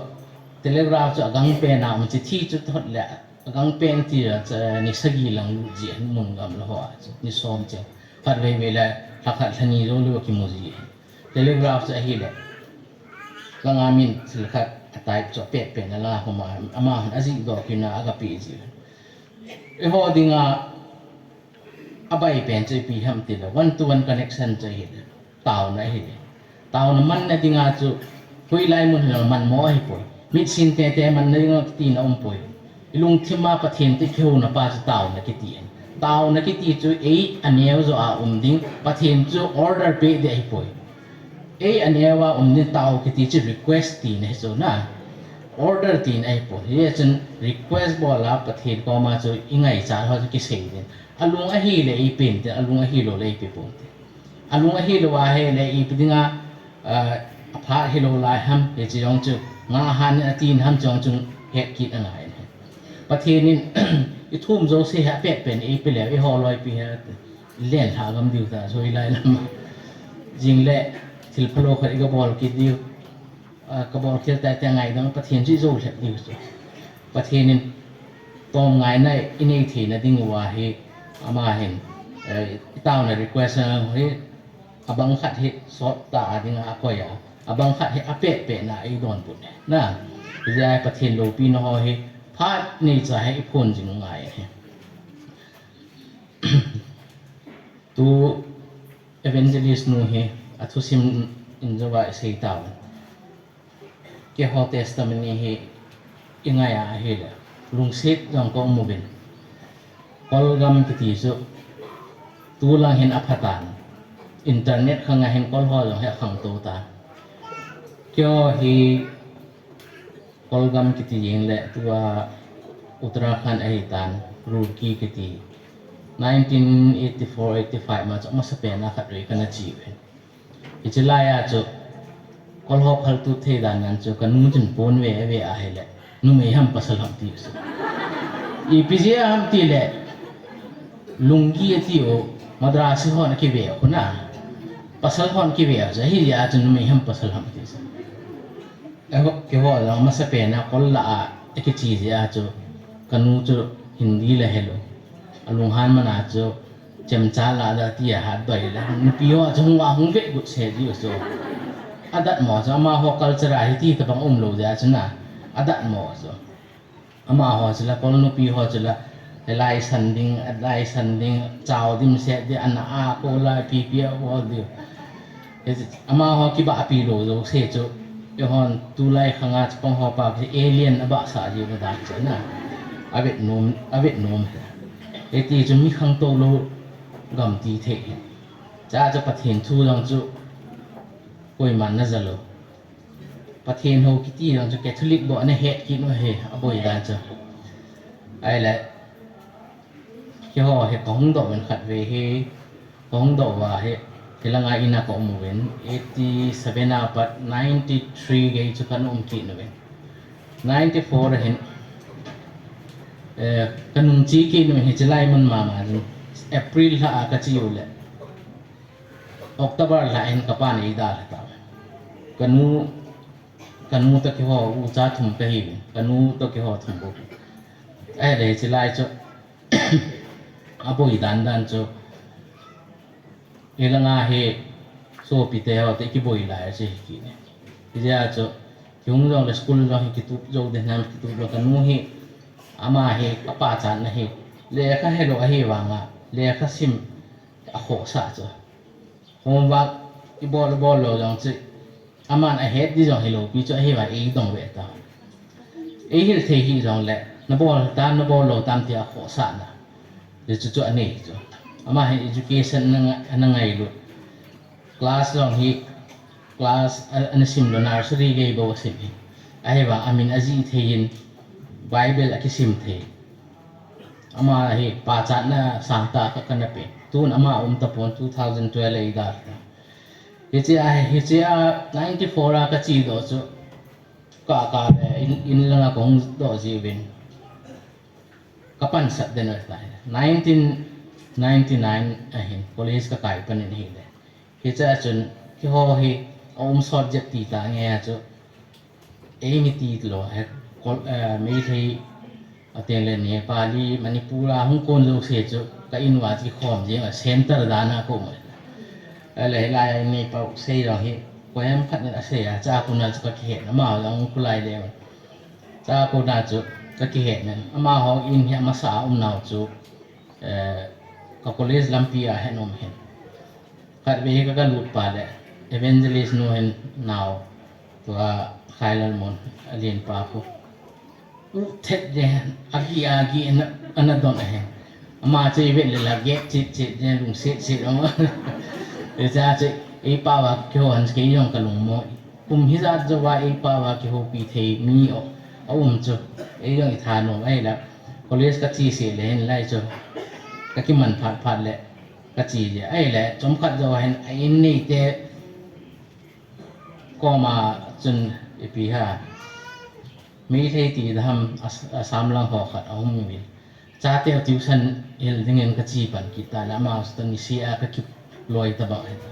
telegraph chu agang pen a um, chithi chu thot le agang pen ti a chu ni sagi lang lut ji mun gamla ho a chu ni som che. Khatvei vei le lhakhat lhani joulou kimu ji hi. Telegraph chu ahile, langa min thil khat a type chu apet pen a la homa, ama hin ajihdoh kit na agapeh ji. Eiho dinga abai pen chu ipi ham tile, one to one connection chu ahile, taona ahile. Taona manna dinga chu hoilai mun hijongle manmo ahipoi. Mit sin tete manna dinga kitina umpoi. Ilungthim a Pathen toh kihouna pa chu taona kiti ahi. Taona kiti chu ei aneo jo a um ding, Pathen chu order peh ding ahipoi. Ei aneo a um ding, tao kiti chu request tina ahi chu na. Order tina ahipoi. Hijeh chun request bol a Pathen koma chu ingaichat ho chu kisei ding. Alung ahile eipen tin, alung ahiloule eipe ponte. Alung ahilou ahile ipi dinga, ah, aphat hilou lai ham, hiche jong chu, nga han in atin ham jong chu het kit angai in ahi. Pathen in ithum jouse hi apet pen eipe leu, eiho loipi hi lenlhah gam diu ta, joi lai lam. Jingle thil phalou khat igabol kit diu, ah, kabol khel tai tia ngaidam, Pathen chu ijou lhep diu chu. Pathen in tomngaina inei theina dinguva hi Ama hin, eh, itaona request hi, abang khat hi sot ta a dinga akoi a, abang khat hi apeh peh na eidonbut na. Hijeh a Pathen loupina ho hi, phat neicha hi iphon jing ngai hi. Tu evangelist nu hi, athusim in jouva isei tauvin. Keiho testimony hi ingai a ahile, lungset jong kaum uvin. Kolgam kiti chu, tulang hin aphatan. Internet khanga hin Kol ho jong hi akhangtou tan. Keiho hi Kolgam kiti jeng le, tua Uttarakhand ahitan, Roorkee kiti. Nineteen eighty-four eighty-five ma chu amasapen a khatvei kana che uvin. Hiche lai a chu, Kol ho phaltut thei dan nan chu, kanu chun pon ve ve ahile, numei ham pasal ham ti chu. Ipi jeh a ham tile, lungi ati u, Madrasi hon akive u na. Pasal hon kive u chu, hijeh a chu numei ham pasal ham ti chu. Eiho, keiho jong amasapen a Kol lah a akiche jeh a chu, kanu chu Hindi la helou. Alunghan man a chu, chemcha lah da ti ahat doi le. Nupi ho chu hung va hung vetgut se ji u chu. Adatmo chu, amaho culture a hiti tobang umlou jeh a chu na. Adatmo chu. Amaho chu la, Kol nupi ho chu la, hilai san ding, alai san ding, chao dimset ding, ana a ko la, ipi ipi abol diu. Amaho kibahpi lou jouse chu, eihon tulai khanga chapang ho pa chu alien abahsah jiu dan chu na. Avet nom, avet nom. Hiti chu mi khangtou lou gam ti thei hi. Chua chu Pathen thu jong chu koiman naja lou. Pathen hou kiti jong chu Catholic bou ana het kit u hi, aboi dan chu. Ahile, keiho hi kahung doh uvin khatvei hi, kahung doh uva hi, hilanga in a kaum uvin, eighty-seven a pat ninety-three gei chu kana um kit uvin. Ninety-four a hin, eh, kanung che kit uvin hiche lai mun mama jin, April lha a kache u le, October lha in kapan eidalha tauve. Kanu, kanu toh keiho ucha thum kahiuvin, kanu toh keiho thum bou. Ahile hiche lai chu, aboi dan dan chu, hilanga hi sopite ho toh ikiboi lai ahi kit e. Hijeh a chu, kihung jongle school jong hi kitup jou ding ham, kitup lou kanu hi, ama hi apachatna hi, lekha helou ahivanga, lekha sim akhohsah chu. Homework ibol, ibol lou jong chu, aman ahet di jong hilou pi chu ahivang eidong ve ta. Eihil thei hih jongle, nabol tam, nabol lou tam tia akhohsahna. Hichu chu anei chu. Ama hi education ana nga-, ana ngailut. Class jong hi, class a, ana sim lou, nursery gei bou asim hi. Ahivang amin ajih thei in, Bible akisim thei. Ama hi pachatna sangtah khat kana pe. Tun ama um tapon, two thousand twelve a eidalha ta. Hiche a, hiche a ninety-four a kache doh chu, ka, ka le, in, in langa kahung doh jiuvin. Kapansat den u ahitai. Nineteen ninety-nine a hin college kakai pan in ahile, hichea chun keiho hi aum sot jep ti tange a chu, eimi tilou hi, Kol-, eh, Meitei, atengle Nepali, Manipur a hung kon jouse chu ka in uva kikhom jeng a, center dan a kaum u. Ahile hilai a in neipa u sei jong hi, koiham khat in asei a, chua kona chu kakihet, amaho jong kholai le. Chua kona chu kakihet in, amaho in hi amasa a umnau chu, eh, ka college lampi a hin um hin. Khatvei hi ka, kalut pa le, evangelist nu hin nao, tua Khailalmun, alenpa khu. U thet je, agih, agih, ana, ana don ahi. Ama chu ivet le la get chet chet je, lungset set ama. Hichea chu, eipao a kihou han chu kei jong kalungmo. Kum hijat jouva eipao a kihoupi thei mi aum chu, ei jong ithanom ahile, college kache seh le hin lai chu, kakiman phat phat le, kache je. Ahile, chomkhat jou hin a in neite koma chun ipi ham, Meitei ti dam, As-, Assam lang ho khat aum uvin. Chateu tuition hil dingin kache pan kit ta le, ama chu toh niseh a kakiloi tabang ahi ta.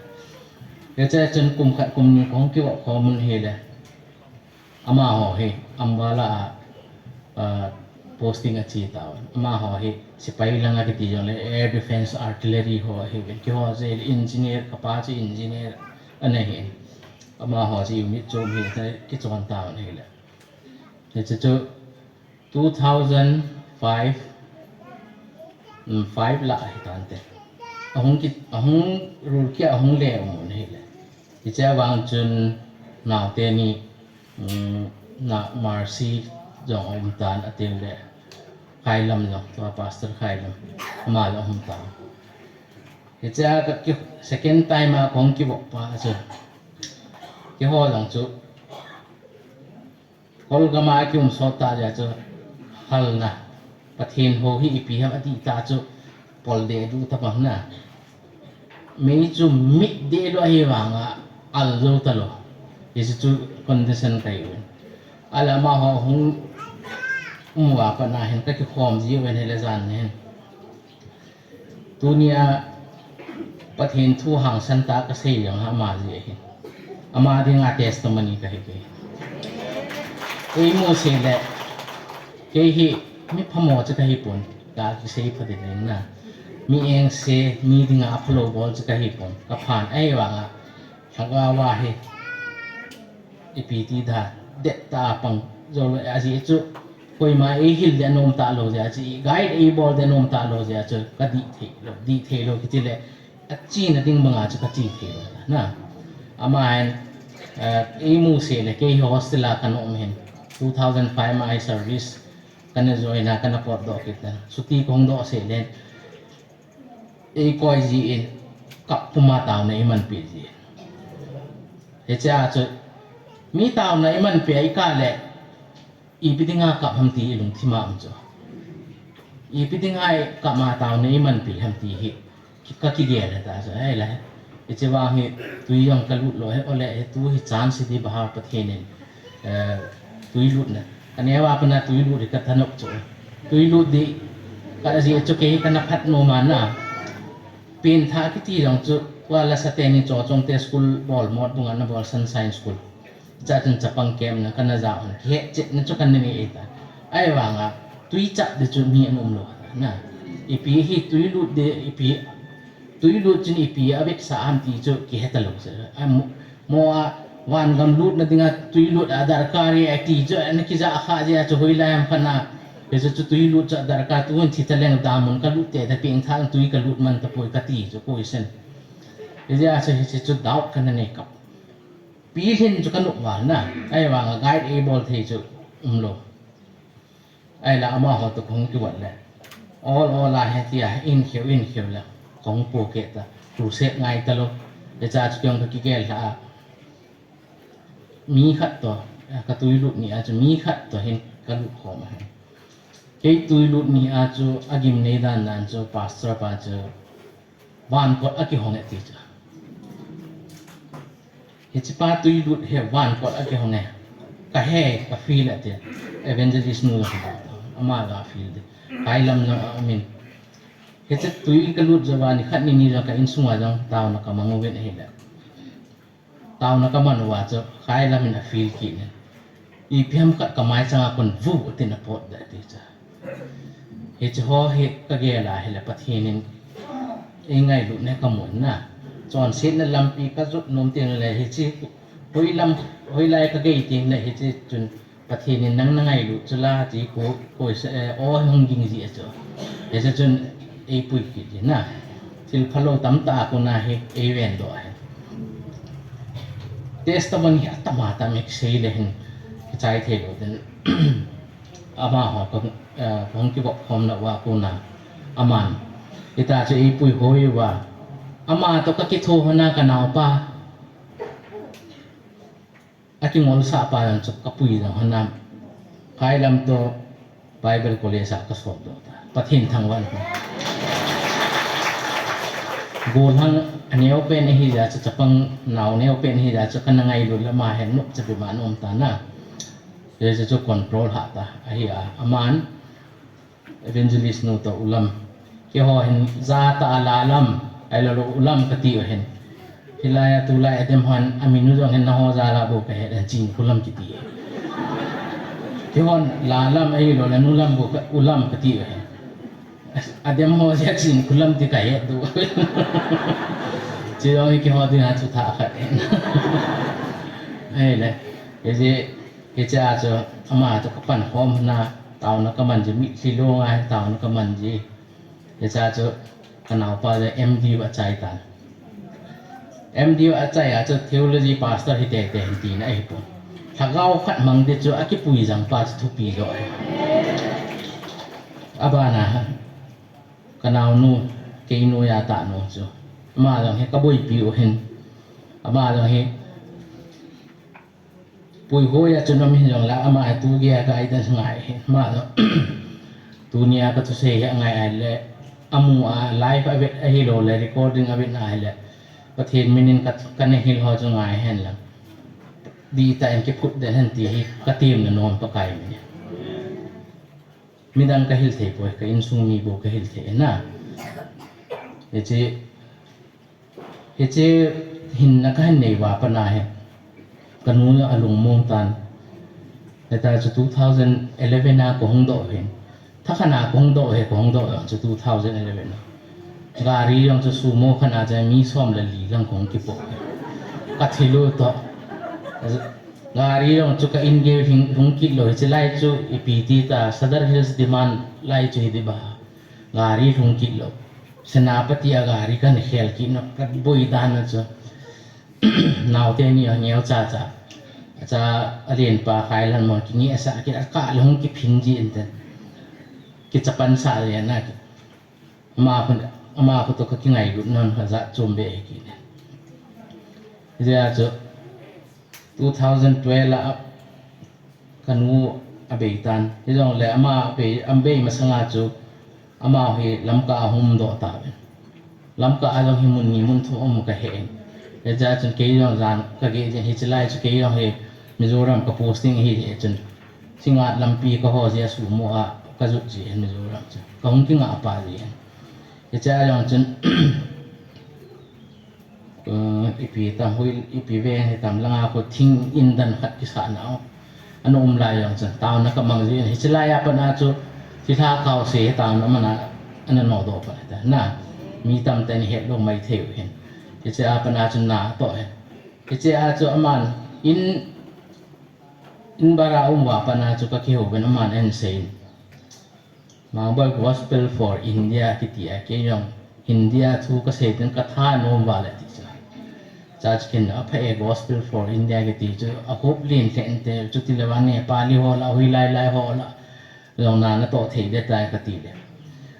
Hichea chun kum khat kum ni kahung kivop khom un ahile, amaho hi Ambala a, ah, posting achi tau. Amaho hi sipai lang a kiti jongle air defense artillery ho ahi. Keiho chu engineer, kapa chu engineer ana hi. Amaho chu unit chom hi kichon tau ahile. Hiche chu two thousand five, um, five lah ahi tante. Ahung ki, ahung rul kia ahung le um ahile. Hiche vang chun naote ni, um, na Mercy jong um tan atil le. Khailam jong, tua Pastor Khailam. Ama jong um tan. Hiche a ka ki, second time a kong kivop pa chu. Keiho jong chu. Kolgam a kium sot ta jeh chu halna. Pathen hou hi ipi ham ati ta chu pol deh du tabang na. Mei chu mit deh lou ahi vang a al jou talou. Hiche chu condition kahi uvin. Ahile amaho hung um uva pat na hin ka kikhom ji uvin hile jan hin. Tunia Pathen thu hangsan tah kasei jong ama jeh ahin. Ama dinga testimony kahi kei. Eimu seh le, kei hi mi phamo chu kahi pon, kakisei pha ding na. Mi engse, mi dinga aphalou bol chu kahi pon. Kaphan ahivanga, lhagao a hi. Ipi ti da, det ta pang, jol ajeh chu, koima eihil ding anom talou jeh chu, guide eibol ding anom talou jeh chu, kadih thei lou, dih thei lou kiti le, achena ding banga chu kache thei lou na. Ama hin, eh, eimu seh le, kei hostel a kana um hin, two thousand five ma hi service, kana join a, kana potdoh kit a, chuti kahung doh seh le, eikoi jin, kap puma taona eimanpi jin. Hiche a chu, mi taona eimanpi a ikah le, ipi dinga kap ham ti ilungthim a um chu. Ipi dinga kap ma taona eimanpi ham ti hi, ki, kakigel hita chu, ahile. Hiche vang hi, tui jong kalut lou, hi ole, hi tu hi chance hi di baha Pathen in, eh, tui lutna. Kaneo a pat na tui lut hi kathanop chu. Tui lut di, ka ajeh chu kei kana phat nom a na. Pengthah kiti jong chu, kua lasa teni cho chong te school bol mot bunga nabol Sunshine School. Cha chun chapang kem na kana ja un. Kihe chet na chu kana nei ta. Ahivanga, tui chap di chu mi anom lou na. Ipi hi tui lut di, ipi tui lut chun ipi avetsah ham ti chu kihe talou se. A mo, mo a vangam lutna dinga tui lut a darkar e ati chu ana kija kha jeh a chu hoilai ham kana. Hiche chu tui lut chu darkar tu hin thi taleng damun kalut te ta pengthah tui kalut man tapoi kati chu koisen. Hijeh a chu hiche chu doubt kana nei kap. Pilhin chu kanop val na. Ahivanga guide eibol thei chu umlou. Ahile amaho toh kahung kivat le. Ol ol a hitia, in kheu, in kheu le. Kahung po keh ta. Crusade ngai talou. Hiche a chu kei jong kakigel lha a. Mi khat toh, eh, ka tui lut ni a chu mi khat toh hin kalut khom ahi. Kei tui lut ni a chu agim nei dan dan chu pastor pa chu vankot akihong e ti chu. Hiche pa tui lut hi vankot akihong e. Kahe, ka feel e ti. Evangelist nu jong hi. Ama ga feel di. Khailam jong amin. Hiche tui kalut jou a nikhat nini jong ka insung a jong taona kamang uvin ahile. Taona kaman uva chu, Khailam in a feel kit in. Ipi ham khat kamai changa kon vu tin apot da ti chu. Hiche ho hi kagel a hile Pathen in eingailut na kamun na. Chonsetna lampi kajot nom teng le hiche hoilam, hoilai kagei teng le hiche chun Pathen in nang nangailut chu la ti ko, koise, eh, o hung ging ji a chu. Hiche chun eipui kit ji na. Thil phalou tamtah a kona hi eiven doh ahi. Testimony hi atam atam hi kisei le hin kichai thei lou din. Amaho ka, eh, kahung kivop khomna uva kona aman. Hita chu eipui hoi uva. Ama toh kakitho hon a kanaopa. Akingolsah pa jong chu kapui jong hon a, Khailam toh Bible College a kasol doh ta. Pathen thangvah in. Golhang aneo pen ahi jeh a chu, chapang nao neo pen ahi jeh a chu, kana ngailut le ama hin nop chapi ma nom ta na. Hiche chu control ha ta. Ahi a, aman Evangelist nu toh u lam. Keiho hin ja ta a la lam. Ahilou lou u lam kati u hin. Hilai a tulai a dem hon a min u jong hin nangho ja la bou kahet a Chinkholam kiti. Kihon la lam ahilou le nu lam bu ka, u lam kati u hi. Adem ho jeh a chin khu lam ti kahet diu. Chujong hi kiho dinga chu thah khat. Ahile, hiche, hiche a chu ama chu kapan khom na, taona kaman ji, mitlhi lou ngai taona kaman ji. Hiche a chu kanaopa chu M D U achai tan. M D U achai a chu theology pastor hi teitei hin tina ahipon. Lhagao khat mang di chu akipui jang pa chu thupi jo ahi. Abana, kanaonu, kei noiya tah nu chu, ama jong hi kaboipi u hin. Ama jong hi puihoi a chun um hijongle, ama hi tugei a guidance ngai hi. Ama jong tunia kathusei hi angai ahile, amu a live avet ahiloule recording avet na ahile, Pathen minin ka, kana hil ho chu ngai hen lang, dihtah in kiphut den hen ti hi katemna nom Pakai min. Midang kahil thei poi, ka insung mi bou kahil thei na. Hiche, hiche hinna kahin nei uva pat na hi, kanu alungmong tan. Hita chu two thousand eleven a kahung doh hin. Thakhat a kahung doh hi, kahung doh jong chu two thousand eleven a. Gari jong chu Sumo khat a chu mi som le li lang kahung kipoh hi. Kathil u toh. Gari jong chu ka in gei lhung, lhung kit lou, hiche lai chu ipi ti ta, Sadar Hills demand lai chu hi diba. Gari lhung kit lou. Senapati a gari kahin khel kit na, kaboi dan a chu. Naote ni a neocha cha. Acha, alenpa Khailan mo kingehsah kit, akah le hung kiphin ji inte. Kichapan sah le na. Ama khu, ama khu toh kakingailutna jat chom beh ahi kit e. Hijeh a chu two thousand twelve a kanu abei tan. Hijongle ama bei, abei masanga chu amaho hi Lamka a hung umdoh tauvin. Lamka a jong hi mun ni mun thum um kahe in. Hijeh a chun kei jong jan kageh jin, hiche lai chu kei jong hi Mizoram ka posting ahi jeh chun, Singngat lampi kaho jeh a Sumo a kajot ji hin Mizoram chu. Kahung kingah pa ji hin. Hiche a jong chun, ipi tam hui, ipi veng hitam langa khu thing in dan khat kisahna u ana um lai jong chun taona kamang ji hin. Hiche lai a pat a chu thilha khaose hi taona mana ana nodoh pan hita na. Mi tamtah in hetlou maithei u hin. Hiche a pat a chun na atoh hin. Hiche a chu aman in, in bara um uva pat a chu kakihou uvin aman ahin seiyin, Mangboi Gospel for India kiti a, kei jong Hindi a thu kasei tin katha nom uva le ti chu. Church kin a pha e Gospel for India kiti chu ahup len lheh inte, chutile vang Nepali ho lah, hoilai lai ho lah jong na natoh thei ding tai kati le.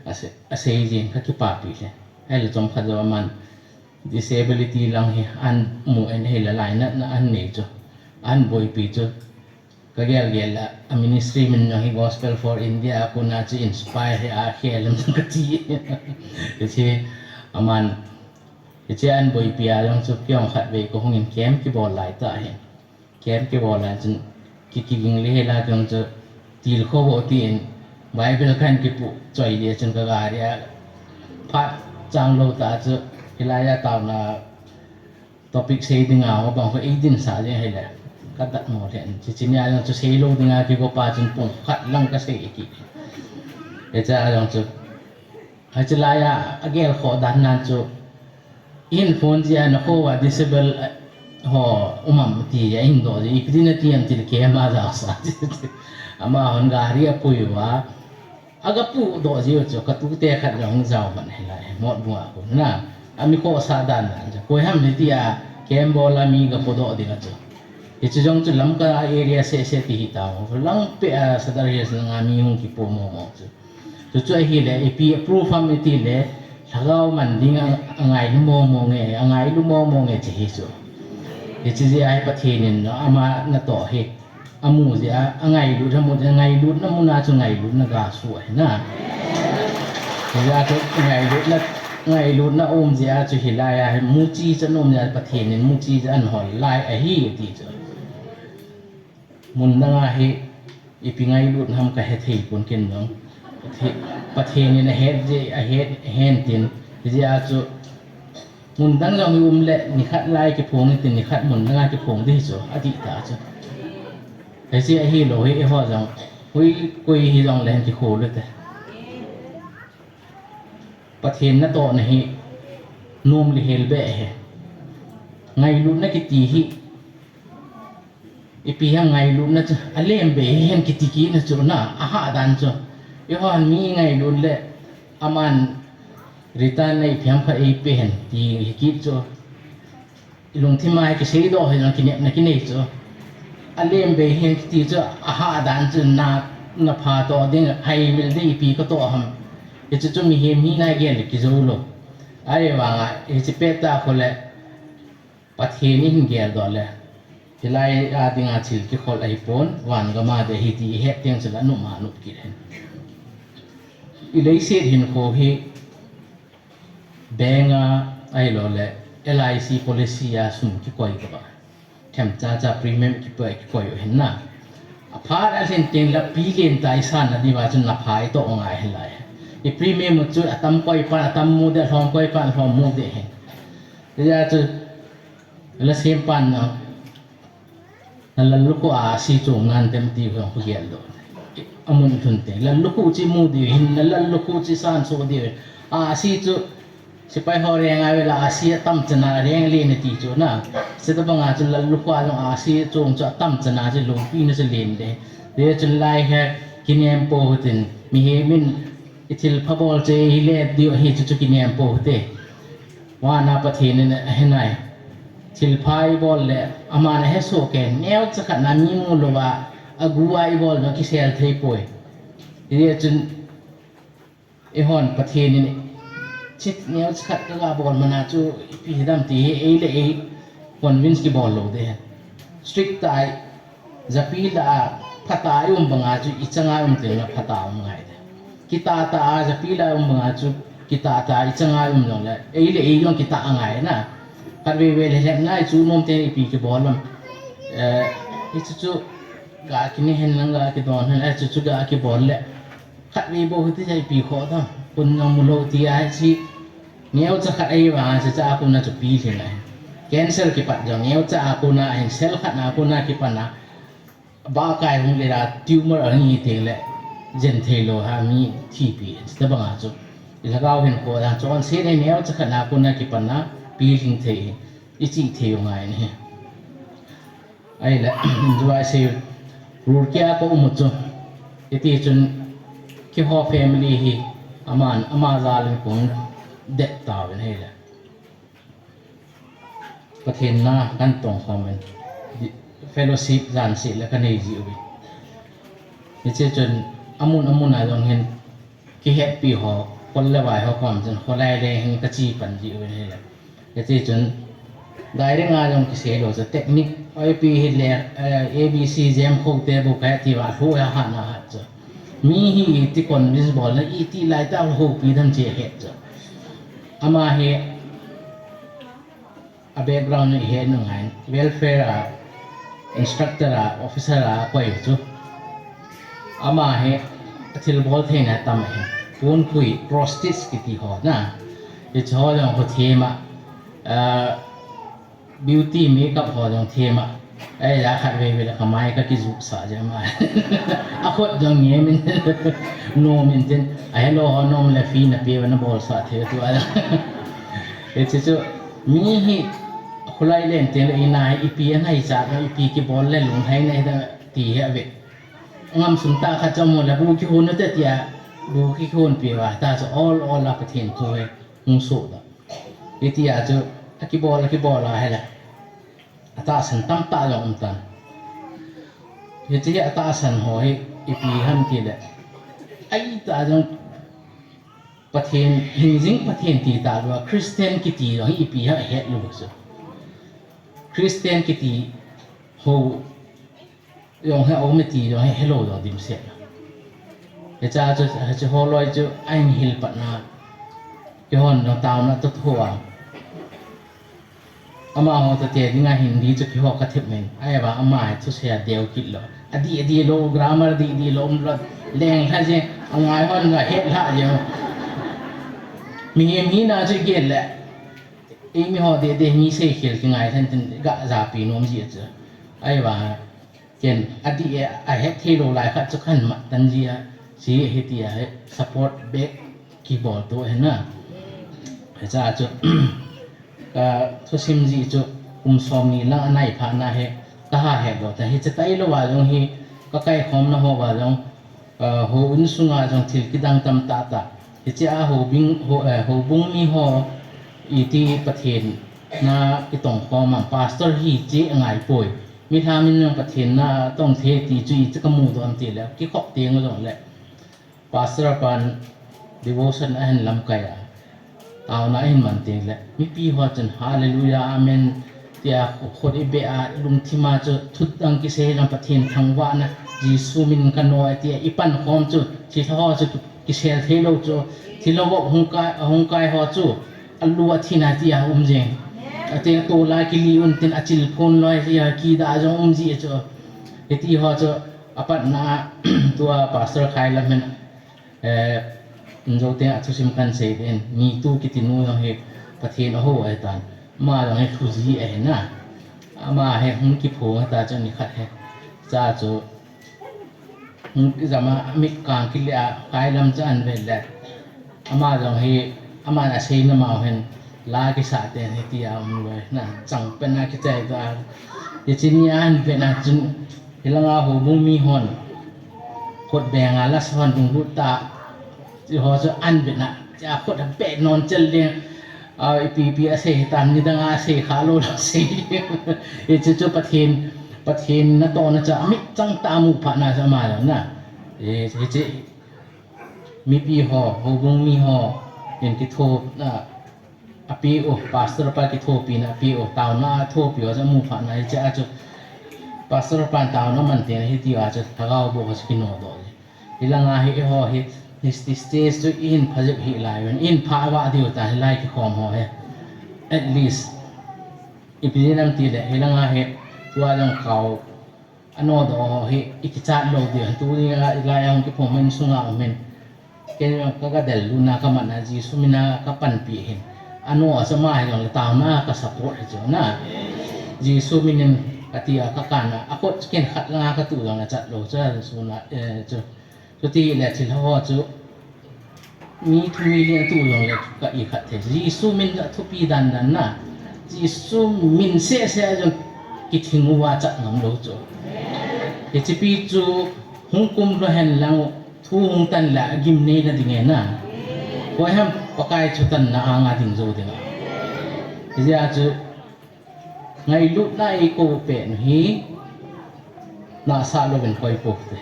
Asei, asei jin kakipapi le. Ahile chomkhat jou aman disability lang hi ahin mu in ahile lainatna ahin nei chu, ahin boipi chu, kagel gel a, a ministry min jong hi Gospel for India a kona chu inspire hi akhel em kati. Hiche aman, hiche ahin boipi a jong chu kei jong khatvei kahung in camp kibol lai tah hin. Camp kibol lai chun ki, kiging le hila kei jong chu tilkhou bou tin Bible kahin kipuh choi le chun ka gari a phat changlou tah chu hilai a taona topic sei dinga ho bang khu eidinsah jeng hile kadatmo lheh in. Hiche nia jong chu seilou dinga kigopa chun pung khat lang kasei kit. Hiche a jong chu, hiche lai a agelkhoh dan nan chu, ihin phone jeh a nakho uva disable ho um am ti ahin doh jeh, ipi din nati am tile camp a jaosa. Amahon gari apui uva, agapudoh jiu chu, katute khat jong jao man hilai, Motbung a kon na. Ami khohsah dan dan chu, koi ham hitia camp bol a mi gapodoh dinga chu. Hiche jong chu Lamka area seh seh ti hitao, langpeh a Sadar Hills langa mi hung kipo mong mong chu. Chuchu ahile ipi proof ham itile, lhagao man ding a, angailu mong mong e, angailu mong mong e ti hi chu. Hiche jeh a hi Pathen in ama natoh hi amu jeh a, angailut amu jeh a, ngailutna muna chu ngailutna gasoh ahi na. Hijeh a chu ngailutna, ngailutna um jeh a chu hilai a hi muchi chan um jeh a Pathen in muchi chan hol lai ahi ti chu. Mun danga hi ipi ngailut ham kahethei pon ken jong. Pathe-, Pathen in ahet jeh, ahet, ahen tin. Hijeh a chu mun dang jong hi um le, nikhat lai kiphong tin, nikhat mun danga kiphong ding hi chu, adih tah chu. Hiche ahilou hi eiho jong, ui, koi hijongle hin kikhol u te. Pathen natohna hi nom le hel beh ahi. Ngailutna kiti hi, ipi ham ngailutna chu, alem beh hi hen kiti kit na chu na, ahah dan chu. Eihon mi ngailut le, aman return a ipi ham khat eipe hen ti hi kit chu. Ilungthim a hi kiseidoh hi jong kinepna kinei chu. Alem beh hi hen kiti chu, ahah dan chu na, napha toh ding, haimil ding ipi katoh ham. Hichu chu mihem hina gel le kijou lou. Ahivanga, hiche pettah khole, Pathen ihin geldoh le, hilai a dinga thil kikhol ahipon, van gam a ding ahi ti ihet teng chule anop ma nop kit hen. Ileiset hinkho hi bank a, ahiloule L I C policy a sum kikoi tobang, themcha cha premium kipe kikoi u hin na. Aphat alhin tengle pi lentah isanna diuva chun napha itoh ngai hin lai. I premium u chu atam koi pan atam mu ding, alhom koi pan alhom mu ding hin. Hijeh a chu, nasem pan na, nalallukhuh a asi chong nan tem ti jong kagel doh. Amun lhun teng, lallukhuh chu imu diu hin, nalallukhuh chu isansuh diu hin. Asi chu, sepai ho reng a vela asi atam chana reng le nati chu na. Chutobanga chu lallukhuh a jong asi chong chu atam chana chu loupina chu len le. Hijeh chun lai hi kinem pou hitin, mihem in ithilpha bol chu hile diu ahi chu chu kinem pou hite. Vana Pathen in ahinai. Thilpha ibol le, aman ahesoh kei, neocha khat na mi mu louva, agu a ibol jong kisel thei poi. Hijeh chun, eihon Pathen in, chit neocha khat kaga bol mana chu, ipi hidam ti hi, ei le ei, convince kibol lou ding ahi. Strict tah a, japi lah a, phatah a i um banga chu, ichanga i um tengle phatah a um ngai ding. Kitah tah a, japi lah a i um banga chu, kitah tah a, ichanga i um jongle, ei le ei jong kitah angai na. Khatvei vei le lhepna ichu nom teng ipi kibol lam. Eh, hichu chu, ga kine hen lang ga kidon hen, eh, chu chu ga kibol le. Khatvei bou hiti jeh ipi khoh tam, kun jong mu lou ti ahi chi. Neocha khat ahivanga chu cha a kona chu pilhing ahi. Cancer kipat jong neocha a kona ahin, cell khat na kona kipat na. Bahkai hung le la tumor ahung hi tengle, jen thei lou ha mi thipi ahi. Chutobanga chu, ilhagao hinkho dan chu, chonset ahi, neocha khat na kona kipat na, pilhing thei ahi, ichih thei u ngai ahi. Ahile, injuai sei, Roorkee a ka um u chu, hiti chun, keiho family hi, aman, ama jal in kahung det tauvin ahile. Pathen na kan tong khom in, di-, fellowship jan seh le kanei jiuvin. Hiche chun, amun amun a jong hin, kihetpi ho, kol le vai ho khom chun, kholai le hin kache pan jiuvin ahile. Hiti chun, direct a jong kisei lou chu, technique, ipi hile, eh, A B C jem khou te bou kahe tiuva, lhu a hat na hat chu. Mi hi iti convince bol na, iti lai tah a houpi dam chu het chu. Ama hi, a background hi het u ngai, welfare a, instructor a, officer a, koi u chu. Ama hi, thilbol theina tam ahi. Ponkhui, prosthetics kiti ho na. Hiche ho jong ho them a, ah, beauty makeup ho jong them a. Ahile khatvei vei le kamai kakijupsah jeh ama. Akhut jong ngemin, nomin tin. Ahelou ho nom le free na peuva nabolsah thei tua. Hiche chu, mi hi, kholai len tengle ina hi, ipi angaichat, ipi kibol le lunglhaina hiding ti hi ave. Ngam sung tah khat chu amu le bu kihon u te tia, bu kihonpi uva, ta chu ol ol a Pathen thu hi hung sohdoh. Hitia chu, akibol, akibol a hile, atahsan tamtah jong um tan. Hiche hi atahsan ho hi, ipi ham tile, aitah jong Pathen, hingjing Pathen ti talou a, Christian kiti jong hi ipi ham ahetlou chu. Christian kiti ho jong hi aum e ti jong hi helou jong dimset. Hiche chu, hiche holoi chu ahin hil patna, keihon jong taona toh thou a. Amaho toh te dinga Hindi chu keiho kathep in. Ahivang ama hi thusei a deu kit lou. Adih, adih lou, grammar dih, dih lou, um lou. Lenglha jeng, angai hon jong hetlha jeng. Mihem hina chu igel le, eimi ho deh deh mi seikhel kingai lhon tin ga japi nom ji chu. Ahivang, Ken adih e, ahet thei lou lai khat chu kahin mat tan jia, si ahi tia hi support back kibol tu ahi na. Hicha chu, ka thusim jih chu kum som ni lang anai phat na hi, kaha het lou ta. Hiche tailou va jong hi, kakaikhomna ho va jong, houin sunga jong thil kidang tam tahtah. Hiche a houbung, ho, eh, houbung mi ho iti Pathen na kitongkhom am, pastor hiche angaipoi. Milham in jong Pathen na tong thei ti chu iche kamudoh am tile, kikhop teng jongle, pastor pan devotion ahin lamkai a, taona ahin man tengle, mipi ho chun, Hallelujah, Amen, tia khut ibeh a, lungthim a chu thudang kisei jong, Pathen thangvahna, Jesu min kanoi tia ipankhom chu, thilha ho chu kisel theilou chu, thilha vop hung kai, hung kai ho chu, alu athina tia um jeng. Ate tol a kili un tin achil phon loi tia kidah jong um ji chu. Hiti ho chu apatna tua Pastor Khailam hin, eh, Injo te a thusim kahin sei in, Nitu kiti nu jong hi Pathen ahou ahitan. Ama jong hi lhuji ahina. Ama hi hung kiphong hita chu nikhat hi. Cha chu hung kijam a, mit kang kile a, Khailam chu ahin vet le, ama jong hi, aman aseina mau hin, la kisah ten hitia um loi na, chang pen a kichai ta. Hiche nia ahin vet na chun, hilanga houbung mi hon, khut beng a lasa hon lunglut ta, hiho chu ahin vet na, tia khut abeh non chel ding, a, ipi ipi asei hitam, nidang a asei kha lou lou sei ding. Hiche chu Pathen, Pathen natohna chu amit chang tah a mu phat na chu ama jong na. Hiche mipi ho, houbung mi ho in kitho, a, apeh u, pastor pa kithopina apeh u, taona athopi ho chu amu phat na, hiche a chu pastor pan taona aman teng hitia chu lhagao boh ho chu kinodoh ji. Hilanga hi eiho hi, hi stage chu ihin phajep hih lai uvin, ihin phah vah diu ta hilai kikhom ho hi. At least, ipi dinam tile, hilanga hi, tua jong kau, anodoh ho hi, ikichat lou diu, tuni a ilai a hung kiphong insunga um in, ken jong ka, kadel luna kamatna Jesu mina kapanpi hin. Ano a chu ama hijongle taona ka support hi chu na. Jesu min in katia kakana, akhut ken khat langa katuh jongle chat lou chu, suna, eh, chu. Chuti le thilha ho chu mi thum mi li atuh jongle ka ikhat thei. Jesu min a thupi dan dan na. Jesu min seh seh a jong kithing uva chat ngam lou chu. Hichepi chu hung kum lou hen lang, thu hung tan le agimneina ding e na. Koi ham Pakai thutanna anga ding jou ding a. Hijeh a chu ngailutna eikou pet u hi nahsah louvin koi poute.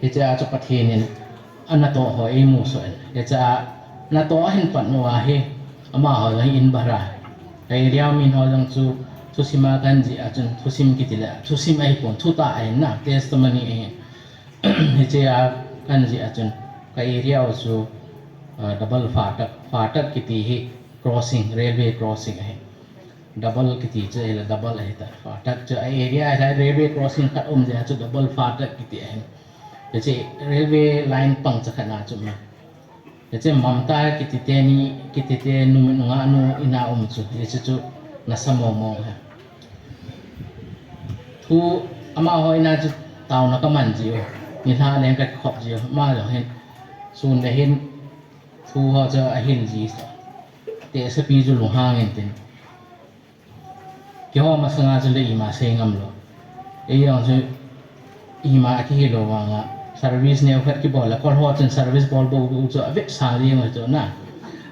Hichea chu Pathen in anatoh ho eimusoh in. Hichea natoh ahin pat uva hi amaho jong hi in bhara. Ka area min ho jong chu thusim a kahin jih a chun thusim kitile thusim ahipon thutah ahin na testimony ahin. Hichea kahin jih a chun ka area u chu, ah, double phatak, phatak kiti hi crossing, railway crossing ahi. Double kiti chu ahile double ahita. Phatak chu a area a railway crossing khat um jeh a chu double phatak kiti ahin. Hiche railway line pangcha khat na chu ma. Hiche Mamta kiti teni, kiti tenu, nungah nu ina um chu. Hiche chu nasa mong mong ahi. Thu amaho ina chu taona kaman jiu. Nilhah leng kakhop jiu. Ama jong hin sun le hin thu ho chu ahil ji. Tehsepi chu lunghang intin. Keiho masanga chule ima sei ngamlou. Eijong chu ima kihilou vanga service neokhat kibol le kolho chun service bol bou bou chu avetsah jeng u chu na.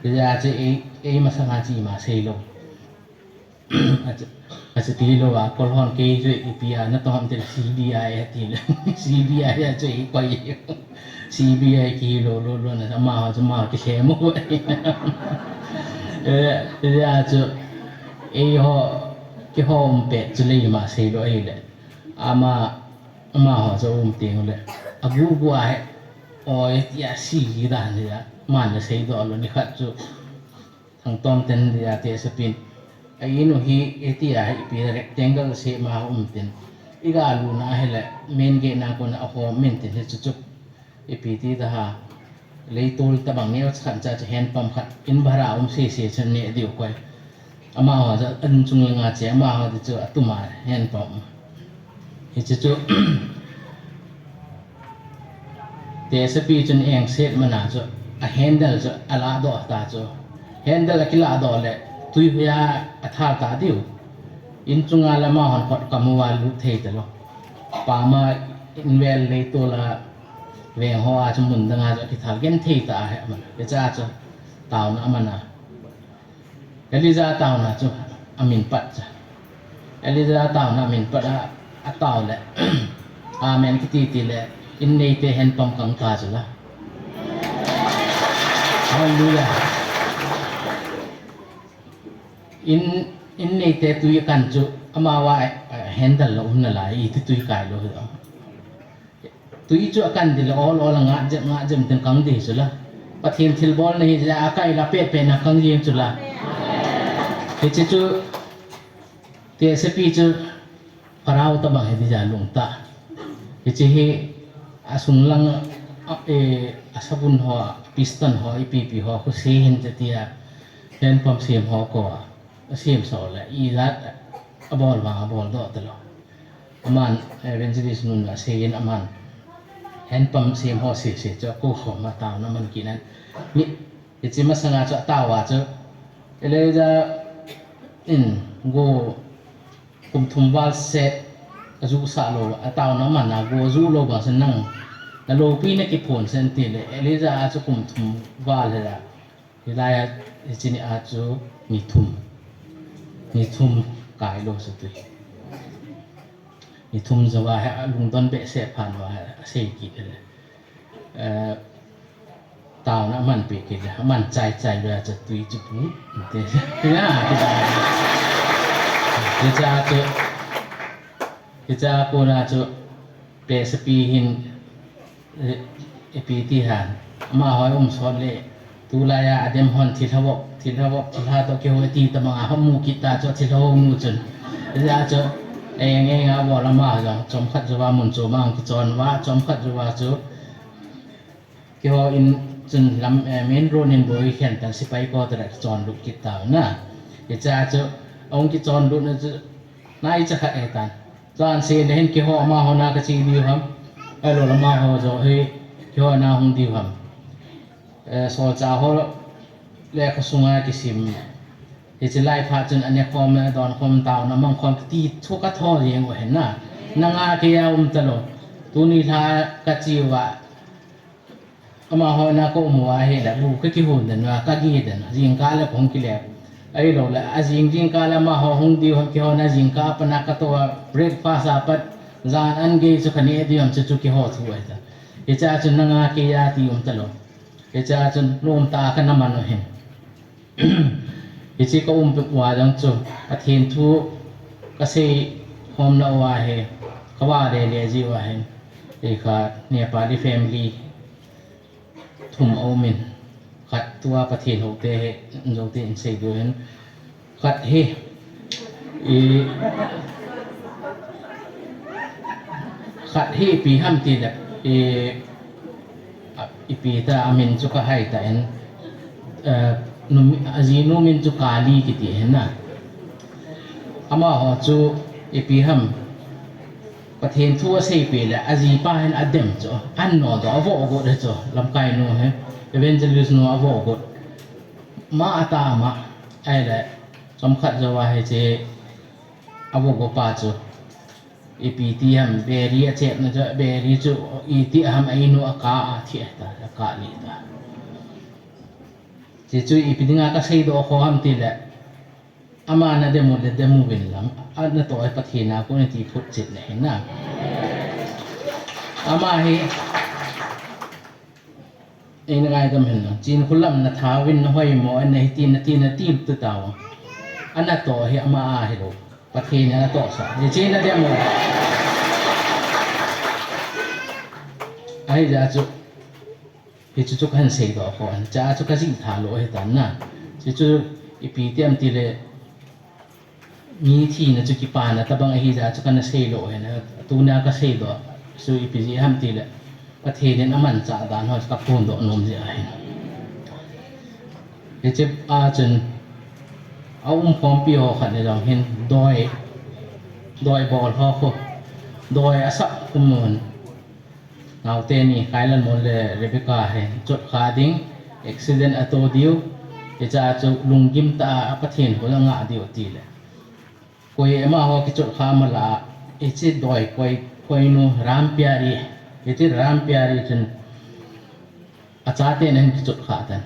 Hijeh a chu ei, ei masanga chu ima seilou. Achu tilou a kolhon kei chu ipi a natong ham tile C B I atile. C B I a chu eikoi. C B I kihilou lou lou na amaho chu amaho kilhem u. Hijeh a chu eiho, keiho um pet chule ima seilou ahile. Ama, amaho chu um teng ule agugu a hi, oi tia si ji dan hia, aman aseidoh lou nikhat chu. Thangtom ten dia tehsepin. A in u hi, hitia hi ipi rectangle shape ma um tin. Iga lutna ahile main gate na kona ahom intin hichu chu. Ipi ti taha. Leitol tabang neocha khat cha chu hand pump khat in bhara um sese chun neh diu koi. Amaho chu an chung langa che, amaho ti chu atuma handpump. Hiche chu, tehsepi chun engset mana chu, a handle chu alahdoh ta chu. Handle akiladoh le, twi hoiya athal ta diu. In chunga le amahon kot kamu a lut thei talou. Pama invel leitol a veng hoa chu mun danga chu akithal genthei ta ahi aman. Hichea chu taona amana. Elijah taona chu amin pat chu. Elijah taona amin pat a, atao le. Amen kiti tile, in neite handpump kang ta chu la. Hallelujah. In, in neite twi kan chu, amaho a, eh, handle la um nalai, iti twi kai lou hi. Twi chu akan dile ol ol a ngah jep, ngah jep tin kang di chu la. Pathen thilbolna hi jeh a akai la pet pet na kang jeng chu la. Hiche chu, tehsepi chu, Pharaoh tabang hi dija lungtah. Hiche hi, asung lang, a, eh, asabun ho, piston ho, ipi ipi ho, khose hin che tia, handpump sem ho ko a, asem sah le, ijat, abol vang, aboldoh talou. Aman, Evangelist nun aseiyin aman, handpump sem ho sese chu akou khom a taona aman kit in. Mi, hiche masanga chu ataova chu, Elijah in go kum thum val set ajuh sah lou, ataona aman a go ajuh lou bang chu nang, naloupi nakiphon sen tile, Elijah a chu kum thum val hila, hilai a, hiche ni a chu ni thum, ni thum kai lou chu twi. Ni thum jouva hi alungdon behseh phat uva hi asei kit le. Eh, taona aman peh kit le, aman chai chai lou a chu twi chu pu. Te, ya, kita. Hichea chu, hichea kona chu, tehsepi hin, eh, ipi ti ham. Amaho um sot le, tulai a adem hon thilha vop, thilha vop, thilha toh kihou ti tabang a hung mu kit ta chu thilha hounu chun. Hijeh a chu, eng eng a bol amaho jong, chomkhat jouva mun chom a hung kichon uva, chomkhat jouva chu, kihou in chun lam, eh, main road in boi khen tan sepai quarter a kichon lut kit tau na. Hichea chu, ahung kichon lut na chu, naicha khat ahi tan. Jan sen le hin kihou amaho na kache diu ham. Ahilou le amaho jong hi kihou na hung diu ham. Eh, solchah ho lekha sunga kisim. Hiche lai phat chun ane khom, adon khom, taona mang khom kiti thu katho jeng u ahi na. Nanga keiya um talou. Tuni lha kache uva. Amaho na kaum uva ahile, bu kakihon den uva, kageh den, jingkah le kahung kile. Ahilou le, ajing jingkah le amaho hung diu ham, kihou na jingkah a pat na katou a breakfast a pat, jan an gei chu kaneh diu ham chu chu kihou thu ahi ta. Hichea chu nanga keiya ti um talou. Hichea chu nomtah a kana man u ahin. Hiche kaum peh uva jong chu, Pathen thu kasei khom na uva hi, kava le le ji uva hin. Hikha Nepali family thum aumin, khat tua Pathen houte hi, joute in sei diu hin. Khat hi, i, khat hi ipi ham tile, i, a, ipi ta amin chu kahai tan, eh, nu, ajinu min chu Kali kiti ahin na. Amaho chu ipi ham, Pathen thu aseipeh le, ajipa hin adem chu, an nodoh, avoh got hi chu, lamkai nu hi, evangelist nu avoh got. Ma atama, ahile, chomkhat jouva hiche, avoh got pa chu, ipi ti ham, beri achepna chu, beri chu, iti ham, einu akah a thi ta, akah lih ta. Hiche chu ipi dinga kaseidoh kho ham tile, ama nadem u le dem uvin lang, anatoh hi Pathen a kon ati photchetna ahi na. Ama hi, eina ngaidam hen lang, Chinkholam nathaovin nahoimo, ana hiti nati nati tu tao. Anatoh hi ama a hilou, Pathen in atohsah. Hiche nadem u. Ahijeh chu, hichu chu kahin seidoh kho, hichea chu kajih tha lou ahitan na. Hichu ipi ti ham tile, mi thina chu kipana tobang ahijeh chu kana seilou ahin, tuna kaseidoh chu ipi jeh ham tile, Pathen in amanchah dan ho kaphondoh nom jeh ahin. Hiche a chun, aumkhompi ho khat ni jong hin doi, doi bol ho khu, doi asap khum un. Naote ni Kailanmon le Rebecca hin chotkhah ding, accident ato diu, hiche chu lunggim tah a Pathen hol angah diu tile. Koi amaho kichotkhah mala, hiche doi koi, koinu Rampyari, hiche Rampyari chun achaten ahin kichotkhah tan.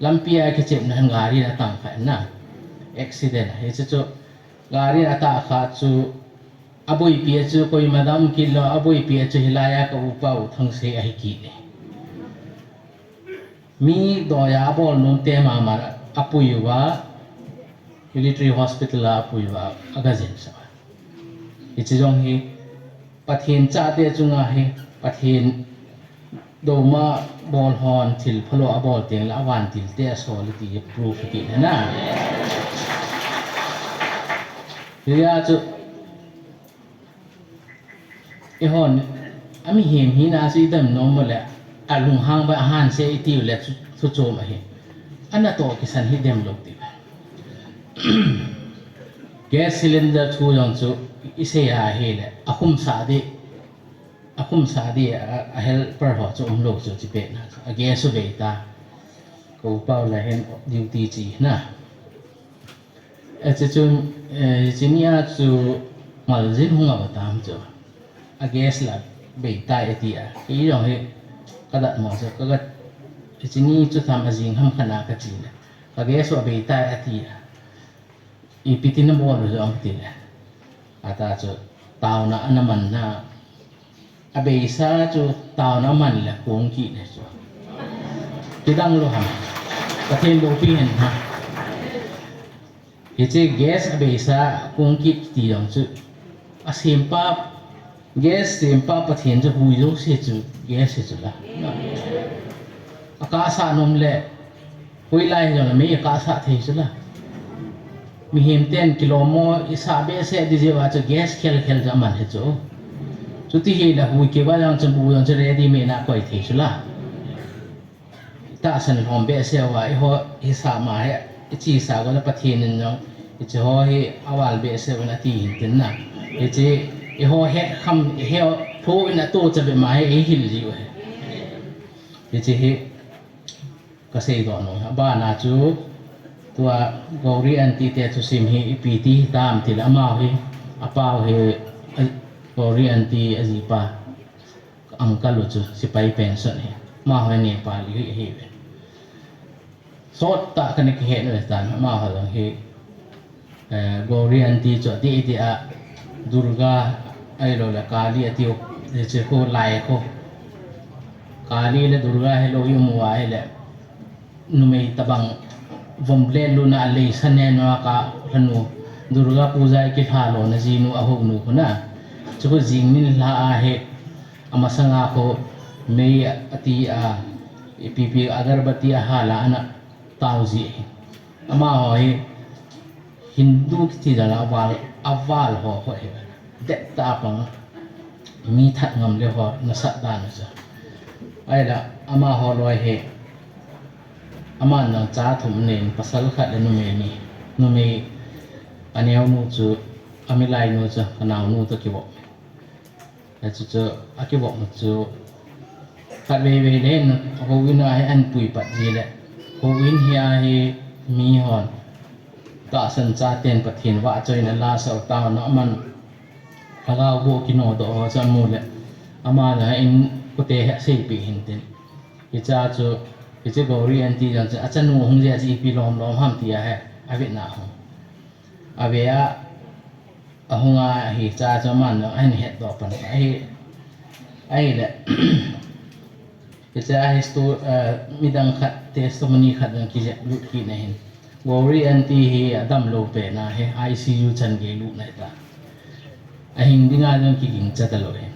Lampia kichepna hin gari in atang khan na. Accident a. Hiche chu gari in atah khah chu aboipi a chu koima dam kit lou, aboipi a chu hilai a ka upa U Thangsei ahi kit e. Mi doi a abol nomte mama apui uva, Military Hospital a apui uva, aga jensah. Hiche jong hi Pathen chate chunga hi, Pathen douma bol hon thil phalou abol tengle avantil te asol e ti proof kit na. Hijeh a chu eihon, amihem hina chu idem nom le, alunghang ba ahanse itiu le thu, thuchom ahi. Anatoh kisan hi demlou ti. Gas cylinder thu jong chu isei a ahile, akhumsah di, akhumsah di, a, a helper ho chu umlou chu chipet na chu. A gas u beita. Ka upa u la hin duty chi na. Hiche chun, eh, hiche nia chu maljin hung ava tam chu. A gas la beitai ati a. Kei jong hi kadatmo chu, kaga, hiche ni chu tham ajing ham khat na kachi le. Ka gas u abeitai ati a. Ipi ti nabol u jong tile. Ata chu taona ana man na. Abeisa chu taona aman le kong kit ne chu. Kidang lou ham. Pathen loupi hen ha. Hiche gas abeisa kong kit ti jong chu. Asempa, gas sempa Pathen chu hui jouse chu gas hi chu la. Akahsah nom le, hoilai hijongle mei akahsah thei chu la. Mihem ten kilom mo isah behseh di jeh uva chu gas khel khel chu aman hi chu. Chuti hile hui keuva jong chu bu jong chu ready made na koi thei chu la. Tahsan lhom behseh uva, eiho hisah ma hi, ichesa uva le Pathen in jong, hiche ho hi aval behseh uvin ati hin tin na. Hiche, eiho het kham, eiho lhou in ato chabeh ma hi eihil jiu ahi. Hiche hi kaseidoh nom. Abana chu, tua Gauri aunty te thusim hi ipi ti hitam tile amaho hi, apau hi, a, Gauri aunty ajipa, uncle u chu sepai pension hi. Amaho hi Nepali hi ahiuve. Sottah kana kihet u hitan, amaho jong hi, eh, Gauri aunty chu adeh deh a Durga ahiloule Kali atiu, hiche khu lai khu. Kali le Durga hilou imu a hile, numei tobang vomlet lutna a leisa nenu a kalhanu, Durga Puja ikilha lona jinu ahounu khu na. Chu khu jing nilhah a hi, amasanga khu mei ati a, ipi pi agarbatti ahal a ana tao ji ahi. Amaho hi Hindu kiti dan a aval, aval ho khu ahi. Dettah a pang, mi that ngam le ho nasat dan u chu. Ahile amaho loi hi, aman jong cha thum anei in, pasal khat le numei ni. Numei aneonu chu, amilainu chu, anaonu toh kivop. Hiche chu, akivop u chu, khatvei vei le houin a hi ahin pui pat ji le, houin hi a hi mihon tahsan chaten Pathen vahchoina la sah u, taona aman, lhagao boh kinodoh ho chu amu le, ama jong in kote hi aseipeh hin tin. Hiche chu, hiche Gauri aunty jong chu achanu hung jeh a chu ipi lom lom ham ti a hi, avetna hung. Ave a, ahung a, hiche chu aman jong ahin hetdoh pan ahi, ahile, hiche a histo-, eh, midang khat testimony khat jong kijep lut kit na hin. Gauri aunty hi adamlou pet na hi I C U chan gei lut na hita. Ahing dinga jong kigingcha talou hi.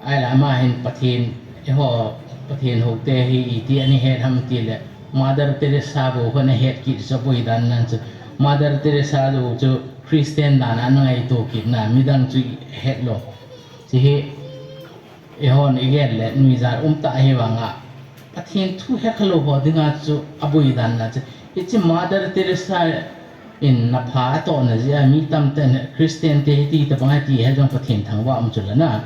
Ahile ama hin Pathen, eiho, Pathen houte hi iti ana het ham tile, Mother Teresa bou khu ana het kit chu aboi dan nan chu. Mother Teresa bou chu Christian dan a ana ngaito kit na, midang chu hetlou. Chu hi, eihon igel le nuijat umtah ahi vanga, Pathen thu hekhalou ho dinga chu aboi dan na chu, Hiche Mother Teresa in napha atohna jeh a mi tamtah in Christian te hiti tabang ati he jong Pathen thangvah um chu lana.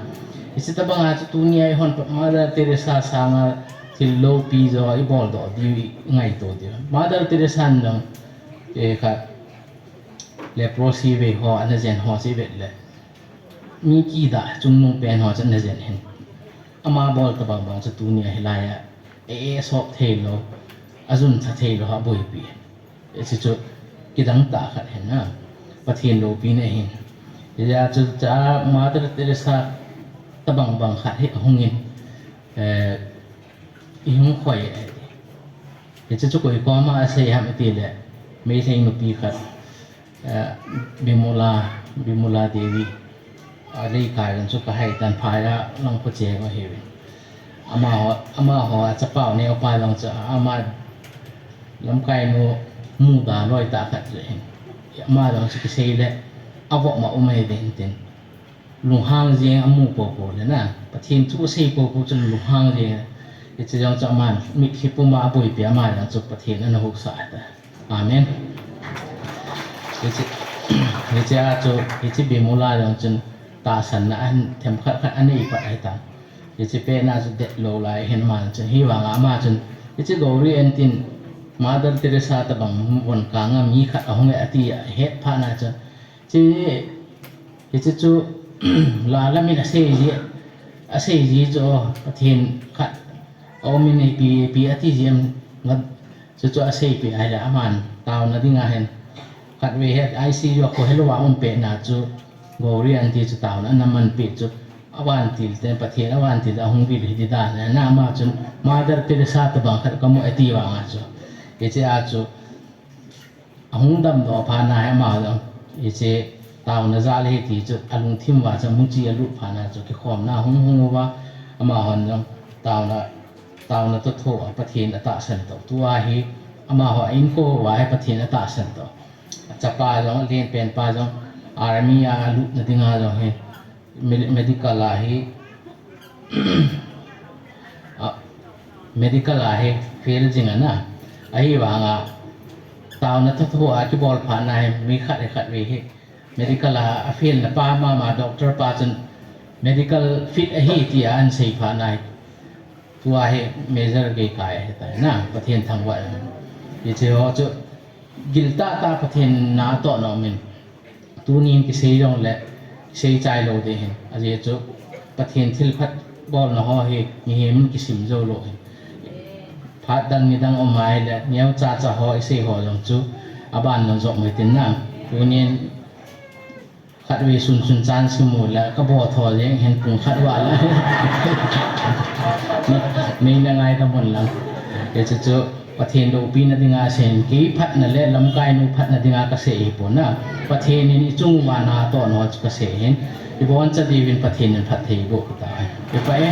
Hiche tabang a chu tunia eihon Mother Teresa sanga thil loupi jo ibol doh diu ingaito diu. Mother Teresa in jong, eh, khat leprosy vei ho ana jen ho chu ivet le, mi kidah chungnung pen ho chu ana jen hin. Ama bol tabang bang chu tunia hilai a, e, e sop thei lou, ajun tha thei lou ha boipi. Hiche chu kidang tah khat hin na. Pathen loupina hin. Hijeh a chu cha Mother Teresa tabang bang khat hi ahung in, eh, ihung khoi, eh, hiche chu koi koma asei ham iti le, Meitei nupi khat, eh, Bimala, Bimala Devi, alei kai jong chu kahai tan phai a lang phu che ko hi. Amaho, amaho achapa u neo pa jong chu ama lamkai nu muda loi tah khat chu hin. Ama jong chu kisei le, avop ma um ahi ve hin tin. Lunghang jeng amu popo le na. Pathen thu asei popo chun lunghang jeng. Hiche jong chu aman mitlhi puma aboipi ama jong chu Pathen ana huhsah ta. Amen. Hiche, hiche a chu, hiche Bimala jong chun tahsanna ahin themkhat khat anei pat ahitan. Hiche pet na chu det lou lai hin ama chun. Hivang a ama chun, hiche Gauri Aunty in Mother Teresa tabang von kanga mi khat ahung e ati ahet phat na chun, Hiche, hiche chu, la lamin asei ji, asei ji chu, Pathen khat, aumin ipi, ipi ati ji em, ngat, chu chu asei pi ahile, aman, taona dinga hin, khatvei hi, I C U a kho helou a um pet na chu, Gauri Aunty chu taona ana man peh chu, avantil ten, Pathen avantil ahung vil hi ti dan, na ama chun, Mother Teresa tabang khat kamu ati vanga chu, hiche a chu, Ahung damdoh phat na hi ama jong, hiche taona jal ahi ti chu alungthim uva chu muchi alut phat na chu kikhomna hung hung uva, amahon jong taona, taona toh thoa Pathen atahsan toh. Tua hi amaho a inko uva hi Pathen atahsan toh. Achapa jong, alen pen pa jong, army a lutna dinga jong hi, me-, medical a hi, a, medical a hi fail jing ana. Ahivanga, taona thotho a kibol phat na hi, mi khat hi khatvei hi, medical a, afail na pa mama doctor pa chun medical fit ahi tia ahin sei phat na hi, tua hi major gei kai ahitai na, Pathen thangvah ahi. Hiche ho chu gil tahtah Pathen na atoh nom in, tunin kisei jongle, kisei chai lou ding ahin. Ajeh chu Pathen thilphat bolna ho hi mihem in kisim jou lou ahin. Phat dang nidang um ahile, neocha cha ho isei ho jong chu aban jong jop mai tin na. Tunin khatvei sunsun chance kimu le, kabol tho jeng hin pung khat val a. Nei, neina ngaidam un lang. Hiche chu Pathen loupina dinga asei in, kei phatna le lamkai nu phatna dinga kasei ahipon na. Pathen in ichung uva na atohna chu kasei ahin. Iboncha diuvin Pathen in phatthei boh peh tahen. Kipah e.